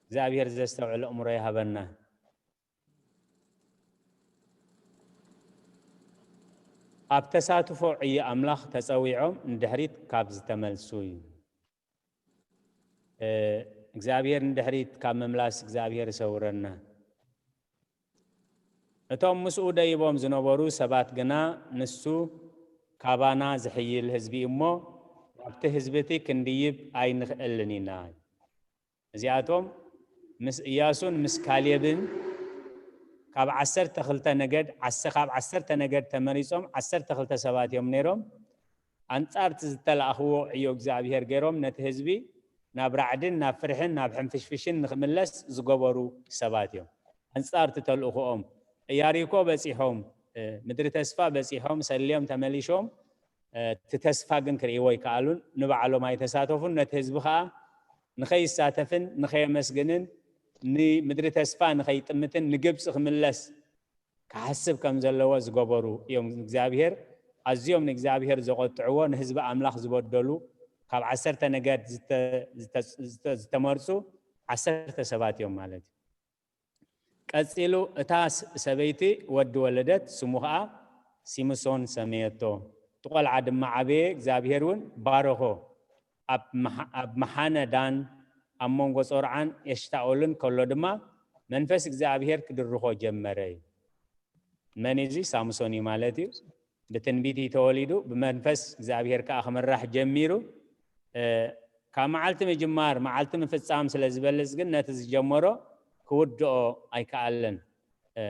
እግዚኣብሔር ዘስተውዕል ኣእምሮ ይሃበና። ኣብ ተሳትፎ ዕዮ ኣምላኽ ተጸዊዖም ንድሕሪት ካብ ዝተመልሱ እዩ። እግዚኣብሔር ንድሕሪት ካብ ምምላስ እግዚኣብሔር ይሰውረና። እቶም ምስኡ ደይቦም ዝነበሩ ሰባት ግና ንሱ ካባና ዝሕይል ህዝቢ እሞ ናብቲ ህዝብቲ ክንድይብ ኣይንኽእልን ኢና። እዚኣቶም ምስ እያሱን ምስ ካሌብን ካብ ዓሰርተ ክልተ ነገድ ዓሰ ካብ ዓሰርተ ነገድ ተመሪጾም ዓሰርተ ክልተ ሰባት እዮም ነይሮም። ኣንጻር እቲ ዝተላእኽዎ ዕዮ እግዚኣብሔር ገይሮም ነቲ ህዝቢ ናብ ራዕድን ናብ ፍርሕን ናብ ሕንፍሽፍሽን ንኽምለስ ዝገበሩ ሰባት እዮም። ኣንጻር እቲ ተልእኽኦም እያሪኮ በጺሖም ምድሪ ተስፋ በጺሖም ሰልዮም ተመሊሾም እቲ ተስፋ ግን ክርእይዎ ኣይከኣሉን። ንባዕሎም ኣይተሳተፉን። ነቲ ህዝቢ ከዓ ንኸይሳተፍን ንኸየመስግንን ንምድሪ ተስፋ ንኸይጥምትን ንግብፂ ክምለስ ክሓስብ ከም ዘለዎ ዝገበሩ እዮም። እግዚኣብሔር ኣዝዮም ንእግዚኣብሔር ዘቆጥዕዎ ንህዝቢ ኣምላኽ ዝበደሉ ካብ ዓሰርተ ነገድ ዝተመርፁ ዓሰርተ ሰባት እዮም ማለት እዩ። ቀጺሉ እታ ስ-፣ ሰበይቲ ወዲ ወለደት፣ ስሙ ኸኣ ሲምሶን ሰመየቶ። እቲ ቖልዓ ድማ ዓበየ፣ እግዚኣብሔር እውን ባረኾ። ኣብ መሓ-፣ ኣብ መሓነ ዳን፣ ኣብ መንጎ ጾርዓን ኤሽታኦልን ከሎ ድማ መንፈስ እግዚኣብሔር ክድርኾ ጀመረ እዩ። መን እዚ? ሳምሶን እዩ ማለት እዩ። ብትንቢት እዩ ተወሊዱ፣ ብመንፈስ እግዚኣብሔር ከኣ ክምራሕ ጀሚሩ። እ፣ ካብ መዓልቲ ምጅማር፣ መዓልቲ ምፍጻም ስለ ዝበልጽ ግን ነቲ ዝጀመሮ ክውድኦ ኣይከኣለን። እ፣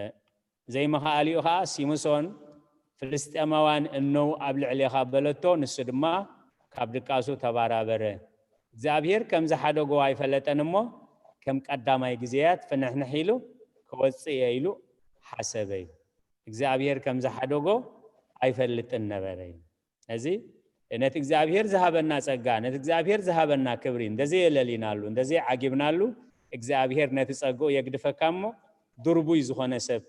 ዘይምኽኣሊኡ ኸኣ ሲምሶን፣ ፍልስጤማውያን እነው ኣብ ልዕሌኻ በለቶ፣ ንሱ ድማ ካብ ድቃሱ ተባራበረ። እግዚኣብሔር ከም ዝሓደጎ ኣይፈለጠን እሞ፣ ከም ቀዳማይ ግዜያት ፍንሕንሕ ኢሉ ክወጽእ እየ ኢሉ ሓሰበ እዩ። እግዚኣብሔር ከም ዝሓደጎ ኣይፈልጥን ነበረ እዩ። እዚ ነቲ እግዚኣብሔር ዝሃበና ጸጋ፣ ነቲ እግዚኣብሔር ዝሃበና ክብሪ እንደዘየለሊናሉ፣ እንደዘይዓጊብናሉ፣ እግዚኣብሔር ነቲ ጸግኡ የግድፈካ እሞ፣ ድርቡይ ዝኾነ ሰብ፣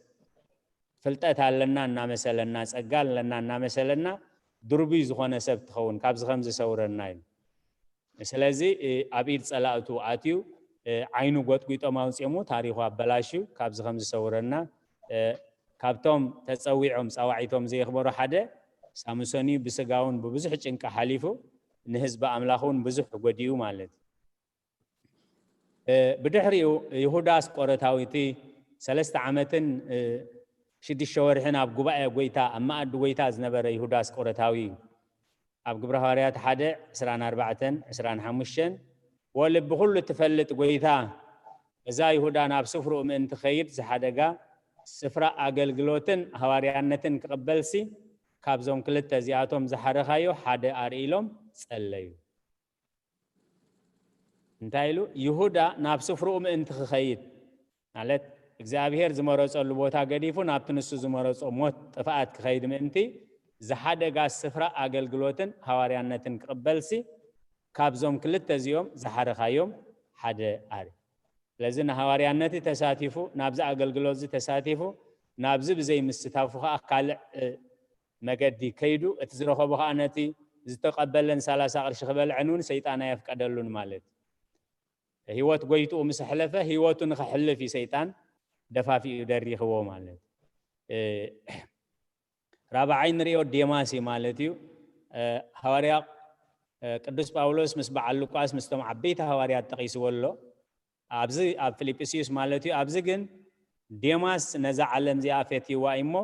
ፍልጠት ኣለና እናመሰለና፣ ጸጋ ኣለና እናመሰለና፣ ድርቡይ ዝኾነ ሰብ ትኸውን፣ ካብዚ ከም ዝሰውረና እዩ። ስለዚ፣ እ፣ ኣብ ኢድ ጸላእቱ ኣትዩ፣ እ፣ ዓይኑ ጎጥጒጦም ኣውጽኦሙ፣ ታሪኹ ኣበላሽዩ፣ ካብዚ ከም ዝሰውረና፣ እ፣ ካብቶም ተጸዊዖም ጻዋዒቶም ዘየኽበሩ ሓደ ሳምሶን እዩ። ብስጋ እውን ብብዙሕ ጭንቂ ሓሊፉ፣ ንህዝቢ ኣምላኽ እውን ብዙሕ ጎዲኡ ማለት እዩ። እ፣ ብድሕሪኡ ይሁዳ ኣስቆሮታዊ፣ እቲ ሰለስተ ዓመትን፣ እ፣ ሽዱሽተ ወርሕን ኣብ ጉባኤ ጎይታ፣ ኣብ መኣዲ ጎይታ ዝነበረ ይሁዳ ኣስቆሮታዊ እዩ። ኣብ ግብረ ሃዋርያት ሓደ፣ ዕስራን ኣርባዕተን፣ ዕስራን ሓሙሽተን፣ "ወልቢ ኩሉ ትፈልጥ ጎይታ፣ እዛ ይሁዳ ናብ ስፍርኡ ምእንቲ ኸይድ ዝሓደጋ ስፍራ ኣገልግሎትን ሃዋርያነትን ክቕበልሲ፣ ካብዞም ክልተ እዚኣቶም ዝሓረኻዮ ሓደ ኣርኢ" ኢሎም ጸለዩ። እንታይ ኢሉ? ይሁዳ ናብ ስፍርኡ ምእንቲ ክኸይድ፣ ማለት እግዚኣብሔር ዝመረጸሉ ቦታ ገዲፉ ናብቲ ንሱ ዝመረጾ ሞት፣ ጥፍኣት ክኸይድ ምእንቲ፣ ዝሓደጋ ስፍራ ኣገልግሎትን ሃዋርያነትን ክቕበልሲ፣ ካብዞም ክልተ እዚኦም ዝሓረኻዮም ሓደ ኣሪ። ስለዚ ንሃዋርያነት ተሳቲፉ፣ ናብዚ ኣገልግሎት እዚ ተሳቲፉ፣ ናብዚ ብዘይ ምስታፉ ኸኣ ካልእ፣ እ፣ መገዲ ከይዱ፣ እቲ ዝረኸቦ ኸኣ ነቲ ዝተቐበለን ሰላሳ ቅርሺ ክበልዐን እውን ሰይጣን ኣየፍቀደሉን ማለት እዩ። ህይወት ጎይትኡ ምስ ኣሕለፈ፣ ህይወቱ ንኸሕልፍ እዩ ሰይጣን ደፋፊኡ ደሪኽዎ ማለት እዩ። እ፣ ራብዓይ ንሪኦ ዴማስ እዩ ማለት እዩ። እ፣ ሃዋርያ፣ እ፣ ቅዱስ ጳውሎስ ምስ በዓል ሉቃስ፣ ምስቶም ዓበይቲ ሃዋርያት ጠቒስዎ ኣሎ። ኣብዚ ኣብ ፊልጵስዩስ ማለት እዩ። ኣብዚ ግን ዴማስ ነዛ ዓለም እዚኣ ፈትይዋ እዩ እሞ፣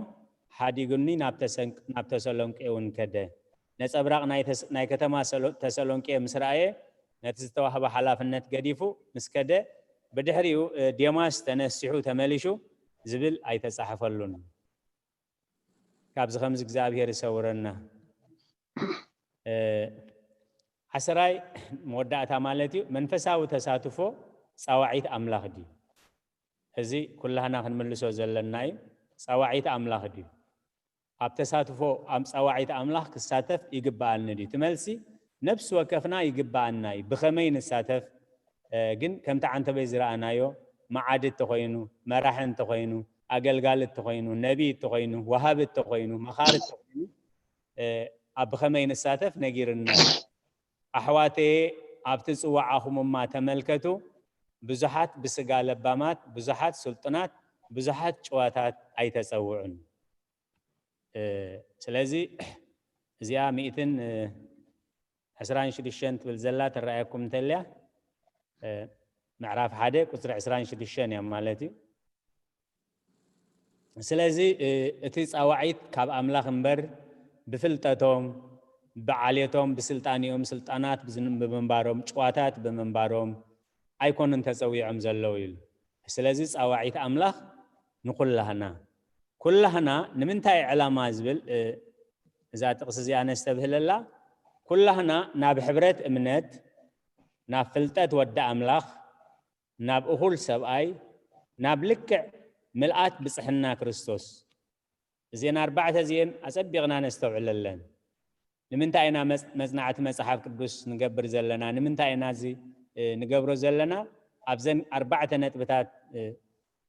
ሓዲጉኒ ናብ ተሰንቅ-፣ ናብ ተሰሎንቄ እውን ከደ። ነጸብራቕ ናይ ተስ-፣ ናይ ከተማ ሰሎ-፣ ተሰሎንቄ ምስ ረኣየ፣ ነቲ ዝተዋህበ ሓላፍነት ገዲፉ ምስ ከደ፣ ብድሕሪኡ፣ እ፣ ዴማስ ተነሲሑ ተመሊሹ ዝብል ኣይተጻሕፈሉን። ካብዚ ከምዚ እግዚኣብሔር ይሰውረና። እ፣ ዓሰራይ መወዳእታ ማለት እዩ፣ መንፈሳዊ ተሳትፎ ጻዋዒት ኣምላኽ ድዩ? እዚ ኩላህና ክንምልሶ ዘለና እዩ። ጻዋዒት ኣምላኽ ድዩ? ኣብ ተሳትፎ፣ ኣብ ጻዋዒት ኣምላኽ ክሳተፍ ይግብኣኒ ድዩ? እቲ መልሲ፣ ነፍሲ ወከፍና ይግብኣና እዩ። ብኸመይ ንሳተፍ? እ፣ ግን ከምቲ ዓንተበይ ዝረኣናዮ፣ መዓዲ እንተኾይኑ፣ መራሒ እንተኾይኑ፣ ኣገልጋሊ እንተኾይኑ፣ ነቢይ እንተኾይኑ፣ ወሃቢ እንተኾይኑ፣ መኻሪ እንተኾይኑ፣ እ፣ ኣብ ብኸመይ ንሳተፍ ነጊርና። ኣሕዋተየ፣ ኣብቲ ጽዋዓኹም እማ ተመልከቱ፣ ብዙሓት ብስጋ ለባማት፣ ብዙሓት ስልጡናት፣ ብዙሓት ጭዋታት ኣይተጸውዑን። እ፣ ስለዚ እዚኣ ሚእትን፣ እ፣ ዕስራን ሽዱሽተን ትብል ዘላ ትረኣየኩም እንተልያ፣ እ፣ ምዕራፍ ሓደ ቁጽሪ ዕስራን ሽዱሽተን እያ ማለት እዩ። ስለዚ፣ እ፣ እቲ ጻዋዒት ካብ ኣምላኽ እምበር፣ ብፍልጠቶም፣ ብዓሌቶም፣ ብስልጣኔኦም፣ ስልጣናት ብዝን-፣ ብምንባሮም፣ ጭዋታት ብምንባሮም ኣይኮኑን ተጸዊዖም ዘለዉ ኢሉ። ስለዚ ጻዋዒት ኣምላኽ ንኩላህና፣ ኩላህና ንምንታይ ዕላማ ዝብል፣ እ፣ እዛ ጥቕሲ እዚኣ ነስተብህለላ፣ ኩላህና ናብ ሕብረት እምነት፣ ናብ ፍልጠት ወዲ ኣምላኽ፣ ናብ እኹል ሰብኣይ፣ ናብ ልክዕ ምልኣት ብጽሕና ክርስቶስ። እዘን ኣርባዕተ እዚኤን ኣጸቢቕና ነስተውዕለለን። ንምንታይ ኢና መጽ-፣ መጽናዕቲ መጽሓፍ ቅዱስ ንገብር ዘለና? ንምንታይ ኢና እዚ፣ እ፣ ንገብሮ ዘለና? ኣብዘን ኣርባዕተ ነጥብታት፣ እ፣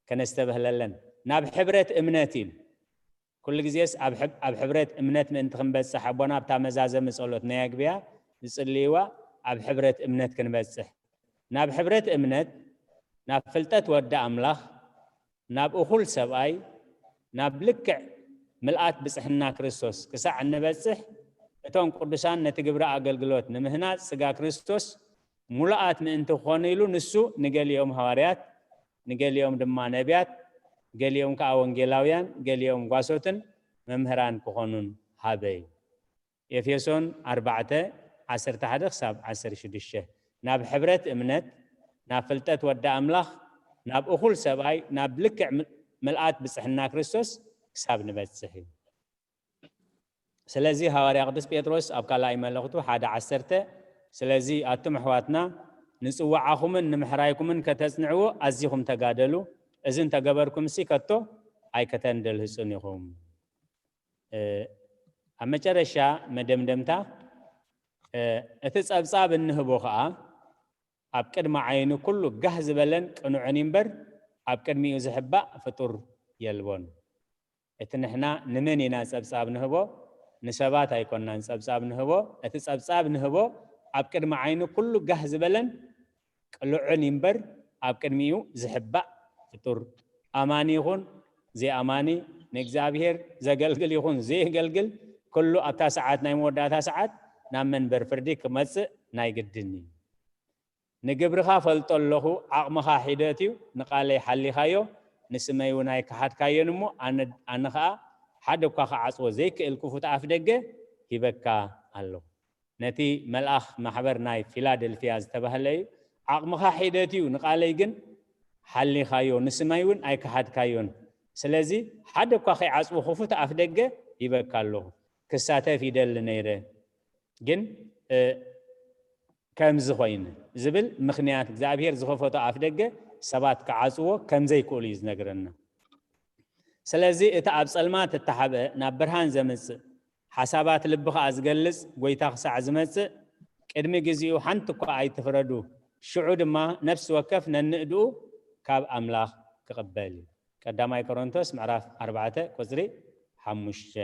ከነስተብህለለን። ናብ ሕብረት እምነት ኢሉ። ኩሉ ግዜስ ኣብ ሕብ-፣ ኣብ ሕብረት እምነት ምእንቲ ክንበጽሕ፣ ኣቦና ኣብታ መዛዘሚ ጸሎት ናይ ኣግብያ ዝጽልይዋ፣ ኣብ ሕብረት እምነት ክንበጽሕ። ናብ ሕብረት እምነት፣ ናብ ፍልጠት ወዲ ኣምላኽ፣ ናብ እኹል ሰብኣይ፣ ናብ ልክዕ ምልኣት ብጽሕና ክርስቶስ ክሳዕ እንበጽሕ፣ እቶም ቅዱሳን ነቲ ግብረ ኣገልግሎት ንምህናጽ ስጋ ክርስቶስ ሙሉኣት ምእንቲ ክኾኑ ኢሉ፣ ንሱ ንገሊኦም ሃዋርያት፣ ንገሊኦም ድማ ነቢያት፣ ገሊኦም ከኣ ወንጌላውያን፣ ገሊኦም ጓሶትን መምህራን ክኾኑን ሃበ እዩ። ኤፌሶን ኣርባዕተ፣ ዓሰርተ ሓደ ክሳብ ዓሰርተ ሽዱሽተ። ናብ ሕብረት እምነት፣ ናብ ፍልጠት ወዲ ኣምላኽ፣ ናብ እኹል ሰብኣይ፣ ናብ ልክዕ ም-፣ ምልኣት ብጽሕና ክርስቶስ ክሳብ ንበጽሕ እዩ። ስለዚ ሃዋርያ ቅዱስ ጴጥሮስ ኣብ ካልኣይ መልእኽቱ ሓደ ዓሰርተ፣ ስለዚ ኣቱም ኣሕዋትና ንጽዋዓኹምን ንምሕራይኩምን ከተጽንዕዎ ኣዚኹም ተጋደሉ፣ እዚ እንተገበርኩምሲ ከቶ ኣይከተንደልህጹን ኢኹም። እ፣ ኣብ መጨረሻ መደምደምታ፣ እ፣ እቲ ጸብጻብ እንህቦ ኸኣ ኣብ ቅድሚ ዓይኑ ኩሉ ጋህ ዝበለን ቅኑዕን እዩ እምበር፣ ኣብ ቅድሚኡ ዝሕባእ ፍጡር የልቦን። እቲ ንሕና ንመን ኢና ጸብጻብ ንህቦ? ንሰባት ኣይኮናን ጸብጻብ ንህቦ። እቲ ጸብጻብ ንህቦ ኣብ ቅድሚ ዓይኑ ኩሉ ጋህ ዝበለን ቅሉዕን እዩ እምበር፣ ኣብ ቅድሚኡ ዝሕባእ ፍጡር፣ ኣማኒ ይኹን ዘይኣማኒ፣ ንእግዚኣብሔር ዘገልግል ይኹን ዘየገልግል፣ ኩሉ ኣብታ ሰዓት ናይ መወዳእታ ሰዓት ናብ መንበር ፍርዲ ክመጽእ ናይ ግድን እዩ። ንግብርኻ ፈልጦ ኣለኹ፣ ዓቕምኻ ሒደት እዩ፣ ንቓለይ ሓሊኻዮ፣ ንስመይ እውን ኣይከሓድካዮን እሞ፣ ኣነ፣ ኣነ ኸኣ ሓደ እኳ ክዓጽዎ ዘይክእል ክፉት ኣፍ ደገ ሂበካ ኣለኹ። ነቲ መልኣኽ ማሕበር ናይ ፊላደልፍያ ዝተባህለ እዩ። ዓቕምኻ ሒደት እዩ፣ ንቓለይ ግን ሓሊኻዮ፣ ንስመይ እውን ኣይከሓድካዮን። ስለዚ ሓደ እኳ ከይዓጽዎ ክፉት ኣፍ ደገ ሂበካ ኣለኹ። ክሳተፍ ይደሊ ነይረ፣ ግን፣ እ፣ ከምዚ ኾይኑ ዝብል ምኽንያት እግዚኣብሔር ዝኸፈቶ ኣፍ ደገ ሰባት ክዓጽዎ ከም ዘይክእሉ እዩ ዝነግረና። ስለዚ እቲ ኣብ ጸልማት እተሓብአ ናብ ብርሃን ዘምጽእ፣ ሓሳባት ልቢ ኸኣ ዝገልጽ ጐይታ ክሳዕ ዝመጽእ ቅድሚ ግዜኡ ሓንቲ እኳ ኣይትፍረዱ፣ ሽዑ ድማ ነፍሲ ወከፍ ነንእድኡ ካብ ኣምላኽ ክቕበል እዩ። ቀዳማይ ቆሮንቶስ ምዕራፍ ኣርባዕተ ቁጽሪ ሓሙሽተ።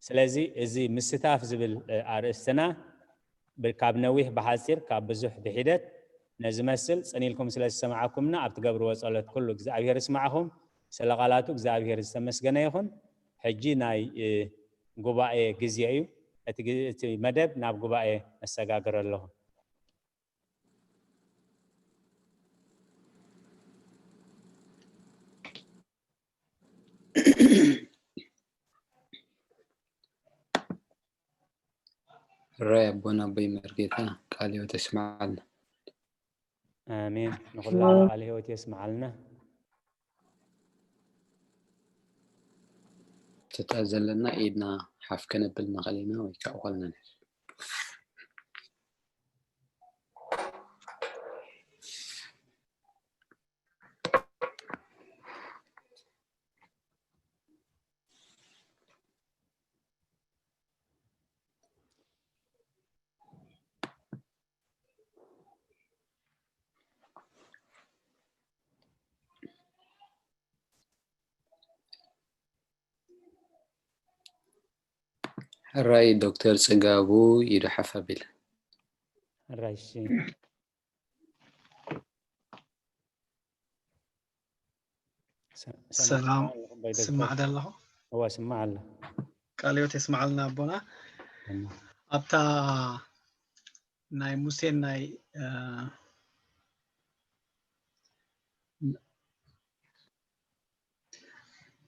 ስለዚ እዚ ምስታፍ ዝብል፣ እ፣ ኣርእስትና ብ-፣ ካብ ነዊሕ ብሓጺር፣ ካብ ብዙሕ ብሒደት ነዚ መስል ጽን ኢልኩም ስለ ዝሰማዕኩምና፣ ኣብ ትገብርዎ ጸሎት ኩሉ እግዚኣብሔር ይስማዕኹም። ስለ ቃላቱ እግዚኣብሔር ዝተመስገነ ይኹን። ሕጂ ናይ፣ እ፣ ጉባኤ ግዜ እዩ። እቲ ግ-፣ እቲ መደብ ናብ ጉባኤ ነሰጋግር ኣለኹ። ሕራይ ኣቦና ኣቦይ መርጌታ ቃለ ሕይወት የስምዓልና። ኣሜን። ንኹላና ቃለ ሕይወት የስምዓልና። ተታ ዘለና ኢድና ሓፍ ከነብል ንኽእል ኢና ወይ ከዓ ኮልና ንሕዝ። ሕራይ ዶክተር ጽጋቡ ኢዱ ሓፍ ኣቢለ። ሕራይ፣ እሺ። ሰ-፣ ሰላም፣ ሰማዕካ ኣለኹ፣ ኣቦይ ዶክተር። ስማዕ ዶ ኣለኹ? እወ፣ ስማዕ ኣሎ። ቃለ ሕይወት የስምዓልና ኣቦና። ኣሜን። ኣብታ ናይ ሙሴን ናይ፣ እ፣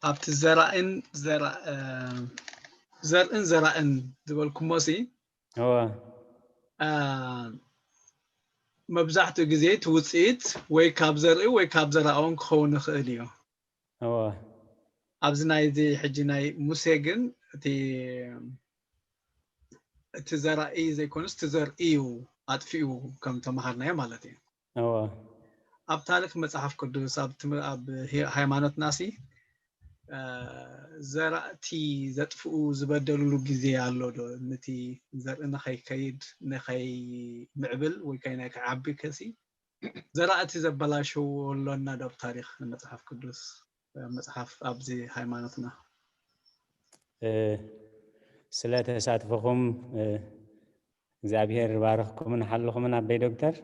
ኣብቲ ዘራእን ዘራ-፣ እ፣ ዘርእን ዘራእን ዝበልኩሞሲ፣ እወ። እ፣ መብዛሕትኡ ግዜ እቲ ውፅኢት ወይ ካብ ዘርኢ ወይ ካብ ዘራእውን ክኸውን ይኽእል እዩ። እወ። ኣብዚ ናይዚ ሕጂ ናይ ሙሴ ግን እቲ፣ እቲ ዘራኢ ዘይኮነስ እቲ ዘርኢ እዩ ኣጥፊኡ ከም ተምሃርናዮ ማለት እዩ። እወ። ኣብ ታሪኽ መጽሓፍ ቅዱስ፣ ኣብ ትም-፣ ኣብ ሂ-፣ ሃይማኖትናሲ፣ እ፣ ዘራእቲ ዘጥፍኡ ዝበደልሉ ግዜ ኣሎ ዶ? ነቲ ዘርኢ ንኸይከይድ፣ ንኸይምዕብል ወይ ከይ-፣ ንኸይዓቢ ከሲ ዘራእቲ ዘበላሸዎ ኣሎና ዶ ኣብ ታሪኽ መጽሓፍ ቅዱስ፣ መጽሓፍ ኣብዚ ሃይማኖትና? እ፣ ስለ ተሳትፎኹም፣ እ፣ እግዚኣብሔር ይባርኽኩምን ሓልኹምን ኣቦይ ዶክተር።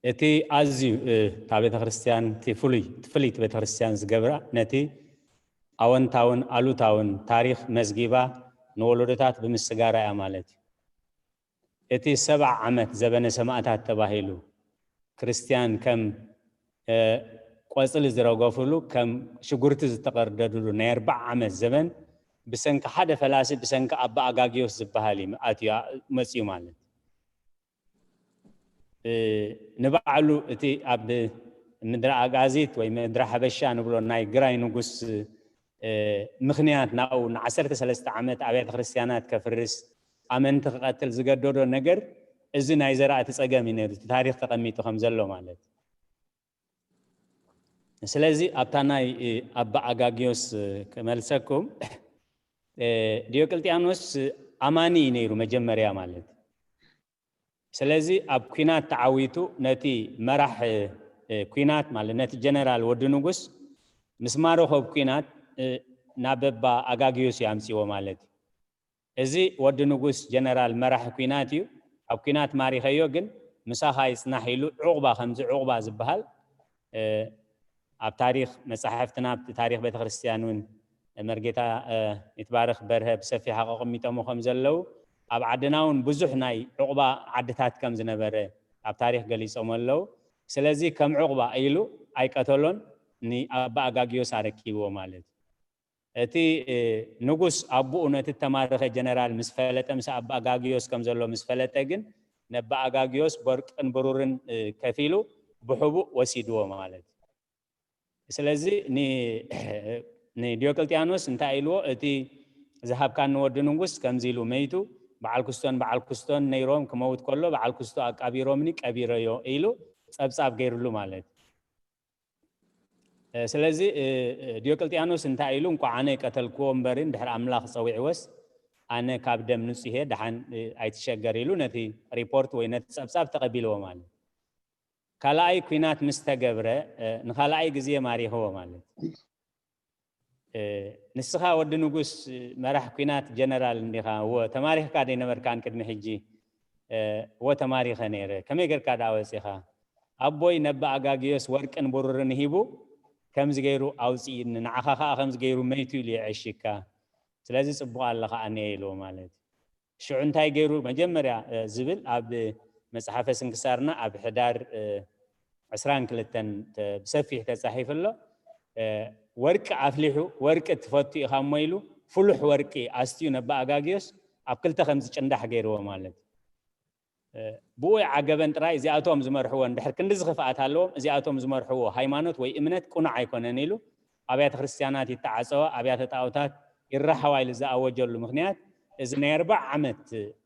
እቲ ኣዝዩ እታ ቤተክርስትያን እቲ ፍሉይ ፍልይቲ ቤተክርስትያን ዝገብራ ነቲ ኣወንታውን ኣሉታውን ታሪኽ መዝጊባ ንወለዶታት ብምስጋራ እያ ማለት እዩ። እቲ ሰብዓ ዓመት ዘበነ ሰማእታት ተባሂሉ ክርስትያን ከም ቆጽሊ ዝረገፍሉ ከም ሽጉርቲ ዝተቐርደድሉ ናይ ኣርባዓ ዓመት ዘበን ብሰንኪ ሓደ ፈላሲ ብሰንኪ ኣባ ኣጋጊዮስ ዝበሃል እዩ ኣትዩ መፅዩ ማለት ንባዕሉ እቲ ኣብ ምድሪ ኣጋዚት ወይ ምድሪ ሓበሻ ንብሎ ናይ ግራይ ንጉስ ምኽንያት ናብኡ ንዓሰርተ ሰለስተ ዓመት ኣብያተ ክርስትያናት ከፍርስ ኣመንቲ ክቐትል ዝገደዶ ነገር እዚ ናይ ዘራእቲ ፀገም እዩ ነይሩ። እቲ ታሪኽ ተቐሚጡ ከም ዘሎ ማለት ስለዚ ኣብታ ናይ ኣባ ኣጋጊዮስ ክመልሰኩም ዲዮቅልጥያኖስ ኣማኒ እዩ ነይሩ መጀመርያ ማለት ስለዚ ኣብ ኩናት ተዓዊቱ ነቲ መራሕ ኩናት ማለት ነቲ ጀነራል ወዲ ንጉስ ምስ ማረኾ ኣብ ኩናት ናብ ኣባ ኣጋጊዮስ እዩ ኣምፅዎ ማለት እዩ። እዚ ወዲ ንጉስ ጀነራል መራሒ ኩናት እዩ። ኣብ ኩናት ማሪኸዮ ግን ምሳኻ ይፅናሕ ኢሉ ዑቕባ ከምዚ ዑቕባ ዝበሃል ኣብ ታሪኽ መፃሕፍትና ኣብቲ ታሪኽ ቤተክርስትያን እውን መርጌታ ይትባረክ በርሀ ብሰፊሕ ኣቐሚጦሞ ከም ዘለዉ ኣብ ዓድና እውን ብዙሕ ናይ ዕቑባ ዓድታት ከም ዝነበረ ኣብ ታሪኽ ገሊፆም ኣለዉ። ስለዚ ከም ዕቑባ ኢሉ ኣይቀተሎን ንኣባ ኣጋጊዮስ ኣረኪብዎ ማለት እዩ። እቲ ንጉስ ኣቦኡ ነቲ እተማረኸ ጀነራል ምስ ፈለጠ ምስ ኣባ ኣጋጊዮስ ከም ዘሎ ምስ ፈለጠ ግን ነባ ኣጋጊዮስ በርቅን ብሩርን ከፊሉ ብሕቡእ ወሲድዎ ማለት እዩ። ስለዚ ንዲዮቅልጥያኖስ እንታይ ኢልዎ እቲ ዝሃብካኒ ወዲ ንጉስ ከምዚ ኢሉ መይቱ በዓል ክስቶን በዓል ክስቶን ነይሮም ክመውት ከሎ በዓል ክስቶ ኣቃቢሮምኒ ቀቢረዮ ኢሉ ፀብፃብ ገይርሉ ማለት እዩ። ስለዚ ዲዮቅልጥያኖስ እንታይ ኢሉ እንኳ ኣነ ቀተልክዎ እምበሪ ድሕሪ ኣምላኽ ፀዊዕወስ ኣነ ካብ ደም ንፁሄ ደሓን ኣይትሸገር ኢሉ ነቲ ሪፖርት ወይ ነቲ ፀብፃብ ተቐቢልዎ ማለት ካልኣይ ኩናት ምስ ተገብረ ንኻልኣይ ግዜ ማሪኽዎ ማለት ንስኻ ወዲ ንጉስ መራሕ ኩናት ጀነራል እንዲኻ እወ ተማሪኽካ ደይነበርካን ቅድሚ ሕጂ እወ ተማሪኸ ነይረ ከመይ ገርካ ደኣ ወፂኻ ኣቦይ ነባ ኣጋግዮስ ወርቅን ብሩርን ሂቡ ከምዚ ገይሩ ኣውፅእኒ ንዓኻ ከዓ ከምዚ ገይሩ መይቱ ኢሉ የዐሽካ ስለዚ ፅቡቅ ኣለኻ ኣነየ ኢልዎ ማለት ሽዑ እንታይ ገይሩ መጀመርያ ዝብል ኣብ መፅሓፈ ስንክሳርና ኣብ ሕዳር ዕስራን ክልተን ብሰፊሕ ተፃሒፉ ኣሎ። ወርቂ ኣፍሊሑ ወርቂ ትፈቱ ኢኻ እሞ ኢሉ ፍሉሕ ወርቂ ኣስትዩ ነባ ኣጋግዮስ ኣብ ክልተ ከም ዝጭንዳሕ ገይርዎ ማለት ብኡ ዓገበን ጥራይ እዚኣቶም ዝመርሕዎ እንድሕር ክንድዚ ክፍኣት ኣለዎም እዚኣቶም ዝመርሕዎ ሃይማኖት ወይ እምነት ቁኑዕ ኣይኮነን ኢሉ ኣብያተ ክርስትያናት ይተዓፀዋ ኣብያተ ጣዖታት ይራሓዋ ኢሉ ዝኣወጀሉ ምኽንያት እዚ ናይ ኣርባዓ ዓመት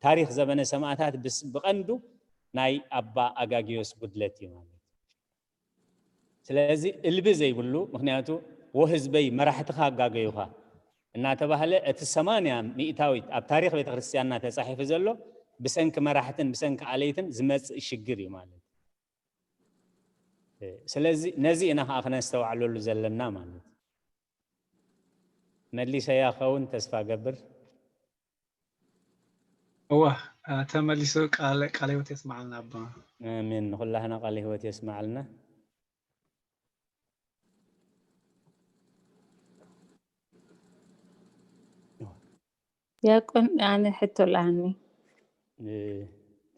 ታሪኽ ዘበነ ሰማእታት ብቐንዱ ናይ ኣባ ኣጋጊዮስ ጉድለት እዩ ማለት ስለዚ እልቢ ዘይብሉ ምክንያቱ ወህዝበይ መራሕትኻ ኣጋገዩኻ እናተባህለ እቲ ሰማንያ ሚእታዊት ኣብ ታሪክ ቤተክርስትያንና ተፃሒፉ ዘሎ ብሰንኪ መራሕትን ብሰንኪ ኣለይትን ዝመፅእ ሽግር እዩ ማለት ስለዚ ነዚ ኢና ከዓ ክነስተውዕለሉ ዘለና ማለት መሊሰያ ከውን ተስፋ ገብር እዋ ተመሊሱ ቃለ ቃለ ህይወት የስማዓልና ኣቦና። ኣሜን። ንኹላህና ቃለ ህይወት የስማዓልና። ያቆን ኣነ ሕቶ ለኣኒ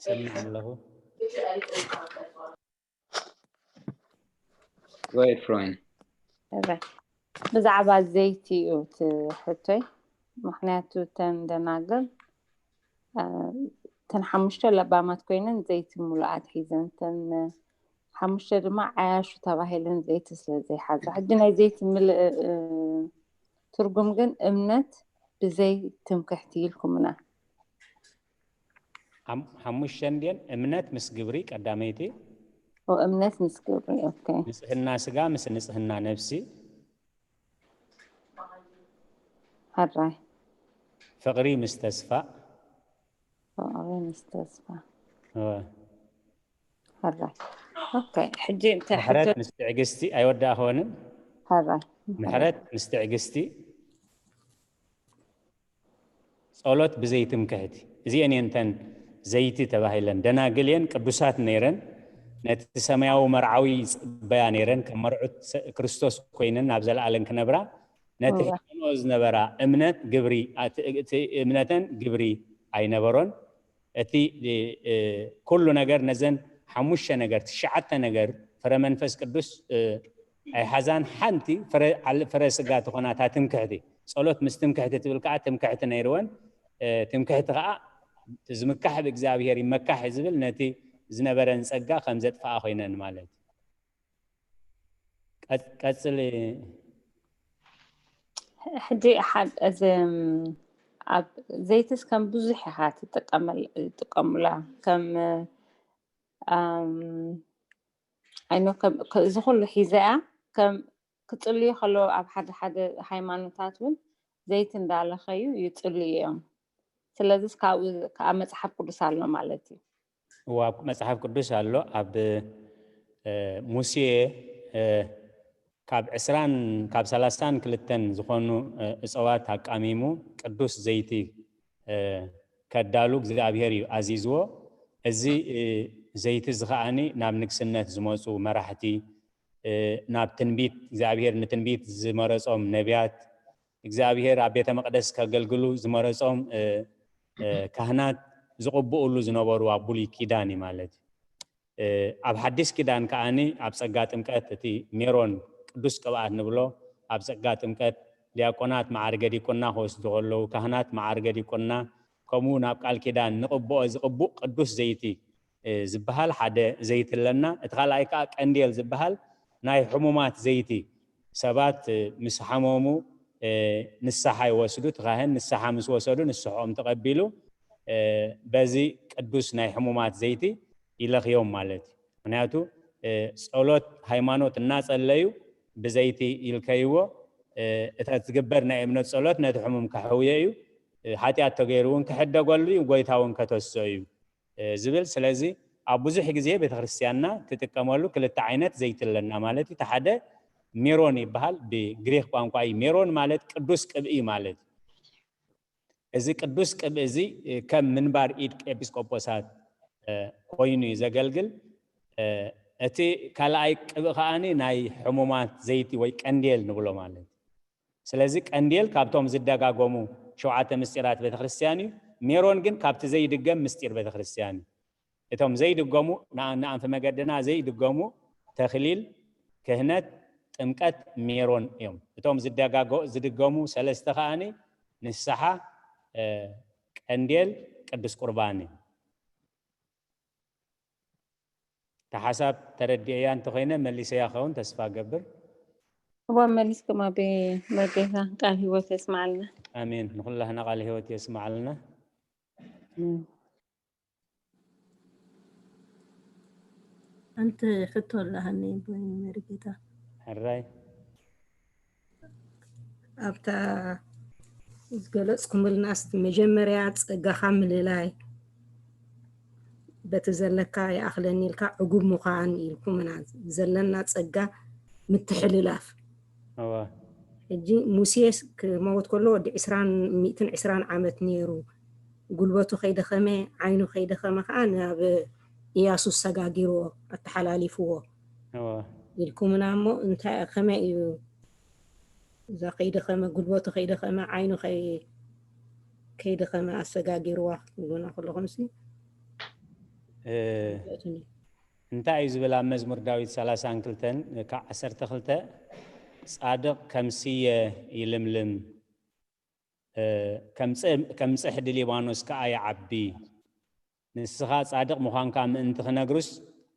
ሰምዕ ኣለኹ። Go ahead, Froin. ብዛዕባ ዘይቲ እዩ እቲ ሕቶይ። ምኽንያቱ እተን ደናግል እተን ሓሙሽተ ለባማት ኮይነን ዘይቲ ሙሉኣት ሒዘን እተን ሓሙሽተ ድማ ዓያሹ ተባሂለን ዘይቲ ስለ ዘይሓዛ ሕጂ ናይ ዘይቲ ምልእ ትርጉም ግን እምነት ብዘይ ትምክሕቲ ኢልኩምና። ሓሙሽተ እንድየን እምነት ምስ ግብሪ ቀዳመይቲ እምነት ምስ ግብሪ okay ንጽህና ስጋ ምስ ንጽህና ነብሲ ሕራይ ፍቕሪ ምስ ተስፋ ፍቕሪ ምስ ተስፋ እወ ሕራይ okay ሕጂ እንታይ ምሕረት ሕቶ ምስ ትዕግስቲ ኣይወዳእኽወንን ሕራይ ምሕረት ምስ ትዕግስቲ ጸሎት ብዘይትምክሕቲ እዚአን እየን እተን ዘይቲ ተባሂለን ደናግል እየን ቅዱሳት ነይረን ነቲ ሰማያዊ መርዓዊ ይጽበያ ነይረን። ከም መርዑት ሰ- ክርስቶስ ኮይነን ናብ ዘለኣለም ክነብራ፣ ነቲ እወ። ሒዘንኦ ዝነበራ እምነት ግብሪ፣ እቲ እቲ እምነተን ግብሪ ኣይነበሮን። እቲ እ፣ ኩሉ ነገር፣ ነዘን ሓሙሽተ ነገር፣ ትሽዓተ ነገር፣ ፍረ መንፈስ ቅዱስ እ፣ ኣይሓዛን። ሓንቲ ፍረ ዓል- ፍረ ስጋ ትኾና፣ እታ ትምክሕቲ፣ ጸሎት ምስ ትምክሕቲ ትብል ከዓ ትምክሕቲ ነይርወን። እ፣ ትምክሕቲ ከዓ፣ ዝምካሕ ብእግዚኣብሔር ይመካሕ ዝብል፣ ነቲ ዝነበረን ጸጋ ከም ዘጥፍኣ ኮይነን ማለት እዩ። ቀጽ- ቀጽሊ። ሕጂ ሓደ እዚ ኣብ ዘይትስ ከም ብዙሕ ኢኻ ትጥቀመል- ትጥቀሙላ ከም ኣም፣ ኣይኖ ከም ከ- እዚ ኩሉ ሒዘ እያ ከም ክጽልዩ ከለዉ ኣብ ሓደ ሓደ ሃይማኖታት እውን ዘይቲ እንዳለኸዩ ይጽልዩ እዮም። ስለዚስ ካብኡ ከኣ መጽሓፍ ቅዱስ ኣሎ ማለት እዩ። እዋ፣ ኣብ መጽሓፍ ቅዱስ ኣሎ። ኣብ እ፣ ሙሴ እ፣ ካብ ዕስራን ካብ ሰላሳን ክልተን ዝኾኑ እ፣ እፅዋት ኣቃሚሙ ቅዱስ ዘይቲ እ፣ ከዳሉ እግዚኣብሔር እዩ ኣዚዝዎ። እዚ እ፣ ዘይቲ እዚ ከዓኒ ናብ ንግስነት ዝመፁ መራሕቲ እ፣ ናብ ትንቢት እግዚኣብሔር ንትንቢት ዝመረፆም ነቢያት እግዚኣብሔር ኣብ ቤተ መቅደስ ከገልግሉ ዝመረፆም እ፣ እ፣ ካህናት ዝቕብኡሉ ዝነበሩ ኣብ ብሉይ ኪዳን እዩ ማለት እዩ። እ፣ ኣብ ሓዲስ ኪዳን ከዓኒ ኣብ ጸጋ ጥምቀት እቲ ሜሮን ቅዱስ ቅብኣት ንብሎ ኣብ ጸጋ ጥምቀት ዲያቆናት መዓርገ ዲቁና ክወስዱ ከለዉ ካህናት መዓርገ ዲቁና ከምኡ ናብ ቃል ኪዳን ንቕብኦ ዝቕቡእ ቅዱስ ዘይቲ እ፣ ዝበሃል ሓደ ዘይቲ ኣለና። እቲ ካልኣይ ከዓ ቀንዴል ዝበሃል ናይ ሕሙማት ዘይቲ ሰባት እ፣ ምስ ሓመሙ እ፣ ንስሓ ይወስዱ። እቲ ካህን ንስሓ ምስ ወሰዱ ንስሕኦም ተቐቢሉ እ፣ በዚ ቅዱስ ናይ ሕሙማት ዘይቲ ይለኽዮም ማለት እዩ። ምክንያቱ እ፣ ጸሎት ሃይማኖት እናጸለዩ ብዘይቲ ይልከይዎ። እ፣ እታ ትግበር ናይ እምነት ጸሎት ነቲ ሕሙም ከሕውዮ እዩ። እ፣ ሓጢኣት ተገይሩ እውን ክሕደገሉ እዩ፣ ጎይታ እውን ከተስኦ እዩ እ፣ ዝብል። ስለዚ ኣብ ብዙሕ ግዜ ቤተክርስትያንና ትጥቀመሉ ክልተ ዓይነት ዘይቲ ኣለና ማለት እዩ። እቲ ሓደ ሜሮን ይበሃል፣ ብግሪክ ቋንቋ እዩ። ሜሮን ማለት ቅዱስ ቅብኢ ማለት እዩ። እዚ ቅዱስ ቅብኢ እዚ እ፣ ከም ምንባር ኢድ ኤጲስቆጶሳት እ፣ ኮይኑ እዩ ዘገልግል። እ፣ እቲ ካልኣይ ቅብኢ ከዓኒ ናይ ሕሙማት ዘይቲ ወይ ቀንዴል ንብሎ ማለት እዩ። ስለዚ ቀንዴል ካብቶም ዝደጋገሙ ሸውዓተ ምስጢራት ቤተክርስትያን እዩ። ሜሮን ግን ካብቲ ዘይድገም ምስጢር ቤተክርስትያን እዩ። እቶም ዘይድገሙ ንኣ- ንኣንፈ መገድና ዘይድገሙ ተክሊል፣ ክህነት፣ ጥምቀት፣ ሜሮን እዮም። እቶም ዝደጋገ ዝድገሙ ሰለስተ ከዓኒ ንስሓ፣ እ፣ ቀንዴል፣ ቅዱስ ቁርባን እዩ። እታ ሓሳብ ተረዲኤያ እንተኾይነ መሊሰያ ኸውን ተስፋ ገብር። እዋ መሊስኩም ኣብ መርጌታ ቃል ህይወት የስማዓልና። ኣሜን። ንኹላህና ቃል ህይወት የስማዓልና። ኣንቲ ሕቶ ኣለሃኒ ቦይ መርጌታ። ሕራይ። ኣብታ ዝገለጽኩምልና እስቲ መጀመርያ ጸጋኻ ምልላይ፣ በቲ ዘለካ ይኣኽለኒ ኢልካ ዕጉብ ምዃን ኢልኩምና፣ ዘለና ጸጋ ምትሕልላፍ። እወ። ሕጂ ሙሴ ክመውት ከሎ ወዲ ዕስራን ሚእትን ዕስራን ዓመት ነይሩ። ጉልበቱ ከይደኸመ ዓይኑ ከይደኸመ ከዓ ናብ ኢያሱ ሰጋጊርዎ ኣተሓላሊፍዎ እወ። ኢልኩምና እሞ እንታይ ከመይ እዩ እዛ ከይደኸመ ጉልበቱ ከይደኸመ ዓይኑ ከይ- ከይደኸመ ኣሰጋጊርዋ ክትብሉና ከለኹም ሲ እ፣ እንታይ እዩ ዝብል ኣብ መዝሙር ዳዊት ሰላሳን ክልተን ካብ ዓሰርተ ክልተ ጻድቕ ከም ስየ ይልምልም እ፣ ከም ጽ- ከም ጽሕዲ ሊባኖስ ከኣ ይዓቢ። ንስኻ ጻድቕ ምዃንካ ምእንቲ ክነግሩስ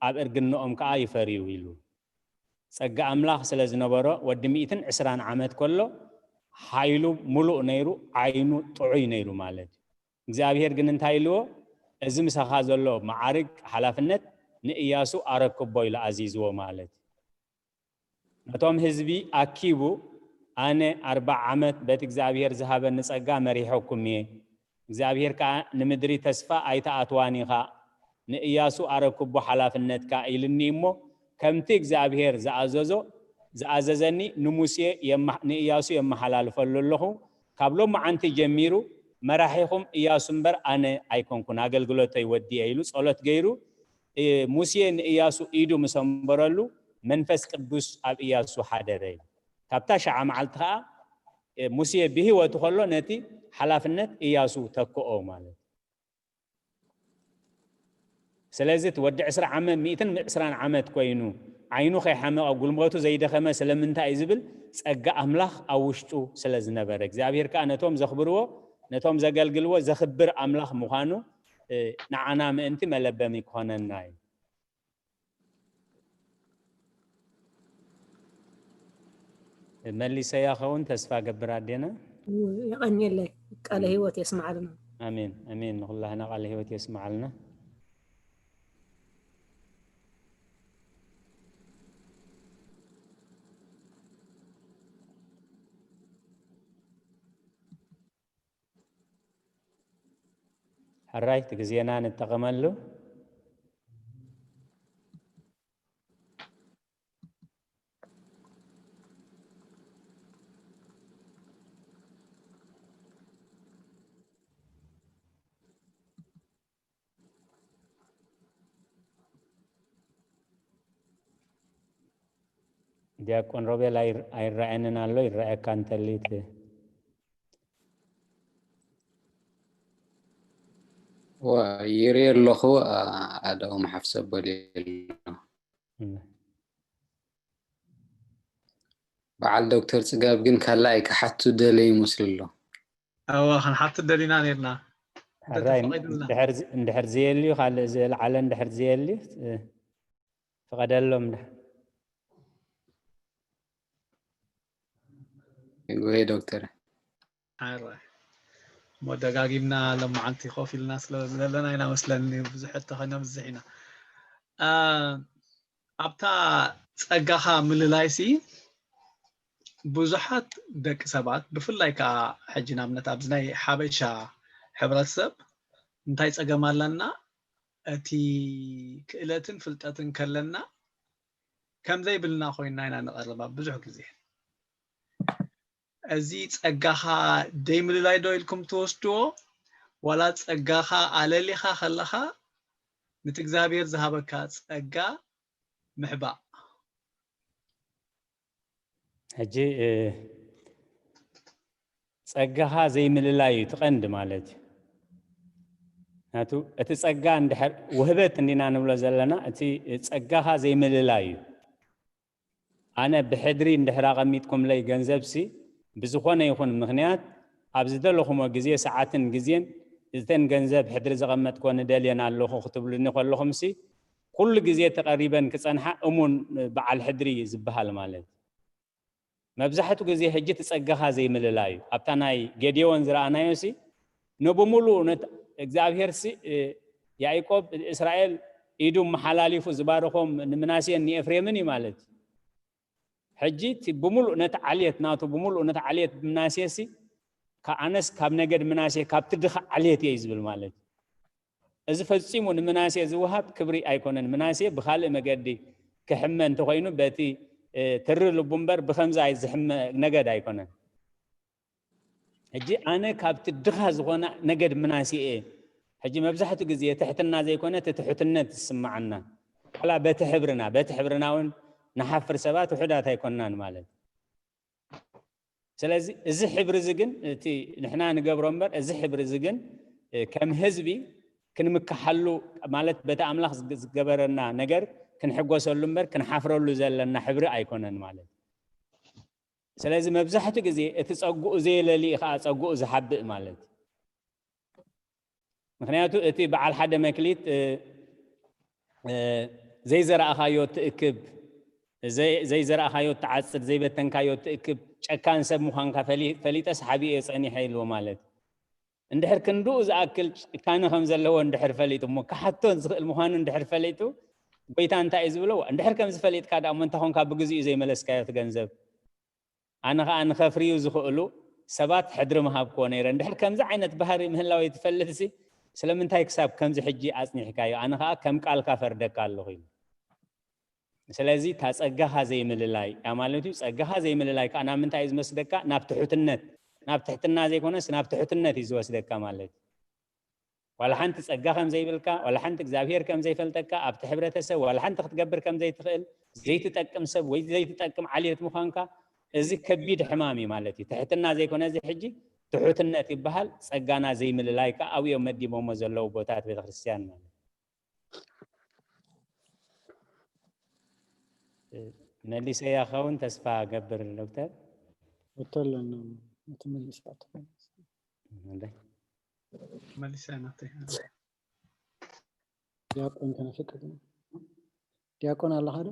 ኣብ እርግንኦም ከኣ ይፈርዩ ኢሉ። ጸጋ ኣምላኽ ስለ ዝነበሮ ወዲ ሚእትን ዕስራን ዓመት ከሎ ሓይሉ ምሉእ ነይሩ፣ ዓይኑ ጥዑይ ነይሩ ማለት እዩ። እግዚኣብሔር ግን እንታይ ኢልዎ? እዚ ምሳኻ ዘሎ መዓርግ ሓላፍነት ንእያሱ ኣረክቦ ኢሉ ኣዚዝዎ ማለት እዩ። ነቶም ህዝቢ ኣኪቡ ኣነ ኣርባዓ ዓመት በቲ እግዚኣብሔር ዝሃበኒ ጸጋ መሪሐኩም እየ፣ እግዚኣብሔር ከኣ ንምድሪ ተስፋ ኣይትኣትዋን ኢኻ፣ ንእያሱ ኣረክቦ ሓላፍነትካ ኢልኒ እሞ ከምቲ እግዚኣብሔር ዝኣዘዞ ዝኣዘዘኒ ንሙሴ የማ- ንእያሱ የመሓላልፈሉ ኣለኹ። ካብ ሎማዓንቲ ጀሚሩ መራሒኹም እያሱ እምበር ኣነ ኣይኮንኩን፣ ኣገልግሎተይ ወዲኤ ኢሉ ጸሎት ገይሩ እ፣ ሙሴ ንእያሱ ኢዱ ምስ ኣንበረሉ መንፈስ ቅዱስ ኣብ እያሱ ሓደረ እዩ። ካብታ ሸዓ መዓልቲ ከዓ፣ እ፣ ሙሴ ብህይወቱ ከሎ ነቲ ሓላፍነት እያሱ ተክኦ ማለት እዩ። ስለዚ እቲ ወዲ ዕስራ ዓመት፣ ሚእትን ዕስራን ዓመት ኮይኑ ዓይኑ ከይሓመቐ ጉልበቱ ዘይደኸመ ስለምንታይ እዩ ዝብል ጸጋ ኣምላኽ ኣብ ውሽጡ ስለ ዝነበረ እግዚኣብሔር ከዓ ነቶም ዘኽብርዎ ነቶም ዘገልግልዎ ዘኽብር ኣምላኽ ምዃኑ፣ እ፣ ንዓና ምእንቲ መለበሚ ክኾነና እዩ። መሊሰያ ኸውን ተስፋ ገብር ኣዴና። የቐንየለይ። ቃለ ህይወት የስምዓልና። ኣሜን ኣሜን። ንኹላህና ቃለ ህይወት የስምዓልና። ሕራይ እቲ ግዜና ንጠቐመሉ። ዲያቆን ሮቤል ኣይር-፣ ኣይረኣየንን ኣሎ፣ ይረኣየካ እንተሊት። ዋ፣ ይርኢ ኣለኹ፣ ኣ-፣ ኣደኦም ሓፍሰ በል ኣሎ። እም። በዓል ዶክተር ጽጋብ ግን ካልኣይ ክሓቱ ደለ ይመስሉ ኣሎ። እወ፣ ክንሓትት ደሊና ነይርና። ሕራይ እንተተፈቒዱልና። እንድሕር ዝ-፣ እንድሕር ዘየልዩ፣ ካልእ ዝለዓለ እንድሕር ዘየልዩ፣ እ፣ ፍቐደሎም። ይጎየ ዶክተር። ሕራይ። እሞ ደጋጊምና ሎማዓንቲ ኮፍ ኢልና ስለ ዘለና ኢና መስለኒ ብዙሕ ተኾይና ብዝሕ ኢና። እ፣ ኣብታ ጸጋኻ ምልላይሲ ብዙሓት ደቂ ሰባት ብፍላይ ከዓ ሕጂ ንኣብነት ኣብዚ ናይ ሓበሻ ሕብረተሰብ እንታይ ጸገም ኣለና? እቲ ክእለትን ፍልጠትን ከለና ከም ዘይብልና ኮይና ኢና ንቐርብ ኣብ ብዙሕ ግዜ። እዚ ጸጋኻ ደይምልላይ ዶ ኢልኩም ትወስድዎ? ዋላ ጸጋኻ ኣለሊኻ ከለኻ ነቲ እግዚኣብሔር ዝሃበካ ጸጋ ምሕባእ? ሕጂ፣ እ፣ ጸጋኻ ዘይምልላይ እዩ እቲ ቀንዲ ማለት እዩ። ምኽንያቱ እቲ ጸጋ እንድሕር ውህበት እንዲና ንብሎ ዘለና፣ እቲ ጸጋኻ ዘይምልላይ እዩ። ኣነ ብሕድሪ እንድሕር ኣቐሚጥኩምለይ ገንዘብሲ፣ ብዝኾነ ይኹን ምኽንያት ኣብ ዝደለኹሞ ግዜ፣ ሰዓትን ግዜን፣ እተን ገንዘብ ሕድሪ ዘቐመጥኮ ንደልየን ኣለኹ ክትብሉኒ ከለኹምሲ፣ ኩሉ ግዜ ተቐሪበን ክጸንሓ እሙን በዓል ሕድሪ እዩ ዝበሃል ማለት እዩ። መብዛሕትኡ ግዜ ሕጂ እቲ ጸጋኻ ዘይምልላይ እዩ። ኣብታ ናይ ጌዴዎን ዝረኣናዮሲ፣ ንብሙሉእ ነት-፣ እግዚኣብሄርሲ፣ እ፣ ያዕቆብ፣ እስራኤል ኢዱ መሓላሊፉ ዝባረኾም ንምናሴን ንኤፍሬምን እዩ ማለት እዩ። ሕጂ እቲ ብምሉእ ነቲ ዓልየት ናቱ፣ ብምሉእ ነቲ ዓልየት ምናሴሲ፣ ከ-፣ ኣነስ ካብ ነገድ ምናሴ ካብቲ ድኻ ዓልየት እየ እዩ ዝብል ማለት እዩ። እዚ ፈጺሙ ንምናሴ ዝወሃብ ክብሪ ኣይኮነን። ምናሴ ብኻልእ መገዲ ክሕመ እንተኾይኑ በቲ፣ እ፣ ትሪ ልቡ እምበር ብኸምዚ ኣይ-፣ ዝሕመ ነገድ ኣይኮነን። ሕጂ ኣነ ካብቲ ድኻ ዝኾነ ነገድ ምናሴ እየ። ሕጂ መብዛሕትኡ ግዜ ትሕትና ዘይኮነ እቲ ትሑትነት ዝስምዓና። ዋላ በቲ ሕብርና፣ በቲ ሕብርና እውን ንሓፍር ሰባት ውሑዳት ኣይኮንናን ማለት። ስለዚ እዚ ሕብሪ እዚ ግን እቲ ንሕና ንገብሮ እምበር እዚ ሕብሪ እዚ ግን፣ እ፣ ከም ህዝቢ ክንምክሓሉ ማለት በቲ ኣምላኽ ዝግ-፣ ዝገበረና ነገር ክንሕጎሰሉ እምበር ክንሓፍረሉ ዘለና ሕብሪ ኣይኮነን ማለት። ስለዚ መብዛሕትኡ ግዜ እቲ ጸጉኡ ዘየለሊ እዩ ከዓ ጸጉኡ ዝሓብእ ማለት እዩ። ምኽንያቱ እቲ በዓል ሓደ መክሊት፣ እ፣ እ፣ ዘይዘራእኻዮ ትእክብ፣ ዘይ-፣ ዘይዘራእኻዮ ትዓጽድ፣ ዘይበተንካዮ ትእክብ፣ ጨካን ሰብ ምዃንካ ፈሊ-፣ ፈሊጠስ ሓቢኤ ጸኒሐ ኢልዎ ማለት እዩ። እንድሕር ክንድኡ ዝኣክል ጭካነ ከም ዘለዎ እንድሕር ፈሊጡ፣ እሞ ክሓቶ ዝኽእል ምዃኑ እንድሕር ፈሊጡ፣ ጎይታ እንታይ እዩ ዝብሎ? እንድሕር ከምዚ ፈሊጥካ ደኣ እሞ እንታይ ኾንካ ብግዚኡ ዘይመለስካዮ እቲ ገንዘብ? ኣነ ኸኣ ንኸፍርዩ ዝኽእሉ ሰባት ሕድሪ ምሃብክዎ ነይረ። እንድሕር ከምዚ ዓይነት ባህሪ ምህላወይ ትፈልጥሲ፣ ስለምንታይ ክሳብ ከምዚ ሕጂ ኣጽኒሕካዮ? ኣነ ኸኣ ከም ቃልካ ፈርደካ ኣለኹ ኢሉ። ስለዚ እታ ጸጋኻ ዘይምልላይ እያ ማለት እዩ። ጸጋኻ ዘይምልላይ ከኣ ናብ ምንታይ እዩ ዝመስደካ? ናብ ትሑትነት። ናብ ትሕትና ዘይኮነስ ናብ ትሑትነት እዩ ዝወስደካ ማለት እዩ። ዋላ ሓንቲ ጸጋ ከም ዘይብልካ፣ ዋላ ሓንቲ እግዚኣብሔር ከም ዘይፈልጠካ፣ ኣብቲ ሕብረተሰብ ዋላ ሓንቲ ክትገብር ከም ዘይትኽእል፣ ዘይትጠቅም ሰብ ወይ ዘይትጠቅም ዓሌት ምዃንካ፣ እዚ ከቢድ ሕማም እዩ ማለት እዩ። ትሕትና ዘይኮነ እዚ ሕጂ ትሑትነት ይበሃል። ጸጋና ዘይምልላይ ከኣ ኣብኡ እዮም መዲቦሞ ዘለዉ ቦታት ቤተክርስትያን ማለት እዩ። መሊሰያ ኸውን ተስፋ ገብር ዶክተር። ወተለና እቲ መሊሳ እንደ መሊሳ ናተይ ዲያቆን ከነፍቅድ ኢና። ዲያቆን ኣለኻ ዶ?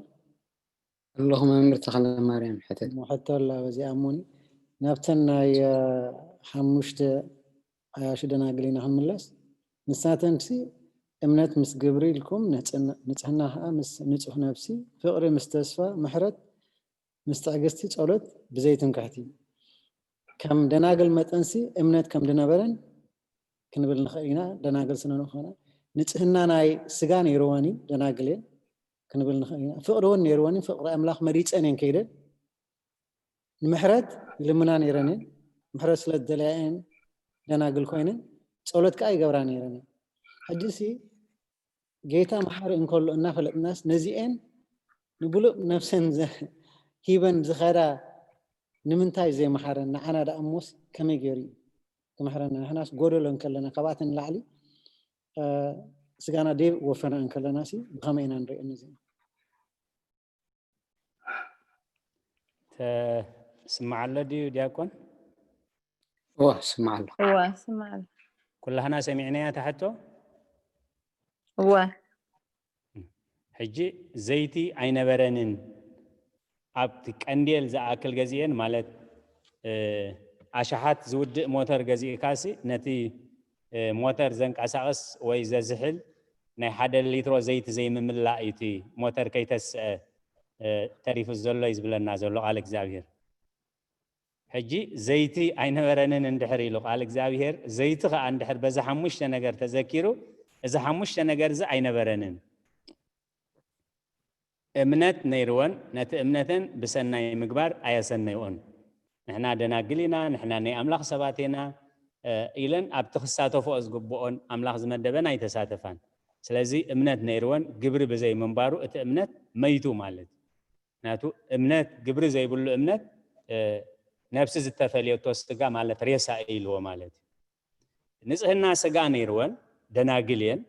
ኣለኹ መምህር ተኽለ ማርያም ሕተት። ሕቶ ኣላ በዚኣ እሞኒ ናብተን ናይ አ፣ ሓሙሽተ ዓያሹ ደናግል ኢና ክንምለስ። ንሳተንሲ እምነት ምስ ግብሪ ኢልኩም ንጽህና- ንጽህና ከዓ ምስ ንጹህ ነፍሲ፣ ፍቕሪ ምስ ተስፋ፣ ምሕረት ምስ ትዕግስቲ፣ ጸሎት ብዘይ ትምክሕቲ። ከም ደናግል መጠንሲ እምነት ከም ድነበረን ክንብል ንኽእል ኢና። ደናግል ስነ ንኾና ንጽህና ናይ ስጋ ነይርወን እዩ ደናግል እየን ክንብል ንኽእል ኢና። ፍቕሪ እውን ነይርወን እዩ። ፍቕሪ ኣምላኽ መሪጸን እየን ከይደን ንምሕረት ይልምና ነይረን እየን። ምሕረት ስለ ዝደለያ እየን ደናግል ኮይነን ጸሎት ከዓ ይገብራ ነይረን እየን። ሕጂሲ ጌታ መሓሪ እንከሎ እናፈለጥናስ ነዚኤን ንብሉእ ነፍሰን ዘ- ሂበን ዝኸዳ ንምንታይ ዘይመሓረን? ንዓና ደኣ እሞስ ከመይ ገይሩ እዩ ክምሕረና? ንሕናስ ጎደሎ እንከለና ካብኣተን ንላዕሊ እ፣ ስጋና ደይ ወፈና እንከለና ሲ ብኸመይ ኢና ንሪኦ ነዚኤን? ተስምዓሎ ድዩ ዲያቆን? እዋ ስማዕ ኣሎ። እወ ስማዕ ኣሎ። ኩላህና ሰሚዕናያ እታ ሕቶ። እወ ሕጂ ዘይቲ ኣይነበረንን። ኣብቲ ቀንዴል ዝኣክል ገዚኤን ማለት እ፣ ኣሽሓት ዝውድእ ሞተር ገዚእካሲ ነቲ እ፣ ሞተር ዘንቀሳቕስ ወይ ዘዝሕል ናይ ሓደ ሊትሮ ዘይቲ ዘይምምላእ እዩ እቲ ሞተር ከይተስአ እ፣ ተሪፉ ዘሎ እዩ ዝብለና ዘሎ ቃል እግዚኣብሔር። ሕጂ ዘይቲ ኣይነበረንን እንድሕር ኢሉ ቃል እግዚኣብሔር፣ ዘይቲ ኸዓ እንድሕር በዚ ሓሙሽተ ነገር ተዘኪሩ፣ እዚ ሓሙሽተ ነገር እዚ ኣይነበረንን። እምነት ነይርወን፣ ነቲ እምነተን ብሰናይ ምግባር ኣየሰነይኦን። ንሕና ደናግል ኢና፣ ንሕና ናይ ኣምላኽ ሰባት ኢና እ፣ ኢለን ኣብቲ ክሳተፍኦ ዝግብኦን ኣምላኽ ዝመደበን ኣይተሳተፋን። ስለዚ እምነት ነይርወን፣ ግብሪ ብዘይ ምንባሩ እቲ እምነት መይቱ ማለት እዩ። ምክንያቱ እምነት፣ ግብሪ ዘይብሉ እምነት እ፣ ነብሲ ዝተፈልየቶ ስጋ ማለት ሬሳ እዩ ኢልዎ ማለት እዩ። ንጽህና ስጋ ነይርወን፣ ደናግል እየን፣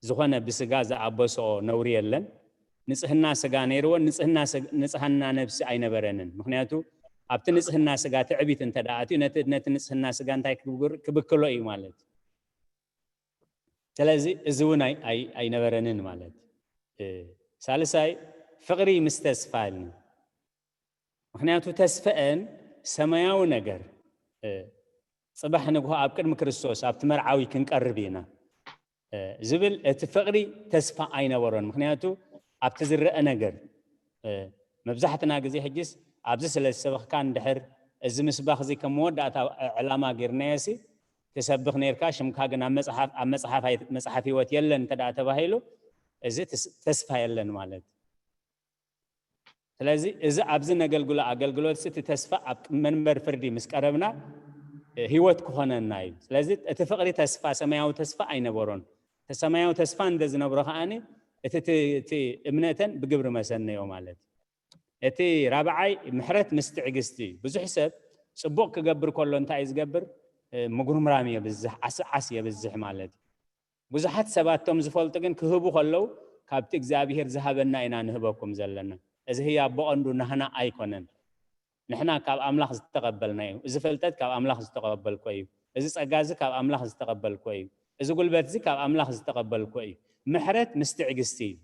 ዝኾነ ብስጋ ዝኣበስኦ ነውሪ የለን። ንጽህና ስጋ ነይርወን፣ ንጽህና ስግ- ንጽህና ነብሲ ኣይነበረንን። ምክንያቱ ኣብቲ ንጽህና ስጋ ትዕቢት እንተ ደኣ ኣትዩ ነቲ ነቲ ንጽህና ስጋ እንታይ ክብግር- ክብክሎ እዩ ማለት እዩ። ስለዚ እዚ እውን ኣይ- ኣይ- ኣይነበረንን ማለት እዩ። እ፣ ሳልሳይ ፍቕሪ ምስ ተስፋ ኢልና። ምክንያቱ ተስፈአን ሰማያዊ ነገር እ፣ ጽባሕ ንግሆ ኣብ ቅድሚ ክርስቶስ ኣብቲ መርዓዊ ክንቀርብ ኢና እ፣ ዝብል እቲ ፍቕሪ ተስፋ ኣይነበሮን። ምክንያቱ ኣብቲ ዝረአ ነገር እ፣ መብዛሕትና ግዜ ሕጅስ ኣብዚ ስለ ዝሰበኽካ እንድሕር እዚ ምስባኽ እዚ ከም መወዳእታ ዕላማ ጌርናዮ ሲ ትሰብኽ ነርካ ሽምካ ግን ኣብ መጽሓፍ ኣብ መጽሓፍ ኣይ- መጽሓፍ ህይወት የለን እንተ ደኣ ተባሂሉ እዚ ትስ- ተስፋ የለን ማለት እዩ። ስለዚ እዚ ኣብዚ ነገልግሎ ኣገልግሎት እቲ ተስፋ ኣብ መንበር ፍርዲ ምስ ቀረብና እ፣ ህይወት ክኾነና እዩ። ስለዚ እቲ ፍቕሪ ተስፋ ሰማያዊ ተስፋ ኣይነበሮን። እቲ ሰማያዊ ተስፋ እንደ ዝነብሮ ከዓኒ እቲ እቲ- እቲ እምነተን ብግብሪ መሰነዮ ማለት እዩ። እቲ ራብዓይ ምሕረት ምስ ትዕግስቲ እዩ። ብዙሕ ሰብ ጽቡቕ ክገብር ከሎ እንታይ እዩ ዝገብር? እ፣ ምጉርምራም የብዝሕ፣ ዓስዓስ የብዝሕ ማለት እዩ። ብዙሓት ሰባት እቶም ዝፈልጡ ግን ክህቡ ከለዉ ካብቲ እግዚኣብሔር ዝሃበና ኢና ንህበኩም ዘለና። እዚ ህያብ ብቐንዱ ናህና ኣይኮነን። ንሕና ካብ ኣምላኽ ዝተቐበልናዮ። እዚ ፍልጠት ካብ ኣምላኽ ዝተቐበልኮ እዩ። እዚ ጸጋ እዚ ካብ ኣምላኽ ዝተቐበልኮ እዩ። እዚ ጉልበት እዚ ካብ ኣምላኽ ዝተቐበልኮ እዩ። ምሕረት ምስ ትዕግስቲ እዩ።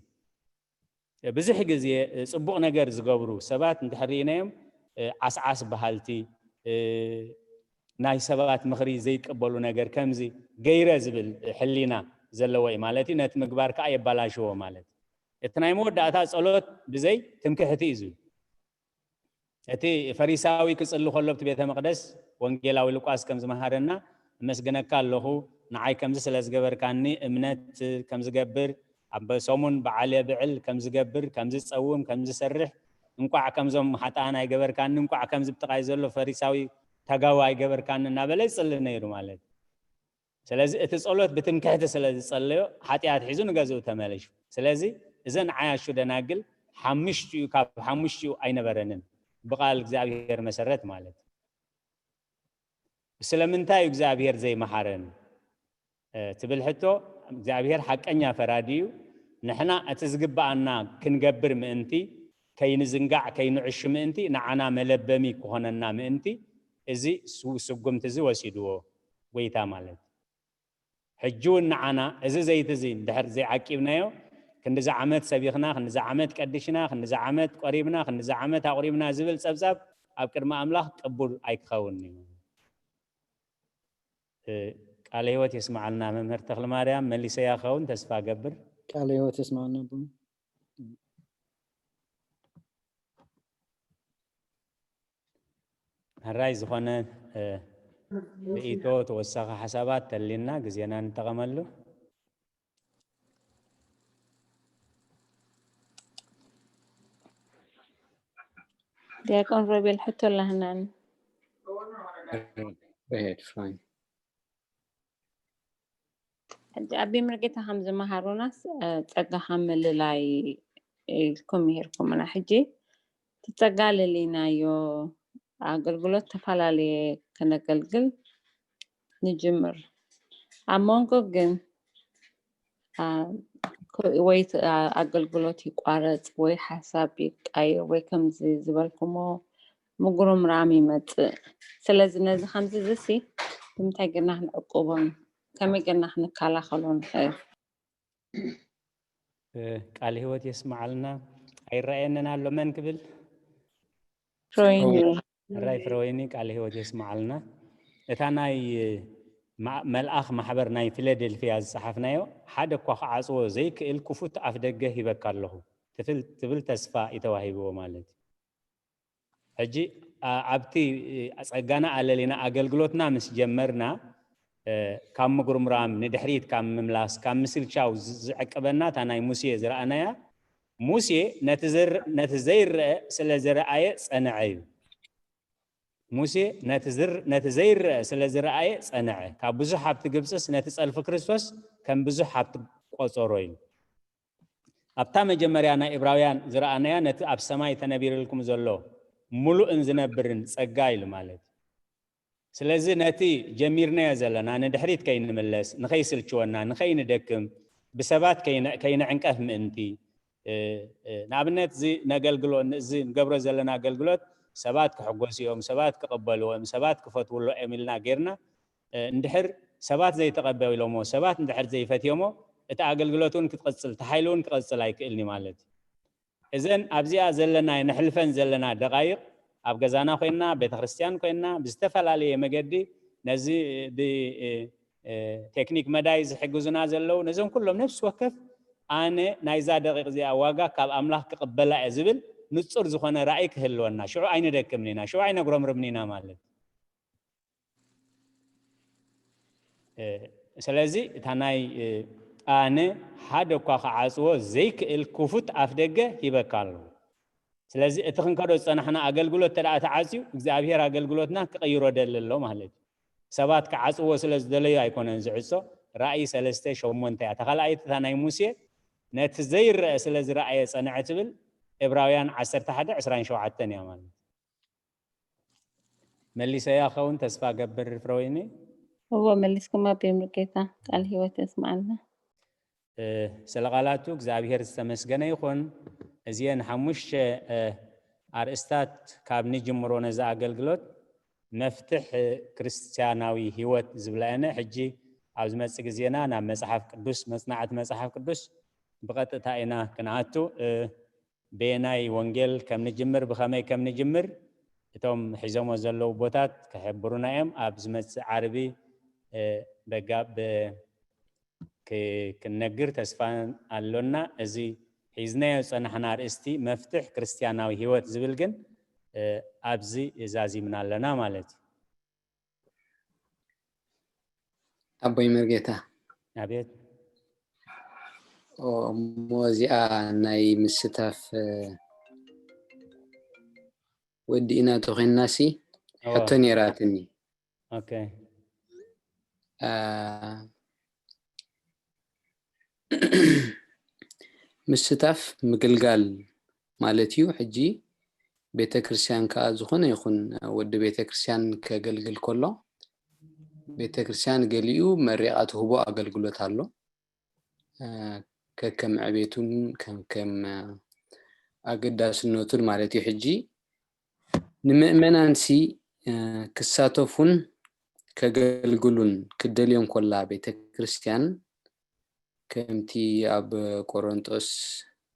ብዙሕ ግዜ ጽቡቕ ነገር ዝገብሩ ሰባት እንድሕር ርኢናዮም ዓስዓስ በሃልቲ፣ ናይ ሰባት ምኽሪ ዘይቅበሉ ነገር ከምዚ ገይረ ዝብል ሕሊና ዘለዎ እዩ ማለት እዩ። ነቲ ምግባር ከዓ የባላሽዎ ማለት እዩ። እቲ ናይ መወዳእታ ጸሎት ብዘይ ትምክሕቲ እዩ ዝብል። እቲ ፈሪሳዊ ክጽሊ ከሎ ኣብቲ ቤተ መቕደስ ወንጌላዊ ሉቃስ ከም ዝመሃረና፣ እመስግነካ ኣለኹ ንዓይ ከምዚ ስለ ዝገበርካኒ፣ እምነት ከም ዝገብር፣ ኣብ ሰሙን በዓል የብዕል ከም ዝገብር፣ ከም ዝጸውም፣ ከም ዝሰርሕ፣ እንቋዕ ከምዞም ሓጥኣን ኣይገበርካኒ፣ እንቋዕ ከምዚ ብጥቓይ ዘሎ ፈሪሳዊ ተጋዊ ኣይገበርካኒ እናበለ ይጽሊ ነይሩ ማለት እዩ። ስለዚ እቲ ጸሎት ብትምክሕቲ ስለ ዝጸለዮ ሓጢኣት ሒዙ ንገዝኡ ተመለሹ። ስለዚ እዘን ዓያሹ ደናግል ሓሙሽቲኡ ካብ ሓሙሽቲኡ ኣይነበረንን ብቓል እግዚኣብሔር መሰረት ማለት። ስለምንታይ እዩ እግዚኣብሔር ዘይመሓረን ትብል ሕቶ፣ እግዚኣብሔር ሓቀኛ ፈራዲ እዩ። ንሕና እቲ ዝግብኣና ክንገብር ምእንቲ፣ ከይንዝንጋዕ ከይንዕሹ ምእንቲ፣ ንዓና መለበሚ ክኾነና ምእንቲ እዚ ስጉምቲ እዚ ወሲድዎ ጎይታ ማለት። ሕጂ እውን ንዓና እዚ ዘይቲ እዚ እንድሕር ዘይዓቂብናዮ፣ ክንዲዚ ዓመት ሰቢኽና፣ ክንዲዚ ዓመት ቀዲሽና፣ ክንዲዚ ዓመት ቆሪብና፣ ክንዲዚ ዓመት ኣቑሪብና ዝብል ጸብጻብ ኣብ ቅድሚ ኣምላኽ ቅቡል ኣይክኸውን እዩ። ቃለ ህይወት የስምዓልና መምህር ተኽለ ማርያም። መሊሰያ ክኸውን ተስፋ ገብር። ቃለ ህይወት የስምዓልና ኣቦ። ሕራይ ዝኾነ ርእይቶ ተወሳኺ ሓሳባት ተልና ግዜና ንጠቐመሉ። ዲያቆን ሮቤል ሕቶ ኣለህናን። ሕጂ ኣቢ ምርጌታ ከም ዝመሃሩናስ ጸጋ ከም ምልላይ ኢልኩም ምሂርኩምና። ሕጂ እቲ ጸጋ ለሊናዮ ኣገልግሎት ተፈላለየ ከነገልግል ንጅምር። ኣብ መንጎ ግን ወይ ኣገልግሎት ይቋረጽ ወይ ሓሳብ ይቃየር ወይ ከምዚ ዝበልኩሞ ምጉርምራም ይመጽእ። ስለዚ ነዚ ከምዚ ዝሲ ብምንታይ ጌርና ክንዕቅቦን ከመይ ጌርና ክንከላኸሎ ንኽእል? ቃል ህይወት የስምዓልና። ኣይረኣየንን ኣሎ መን ክብል? ፍሮይኒ። ሕራይ ፍረወይኒ ቃል ህይወት የስምዓልና። እታ ናይ መልኣኽ ማሕበር ናይ ፊላደልፊያ ዝጸሓፍናዮ ሓደ እኳ ክዓጽዎ ዘይክእል ክፉት ኣፍ ደገ ሂበካ ኣለኹ ትብል ተስፋ እዩ ተዋሂብዎ ማለት እዩ። ሕጂ ኣብቲ ጸጋና ኣለሊና ኣገልግሎትና ምስ ጀመርና ካብ ምጉርምራም ንድሕሪት ካብ ምምላስ ካብ ምስልቻው ዝዕቅበና እታ ናይ ሙሴ ዝረኣናያ። ሙሴ ነቲ ዘይረአ ስለ ዝረኣየ ጸንዐ እዩ። ሙሴ ነቲ ዘይረአ ስለ ዝረኣየ ጸንዐ፣ ካብ ብዙሕ ሃብቲ ግብጽስ ነቲ ጸልፊ ክርስቶስ ከም ብዙሕ ሃብቲ ቆጸሮ እዩ። ኣብታ መጀመርያ ናይ እብራውያን ዝረኣናያ ነቲ ኣብ ሰማይ ተነቢርልኩም ዘሎ ምሉእን ዝነብርን ጸጋ ኢሉ ማለት እዩ። ስለዚ ነቲ ጀሚርናዮ ዘለና ንድሕሪት ከይንምለስ፣ ንኸይስልችወና፣ ንኸይንደክም፣ ብሰባት ከይንዕንቀፍ ምእንቲ፣ ንኣብነት እዚ ነገልግሎ እዚ ንገብሮ ዘለና ኣገልግሎት ሰባት ክሕጎሱ እዮም፣ ሰባት ክቕበልዎ እዮም፣ ሰባት ክፈትውሎ እዮም ኢልና ጌርና እንድሕር ሰባት ዘይተቐበሎሞ፣ ሰባት እንድሕር ዘይፈትዮሞ እቲ ኣገልግሎት እውን ክትቕጽል፣ እቲ ሓይሊ እውን ክቕጽል ኣይክእልን እዩ ማለት እዩ። እዘን ኣብዚኣ ዘለና ነሕልፈን ዘለና ደቓይቕ ኣብ ገዛና ኮይንና ቤተክርስትያን ኮይንና ብዝተፈላለየ መገዲ ነዚ ብቴክኒክ መዳይ ዝሕግዙና ዘለዉ ነዞም ኩሎም ነፍሲ ወከፍ ኣነ ናይዛ ደቂቕ እዚኣ ዋጋ ካብ ኣምላኽ ክቕበላ እየ ዝብል ንጹር ዝኾነ ራእይ ክህልወና ሽዑ ኣይንደክምን ኢና ሽዑ ኣይነጉረምርምን ኢና ማለት ስለዚ እታ ናይ ኣነ ሓደ እኳ ክዓፅዎ ዘይክእል ክፉት ኣፍ ደገ ሂበካ ኣለዉ። ስለዚ እቲ ክንከዶ ዝፀናሕና ኣገልግሎት ተደኣ ተዓፅዩ እግዚኣብሔር ኣገልግሎትና ክቕይሮ ደሊ ኣሎ ማለት እዩ። ሰባት ክዓፅዎ ስለ ዝደለዩ ኣይኮነን ዝዕፆ። ራእይ ሰለስተ ሸሞንተ እያ ተኻልኣይቲ እታ ናይ ሙሴ ነቲ ዘይረአ ስለ ዝረኣየ ፀንዐ ትብል። ዕብራውያን ዓሰርተ ሓደ ዕስራን ሸውዓተን እያ ማለት እዩ። መሊሰያ ኸውን ተስፋ ገብር ፍረወይኒ። እዎ መሊስኩም ኣቤ ሙሉጌታ ቃል ህይወት የስምዓልና። ስለ ቃላቱ እግዚኣብሔር ዝተመስገነ ይኹን። እዚአን ሓሙሽተ ኣርእስታት ካብ ንጅምሮ ነዚ ኣገልግሎት መፍትሕ ክርስትያናዊ ህይወት ዝብላየነ ሕጂ ኣብ ዝመፅእ ግዜና ናብ መፅሓፍ ቅዱስ መፅናዕቲ መፅሓፍ ቅዱስ ብቐጥታ ኢና ክንኣቱ። በየናይ ወንጌል ከም ንጅምር ብኸመይ ከም ንጅምር እቶም ሒዞሞ ዘለዉ ቦታት ክሕብሩና እዮም። ኣብ ዝመፅእ ዓርቢ በጋብ ክንነግር ተስፋ ኣሎና። እዚ ሒዝናዮ ዝፀናሕና ኣርእስቲ መፍትሕ ክርስትያናዊ ህይወት ዝብል ግን ኣብዚ ዛዚምና ኣለና ማለት እዩ። ኣቦይ መርጌታ ኣቤት። እሞ እዚኣ ናይ ምስታፍ ወዲእና ተኾይንና ሲ ሕቶ ነይራትኒ። ኦኬ። አ፣ ምስታፍ ምግልጋል ማለት እዩ። ሕጂ ቤተ ክርስቲያን ከኣ ዝኾነ ይኹን ወዲ ቤተ ክርስቲያን ከገልግል ከሎ፣ ቤተ ክርስቲያን ገሊኡ መሪቓ ትህቦ ኣገልግሎት ኣሎ። አ፣ ከከም ዕቤቱን ከከም ኣገዳስነቱን ማለት እዩ። ሕጂ ንምእመናንሲ፣ አ፣ ክሳተፉን ከገልግሉን ክደልዮም ኮላ ቤተ ክርስቲያን፣ ከምቲ ኣብ ቆሮንጦስ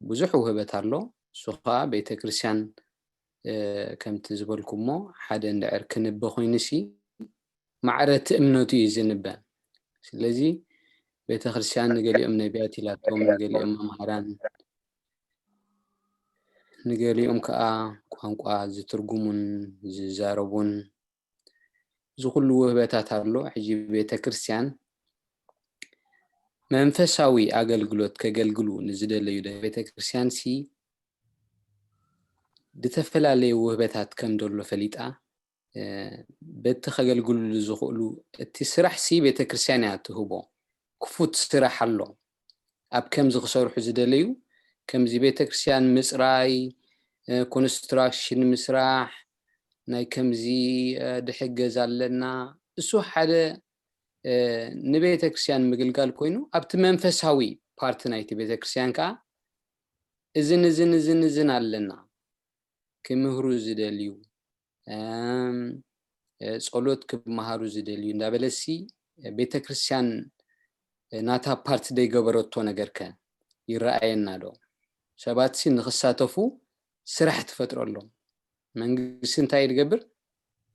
ብዙሕ ውህበት ኣሎ። እሱ ኸኣ ቤተ ክርስቲያን፣ አ፣ ከምቲ ዝበልኩሞ ሓደ እንድዕር ክንበ ኮይኑሲ፣ ማዕረ እቲ እምነቱ እዩ ዝንበ። ስለዚ ቤተ ክርስቲያን ንገሊኦም ነቢያት ኢላቶም፣ ንገሊኦም መምሃራን፣ ንገሊኦም ከኣ ቋንቋ ዝትርጉሙን ዝዛረቡን፣ እዚ ኩሉ ውህበታት ኣሎ። ሕጂ ቤተ ክርስቲያን መንፈሳዊ ኣገልግሎት ከገልግሉ ንዝደለዩ ደ-፣ ቤተ ክርስቲያን ሲ፣ ዝተፈላለዩ ውህበታት ከም ዘሎ ፈሊጣ፣ እ፣ በቲ ከገልግሉሉ ዝኽእሉ፣ እቲ ስራሕ ሲ ቤተ ክርስቲያን እያ ትህቦ። ክፉት ስራሕ ኣሎ። ኣብ ከምዚ ክሰርሑ ዝደለዩ፣ ከምዚ ቤተ ክርስቲያን ምጽራይ፣ እ፣ ኮንስትራክሽን ምስራሕ፣ ናይ ከምዚ፣ እ፣ ድሕገዝ ኣለና። እሱ ሓደ፣ እ፣ ንቤተ ክርስቲያን ምግልጋል ኮይኑ፣ ኣብቲ መንፈሳዊ ፓርቲ ናይቲ ቤተ ክርስቲያን ከኣ እዝን፣ እዝን፣ እዝን፣ እዝን ኣለና። ክምህሩ ዝደልዩ፣ እም፣ እ፣ ጸሎት ክመሃሩ ዝደልዩ እንዳበለሲ ቤተ ክርስቲያን ናታ ፓርት ደይገበረቶ ነገርከ ይረኣየና ዶ? ሰባትሲ ንኽሳተፉ ስራሕ ትፈጥረሎም። መንግስቲ እንታይ ድገብር?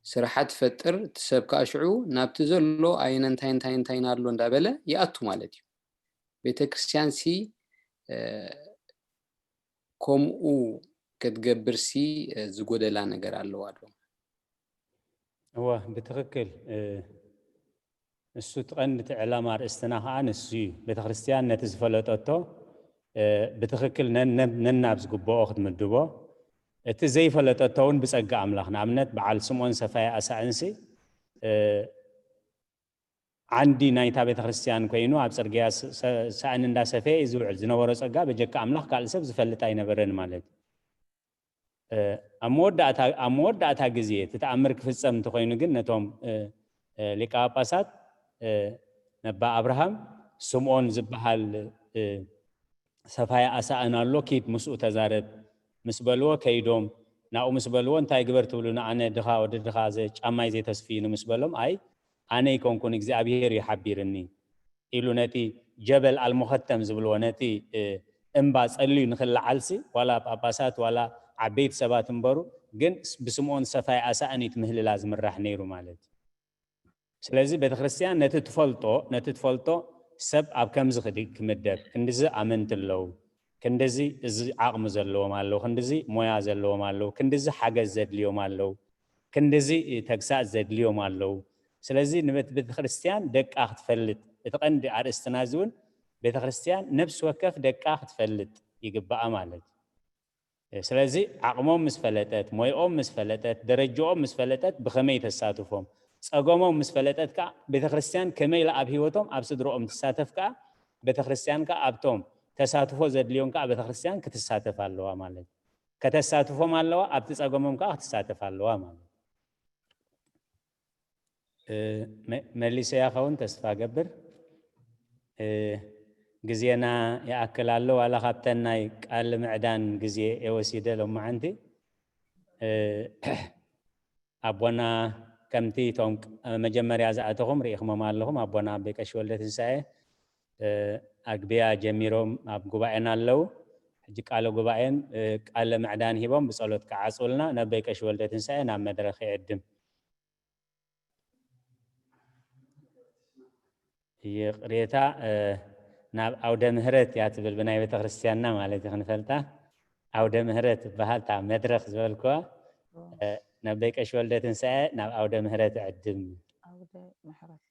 ስራሓት ትፈጥር። እቲ ሰብ ከኣ ሽዑ ናብቲ ዘሎ ኣየነ እንታይ እንታይ እንታይ ኣሎ እንዳበለ ይኣቱ ማለት እዩ። ቤተ ክርስቲያን ሲ፣ እ፣ ከምኡ ክትገብር ሲ፣ እ፣ ዝጎደላ ነገር ኣለዋ ዶ? እወ፣ ብትኽክል። እ፣ እሱ እቲ ቀንዲ እቲ ዕላማ ኣርእስትና ከኣ ንሱ እዩ። ቤተ ክርስቲያን ነቲ ዝፈለጠቶ፣ እ፣ ብትኽክል ነን-፣ ነን-፣ ነናብ ዝግብኦ ክትምድቦ፣ እቲ ዘይፈለጠቶ እውን ብጸጋ ኣምላኽ፣ ንኣብነት በዓል ስምዖን ሰፋይ ኣሳእንሲ፣ እ፣ ዓንዲ ናይታ ቤተ ክርስቲያን ኮይኑ ኣብ ጽርግያ ስ-፣ ሰ-፣ ሳእኒ እንዳሰፈየ እዩ ዝውዕል። ዝነበሮ ጸጋ በጀካ ኣምላኽ ካልእ ሰብ ዝፈልጥ ኣይነበረን ማለት እዩ። እ፣ ኣብ መወዳእታ፣ ኣብ መወዳእታ ግዜ እቲ ተኣምር ክፍጸም እንተኾይኑ ግን ነቶም፣ እ፣ እ፣ ሊቀ ጳጳሳት፣ እ፣ ነባ ኣብርሃም ስምዖን ዝበሃል፣ እ፣ ሰፋያ ኣሳእን ኣሎ፣ ኪድ ምስኡ ተዛረብ ምስ በልዎ ከይዶም ናብኡ ምስ በልዎ፣ "እንታይ ግበር ትብሉኒ? ኣነ ድኻ ወዲ ድኻ ዘ-፣ ጫማይ ዘይተስፍዩኒ" ምስ በሎም፣ "ኣይ ኣነ ኣይኮንኩን እግዚኣብሔር እዩ ሓቢርኒ" ኢሉ ነቲ ጀበል ኣልሙኸተም ዝብልዎ ነቲ፣ እ፣ እምባ ጸልዩ ንኽለዓልሲ ዋላ ጳጳሳት ዋላ ዓበይቲ ሰባት እምበሩ ግን ብስምዖን ሰፋይ ኣሳእን እዩ እቲ ምህልላ ዝምራሕ ነይሩ ማለት እዩ። ስለዚ ቤተክርስትያን ነቲ ትፈልጦ፣ ነቲ ትፈልጦ ሰብ ኣብ ከምዚ ክድ-፣ ክምደብ፣ ክንድዚ ኣመንቲ ኣለዉ፣ ክንድዚ እዚ ዓቕሚ ዘለዎም ኣለዉ፣ ክንድዚ ሞያ ዘለዎም ኣለዉ፣ ክንድዚ ሓገዝ ዘድልዮም ኣለዉ፣ ክንድዚ ተግሳጽ ዘድልዮም ኣለዉ። ስለዚ ንቤት-፣ ቤተክርስትያን ደቃ ክትፈልጥ፣ እቲ ቀንዲ ኣርእስትና እዚ እውን ቤተክርስትያን ነፍሲ ወከፍ ደቃ ክትፈልጥ ይግባኣ ማለት እዩ። ስለዚ ዓቕሞም ምስ ፈለጠት፣ ሞይኦም ምስ ፈለጠት፣ ደረጅኦም ምስ ፈለጠት ብኸመይ ተሳትፎም? ጸገሞም ምስ ፈለጠት ከኣ ቤተክርስትያን ከመይ ኢላ ኣብ ህይወቶም፣ ኣብ ስድርኦም ትሳተፍ ከኣ ቤተክርስትያን ከኣ ኣብቶም ተሳትፎ ዘድልዮም ከኣ ቤተክርስትያን ክትሳተፍ ኣለዋ ማለት እዩ። ከተሳትፎም ኣለዋ፣ ኣብቲ ጸገሞም ከኣ ክትሳተፍ ኣለዋ ማለት እዩ። እ፣ መ-፣ መሊሰያ ኸውን ተስፋ ገብር። እ፣ ግዜና ይኣክል ኣሎ፣ ዋላ ካብተን ናይ ቃል ምዕዳን ግዜ እየ ወሲደ ሎማዓንቲ። እ፣ ኣቦና ከምቲ እቶም ቅ-፣ መጀመርያ ዝኣተኹም ርኢኹሞም ኣለኹም፣ ኣቦና ኣቦይ ቀሺ ወልደ ትንሳኤ፣ እ፣ ኣግብያ ጀሚሮም ኣብ ጉባኤና ኣለዉ። ሕጂ ቃለ ጉባኤን፣ እ፣ ቃለ ምዕዳን ሂቦም ብጸሎት ክዓጽውልና ነቦይ ቀሺ ወልደ ትንሳኤ ናብ መድረኽ ይዕድም። ይቕሬታ፣ እ፣ ናብ ዓውደ ምህረት እያ ትብል ብናይ ቤተክርስትያንና ማለት እዩ ክንፈልጣ። ዓውደ ምህረት ትበሃል እታ መድረኽ ዝበልክዋ፣ እ፣ ነቦይ ቀሺ ወልደ ትንሳኤ ናብ ዓውደ ምህረት ይዕድም። ዓውደ ምሕረት።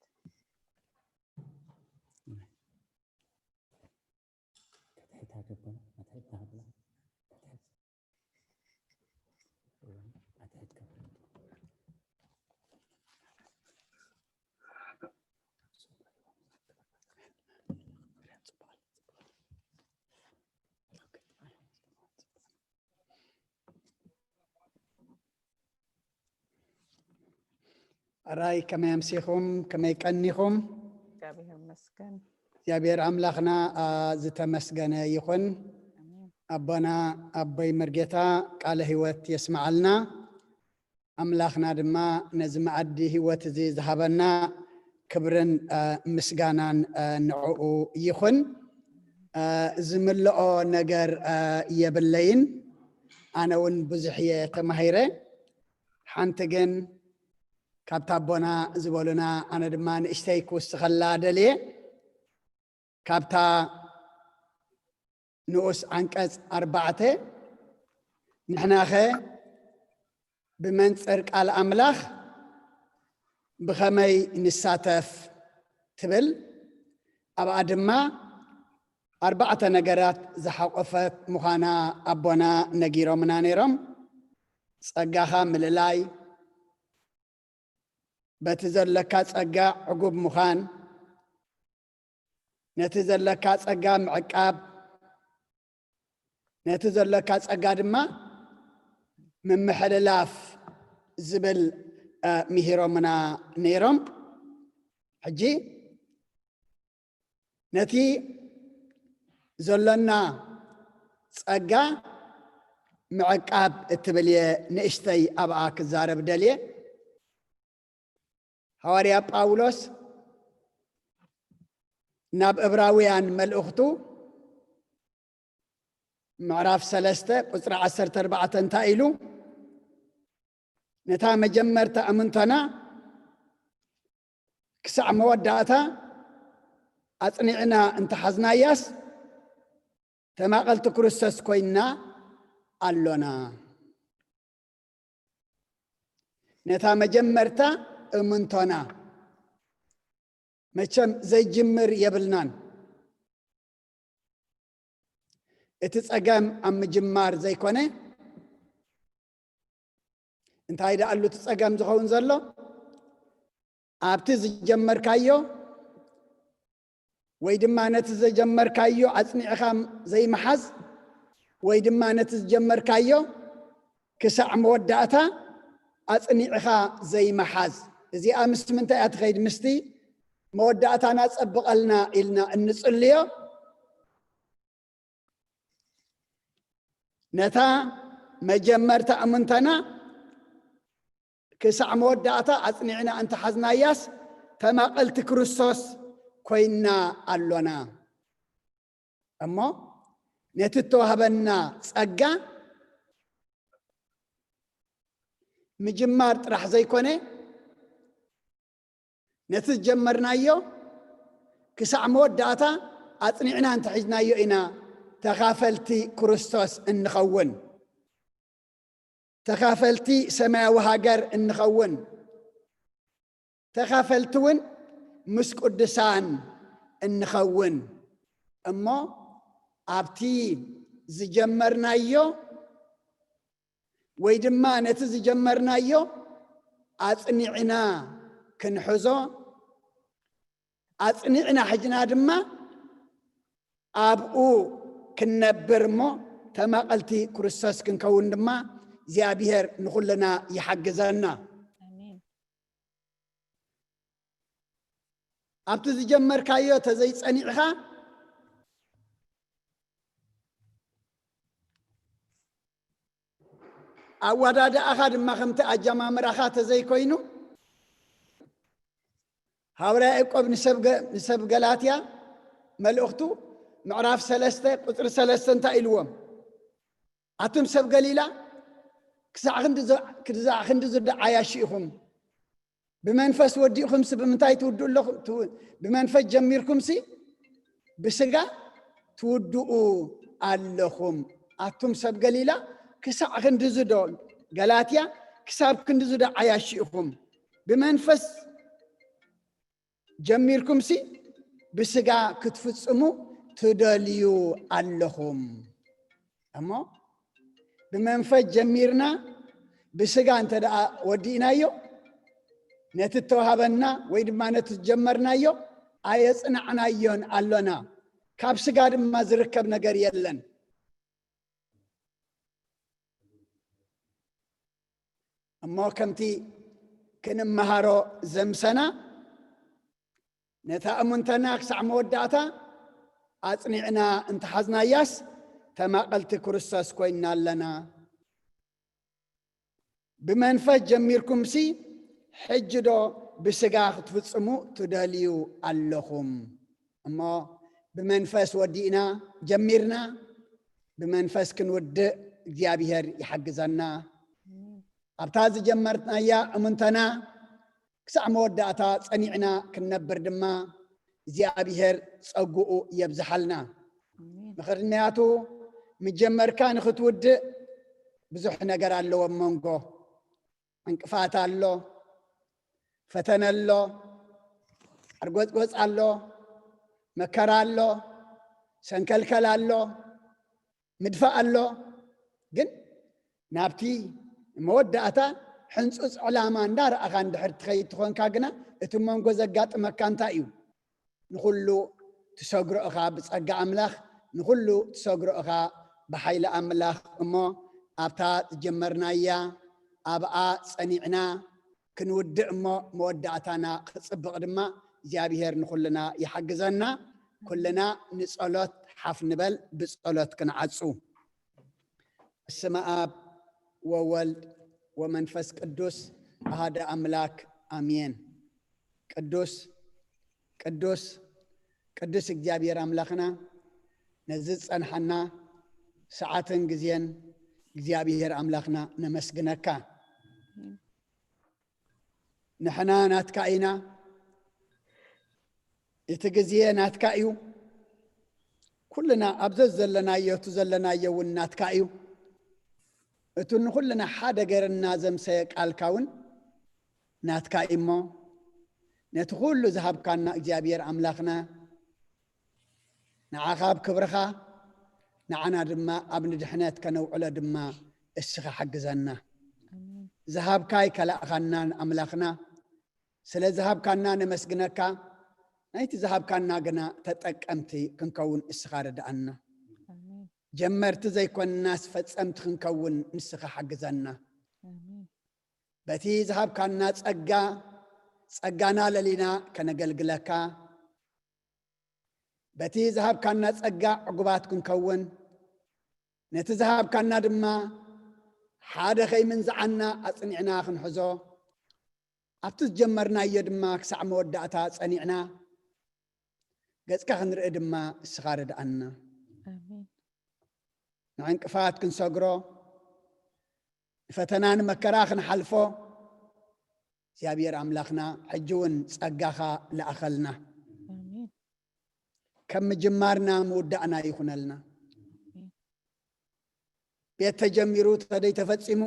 ሕራይ ከመይ ኣምሲኹም? ከመይ ቀኒኹም? እግዚኣብሔር ይመስገን። እግዚኣብሔር ኣምላኽና፣ ኣ፣ ዝተመስገነ ይኹን። ኣቦና ኣቦይ መርጌታ ቃለ ህይወት የስምዓልና። ኣምላኽና ድማ ነዚ መኣዲ ህይወት እዚ ዝሃበና ክብርን፣ ኣ፣ ምስጋናን፣ ኣ፣ ንዕኡ ይኹን። አ፣ ዝምልኦ ነገር፣ አ፣ የብለይን። ኣነ እውን ብዙሕ እየ ተማሂረ። ሓንቲ ግን ካብታ ኣቦና ዝበሉና፣ ኣነ ድማ ንእሽተይ ክውስኸላ ደልየ። ካብታ ንኡስ ዓንቀጽ ኣርባዕተ፣ ንሕናኸ ብመንጽር ቃል ኣምላኽ ብኸመይ ንሳተፍ ትብል። ኣብኣ ድማ ኣርባዕተ ነገራት ዝሓቆፈት ምዃና ኣቦና ነጊሮምና ነይሮም። ጸጋኻ ምልላይ፣ በቲ ዘለካ ጸጋ ዕጉብ ምዃን፣ ነቲ ዘለካ ጸጋ ምዕቃብ፣ ነቲ ዘለካ ጸጋ ድማ ምምሕልላፍ ዝብል፣ እ፣ ምሂሮምና ነይሮም። ሕጂ ነቲ ዘሎና ጸጋ ምዕቃብ እትብል እየ ንእሽተይ ኣብኣ ክዛረብ ደልየ። ሃዋርያ ጳውሎስ ናብ እብራውያን መልእኽቱ ምዕራፍ ሰለስተ ቁጽሪ ዓሰርተ ኣርባዕተ እንታይ ኢሉ? ነታ መጀመርታ እምንቶና ክሳዕ መወዳእታ ኣጽኒዕና እንተሓዝናያስ፣ ተማቐልቲ ክርስቶስ ኮይንና ኣሎና። ነታ መጀመርታ እምንቶና መቸም ዘይጅምር የብልናን። እቲ ጸገም ኣብ ምጅማር ዘይኮነ፣ እንታይ ደኣሉ እቲ ጸገም ዝኸውን ዘሎ? ኣብቲ ዝጀመርካዮ ወይ ድማ ነቲ ዝጀመርካዮ ኣጽኒዕኻ ዘይምሓዝ፣ ወይ ድማ ነቲ ዝጀመርካዮ ክሳዕ መወዳእታ ኣጽኒዕኻ ዘይምሓዝ። እዚኣ ምስ ምንታይ እያ ትኸይድ? ምስቲ መወዳእታና ጸብቐልና ኢልና እንጽልዮ፣ ነታ መጀመርታ እምንተና ክሳዕ መወዳእታ ኣጽኒዕና እንተሓዝናያስ፣ ተማቐልቲ ክርስቶስ ኮይንና ኣሎና። እሞ ነቲ እተዋህበና ጸጋ ምጅማር ጥራሕ ዘይኮነ፣ ነቲ ዝጀመርናዮ ክሳዕ መወዳእታ ኣጽኒዕና እንተሒዝናዮ ኢና ተኻፈልቲ ክርስቶስ እንኸውን፣ ተኻፈልቲ ሰማያዊ ሃገር እንኸውን፣ ተኻፈልቲ እውን ምስ ቅዱሳን እንኸውን። እሞ ኣብቲ ዝጀመርናዮ ወይ ድማ ነቲ ዝጀመርናዮ ኣጽኒዕና ክንሕዞ፣ ኣጽኒዕና ሕጅና ድማ ኣብኡ ክንነብር እሞ ተማቐልቲ ክርስቶስ ክንከውን ድማ እግዚኣብሔር ንኹልና ይሓግዘና። ኣሜን። ኣብቲ ዝጀመርካዮ ተዘይጸኒዕኻ፣ ኣወዳድኣኻ ድማ ከምቲ ኣጀማምራኻ ተዘይኮይኑ፣ ሃዋርያ ያዕቆብ ንሰብ ገ-፣ ንሰብ ገላትያ መልእኽቱ ምዕራፍ ሰለስተ ቁጽሪ ሰለስተ እንታይ ኢልዎም? ኣቱም ሰብ ገሊላ፣ ክሳዕ ክንዲ ዝ-፣ ክሳዕ ክንዲ ዝዶ ዓያሹ ኢኹም? ብመንፈስ ወዲእኹምሲ ብምንታይ ትውድኡ ኣለኹም? ትው-፣ ብመንፈስ ጀሚርኩምሲ ብስጋ ትውድኡ ኣለኹም። ኣቱም ሰብ ገሊላ፣ ክሳዕ ክንድዚ ዶ፣ ገላትያ፣ ክሳብ ክንድዚ ዶ ዓያሹ ኢኹም? ብመንፈስ ጀሚርኩምሲ ብስጋ ክትፍጽሙ ትደልዩ ኣለኹም። እሞ ብመንፈስ ጀሚርና ብስጋ እንተ ደኣ ወዲእናዮ፣ ነቲ እተዋህበና ወይ ድማ ነቲ ዝጀመርናዮ ኣየጽናዕናዮን ኣሎና። ካብ ስጋ ድማ ዝርከብ ነገር የለን። እሞ ከምቲ ክንመሃሮ ዘምሰና፣ ነታ እሙንተና ክሳዕ መወዳእታ ኣጽኒዕና እንተሓዝናያስ፣ ተማቐልቲ ክርስቶስ ኮይንና ኣለና። ብመንፈስ ጀሚርኩምሲ፣ ሕጂ ዶ ብስጋ ክትፍጽሙ ትደልዩ ኣለኹም? እሞ ብመንፈስ ወዲእና ጀሚርና፣ ብመንፈስ ክንውድእ እግዚኣብሔር ይሓግዘና። ኣብታ ዝጀመርናያ እሙንተና ክሳዕ መወዳእታ ጸኒዕና ክንነብር ድማ እግዚኣብሔር ጸግኡ የብዝሓልና። ምኽንያቱ፣ ምጀመርካ ንኽትውድእ ብዙሕ ነገር ኣለዎ ኣብ መንጎ። ዕንቅፋት ኣሎ፣ ፈተነ ኣሎ፣ ዓርጎጽጎጽ ኣሎ፣ መከራ ኣሎ፣ ሰንከልከል ኣሎ፣ ምድፋእ ኣሎ። ግን ናብቲ መወዳእታ ሕንጹጽ ዕላማ እንዳረኣኻ እንድሕር ትኸይድ ትኾንካ ግና፣ እቲ መንጎ ዘጋጥመካ እንታይ እዩ? ንኹሉ ትሰግሮ እኻ ብጸጋ ኣምላኽ፣ ንኹሉ ትሰግሮ እኻ ብሓይሊ ኣምላኽ። እሞ ኣብታ ዝጀመርናያ ኣብኣ ጸኒዕና ክንውድእ እሞ መወዳእታና ክጽብቕ ድማ እግዚኣብሔር ንኹልና ይሓግዘና። ኩልና ንጸሎት ሓፍ ንበል፣ ብጸሎት ክንዓጹ። በስመ አብ ወወልድ ወመንፈስ ቅዱስ አሐደ አምላክ አሜን። ቅዱስ ቅዱስ ቅዱስ እግዚኣብሔር ኣምላኽና፣ ነዚ ዝጸንሓና ሰዓትን ግዜን እግዚኣብሔር ኣምላኽና ነመስግነካ። ንሕና ናትካ ኢና፣ እቲ ግዜ ናትካ እዩ። ኩልና ኣብዚ ዘለናዮ፣ እቲ ዘለናዮ እውን ናትካ እዩ። እቲ ንኹልና ሓደ ገይርና ዘምሰየ ቃልካ እውን ናትካ እዩ እሞ፣ ነቲ ኩሉ ዝሃብካና እግዚኣብሔር ኣምላኽና፣ ንዓኻ ኣብ ክብርኻ፣ ንዓና ድማ ኣብ ንድሕነት ከነውዕሎ ድማ እስኻ ሓግዘና። ኣሜን። ዝሃብካ ኣይከላእኻናን ኣምላኽና፣ ስለ ዝሃብካና ነመስግነካ። ናይቲ ዝሃብካና ግና ተጠቀምቲ ክንከውን እስኻ ርድኣና። ኣሜን። ጀመርቲ ዘይኮንናስ ፈጸምቲ ክንከውን ንስኻ ሓግዘና። ኣሜን። በቲ ዝሃብካና ጸጋ፣ ጸጋና ለሊና ከነገልግለካ፣ በቲ ዝሃብካና ጸጋ ዕጉባት ክንከውን፣ ነቲ ዝሃብካና ድማ ሓደ ከይምንዝዓና ኣጽኒዕና ክንሕዞ፣ ኣብቲ ዝጀመርናዮ ድማ ክሳዕ መወዳእታ ጸኒዕና ገጽካ ክንርኢ ድማ እስኻ ርድኣና። ኣሜን። ንዕንቅፋት ክንሰግሮ፣ ንፈተና ንመከራ ክንሓልፎ፣ እግዚኣብሔር ኣምላኽና፣ ሕጂ እውን ጸጋኻ ለኣኸልና። ኣሜን። ከም ምጅማርና ምውዳእና ይኹነልና። ኣሜን። ቤት ተጀሚሩ ተደይ ተፈጺሙ፣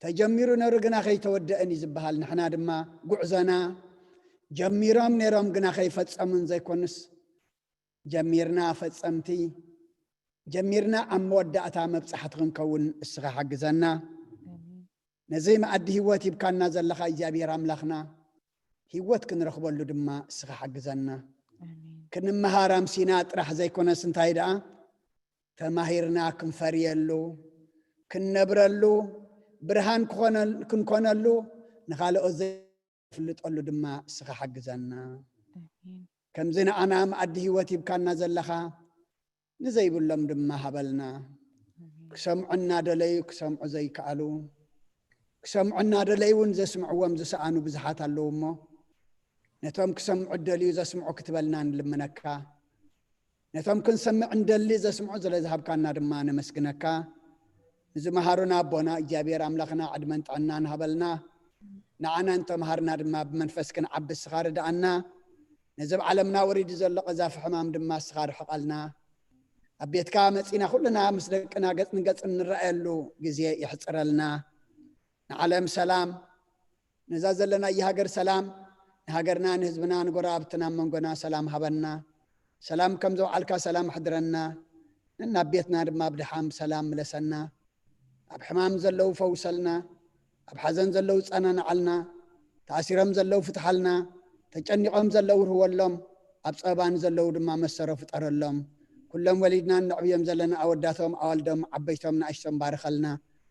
ተጀሚሩ ነሩ ግና ከይተወደአን እዩ ዝበሃል። ንሕና ድማ ጉዕዞና ጀሚሮም ነይሮም ግና ከይፈጸሙን ዘይኮኑስ፣ ጀሚርና ፈጸምቲ፣ ጀሚርና ኣብ መወዳእታ መብጻሕቲ ክንከውን እስኻ ሓግዘና። ኣሜን። ነዚ መኣዲ ህይወት ሂብካና ዘለኻ እግዚኣብሔር ኣምላኽና፣ ህይወት ክንረኽበሉ ድማ እስኻ ሓግዘና። ኣሜን። ክንመሃር ኣምሲና ጥራሕ ዘይኮነስ እንታይ ደኣ ተማሂርና ክንፈርየሉ፣ ክንነብረሉ፣ ብርሃን ክኾነ-፣ ክንኮነሉ፣ ንኻልኦት ዘይፍልጠሉ ድማ እስኻ ሓግዘና። ኣሜን። ከምዚ ንዓና መኣዲ ህይወት ሂብካና ዘለኻ፣ ንዘይብሎም ድማ ሃበልና። ኣሜን። ክሰምዑ እናደለዩ ክሰምዑ ዘይከኣሉ፣ ክሰምዑ እናደለዩ እውን ዘስምዕዎም ዝሰኣኑ ብዙሓት ኣለዉ እሞ፣ ነቶም ክሰምዑ እደልዩ ዘስምዑ ክትበልና ንልምነካ። ነቶም ክንሰምዕ እንደሊ ዘስምዑ ስለ ዝሃብካና ድማ ነመስግነካ። ንዝመሃሩና ኣቦና እግዚኣብሔር ኣምላኽና ዕድመን ጥዕናን ሃበልና። ንዓና እንተምሃርና ድማ ብመንፈስ ክንዓቢ እስኻ ርድኣና። ነዚ ኣብ ዓለምና ወሪዱ ዘሎ ቀዛፊ ሕማም ድማ እስኻ ርሕቐልና። ኣብ ቤትካ መጺና ኩልና ምስ ደቅና ገጽ ንገጽ እንረኣየሉ ግዜ ይሕጽረልና። ንዓለም ሰላም፣ ነዛ ዘለናያ ሃገር ሰላም፣ ንሃገርና፣ ንህዝብና፣ ንጎረባብትና፣ ኣብ መንጎና ሰላም ሃበና። ሰላም ከም ዘውዓልካ ሰላም ኣሕድረና። ነናብ ቤትና ድማ ብደሓን ብሰላም ምለሰና። ኣብ ሕማም ዘለዉ ፈውሰልና። ኣብ ሓዘን ዘለዉ ጸናንዓልና። ተኣሲሮም ዘለዉ ፍትሓልና። ተጨኒቖም ዘለዉ ርህወሎም። ኣብ ጸበባ ንዘለዉ ድማ መሰሮ ፍጠረሎም። ኩሎም ወሊድና እነዕብዮም ዘለና ኣወዳቶም፣ ኣዋልዶም፣ ዓበይቶም፣ ንኣሽቶም ባርኸልና።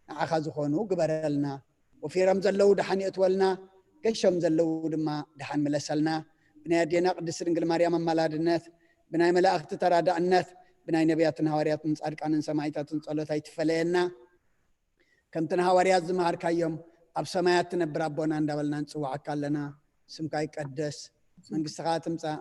ንዓኻ ዝኾኑ ግበረልና። ወፊሮም ዘለዉ ደሓን የእትወልና፣ ገሾም ዘለዉ ድማ ደሓን ምለሰልና። ብናይ ኣዴና ቅድስቲ ድንግል ማርያም ኣማላድነት፣ ብናይ መላእኽቲ ተራዳእነት፣ ብናይ ነቢያትን ሃዋርያትን ጻድቃንን ሰማዕታትን ጸሎት ኣይትፈለየና። ከምቲ ንሃዋርያት ዝመሃርካዮም፣ ኣብ ሰማያት ትነብር ኣቦና እንዳበልና ንጽውዓካ ኣለና። ስምካ ይቀደስ፣ መንግስትኻ ትምጻእ፣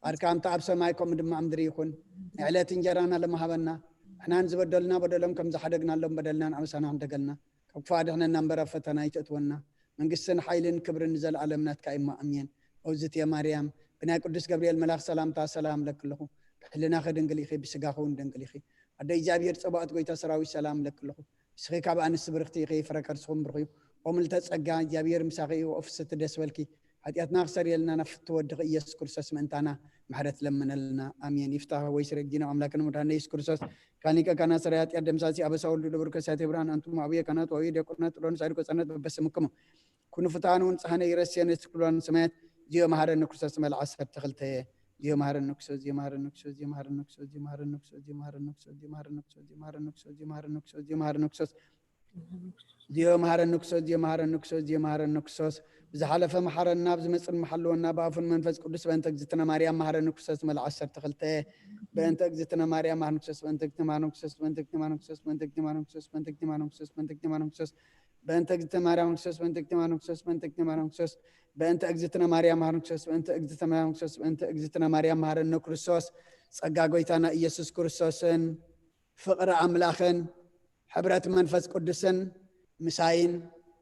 ፍቓድካ ከምቲ ኣብ ሰማይ ከምኡ ድማ ኣብ ምድሪ ይኹን። ናይ ዕለት እንጀራና ሎሚ ሃበና። ንሕና ንዝበደሉና በደሎም ከም ዝሓደግናሎም በደልና ንኣበሳና ሕደገልና። ካብ ክፉእ ኣድሕነና እምበር ኣብ ፈተና ኣይተእትወና። መንግስትን ሓይልን ክብርን ንዘለኣለም ናትካ እሞ ኣሜን። ኦዝትየ ማርያም፣ ብናይ ቅዱስ ገብርኤል መልኣኽ ሰላምታ ሰላም እብለኪ ኣለኹ። ብሕልናኺ ድንግል ኢኺ፣ ብስጋኺ እውን ድንግል ኢኺ። ኣደ እግዚኣብሔር ጸባኦት ጎይታ ሰራዊት ሰላም እብለኪ ኣለኹ። ንስኺ ካብ ኣንስቲ ብርኽቲ ኢኺ፣ ፍረ ከርስኹም ብሩኽ እዩ። ኦ ምልዕተ ጸጋ፣ እግዚኣብሔር ምሳኺ እዩ። ኦ ፍስሕቲ ደስ በልኪ፣ ሓጢኣትና ክሰርየልና ናብ ፍትው ወድኺ ኢየሱስ ክርስቶስ ምእንታና ምሕረት ለምነልና። ኣሜን። ይፍታህ ወይ ስረጊና ኣምላክን መድኃኒነ ኢየሱስ ክርስቶስ ካን ሊቀ ካህናት ሰራይ ኃጢአት ደምሳሲ ኣበሳ ወልዱ ለብሩ ከሳቴ ብርሃን ኣንቱም አቡየ ካህናት ወአቡየ ዲያቆናት ጥሎን ሳይድ ቆጸነት በበስምክሙ ኩኑ ፍትሐን ወንጽሐነ ይረስየነ ስኩላን ሰማያት ዚዮ መሐረነ ክርስቶስ መልዓ ዓሰርተ ክልተ ዚዮ መሐረነ ክርስቶስ ዚዮ መሐረነ ክርስቶስ ዚዮ መሐረነ ክርስቶስ ዚዮ መሐረነ ክርስቶስ ዚዮ መሐረነ ክርስቶስ ዚዮ መሐረነ ክርስቶስ ዚዮ መሐረነ ክርስቶስ ዚዮ መሐረነ ክርስቶስ ዚዮ መሐረነ ክርስቶስ ዚዮ መሐረነ ክርስቶስ ዚዮ መሐረነ ክርስቶስ ዚዮ መሐረነ ክርስቶስ ብዝሓለፈ መሓረና፣ ብዝመጽእ መሓልወና፣ ብኣፉን መንፈስ ቅዱስ በእንተ እግዝእትነ ማርያም መሐረነ ክርስቶስ መልዓ ዓሰርተ ክልተ በእንተ እግዝእትነ ማርያም መሐረነ ክርስቶስ በእንተ እግዝእትነ ማርያም ክርስቶስ በእንተ እግዝእትነ ማርያም ክርስቶስ በእንተ እግዝእትነ ማርያም ክርስቶስ በእንተ እግዝእትነ ማርያም ክርስቶስ በእንተ እግዝእትነ ማርያም ክርስቶስ በእንተ እግዝእትነ ማርያም ክርስቶስ በእንተ እግዝእትነ ማርያም መሐረነ ክርስቶስ በእንተ እግዝእትነ ማርያም ክርስቶስ በእንተ እግዝእትነ ማርያም መሐረነ ክርስቶስ ጸጋ ጎይታና ኢየሱስ ክርስቶስን ፍቕሪ ኣምላኽን ሕብረት መንፈስ ቅዱስን ምሳይን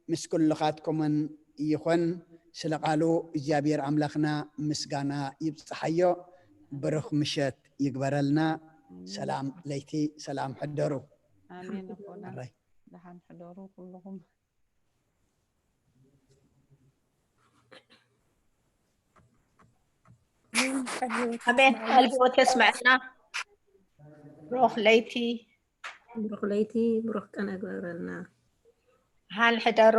ምስ ኩልኻትኩምን ይኹን። ስለ ቃሉ እግዚኣብሔር ኣምላኽና ምስጋና ይብጽሓዮ። ብሩኽ ምሸት ይግበረልና። ሰላም ለይቲ፣ ሰላም ሕደሩ። ኣሜን ኣቦና። ሕራይ። ደሓን ሕደሩ ኩልኹም። ኣሜን። ቃል ህይወት የስምዐና። ብሩኽ ለይቲ። ብሩኽ ለይቲ፣ ብሩኽ ቀን ኣግበረልና። ደሓን ሕደሩ።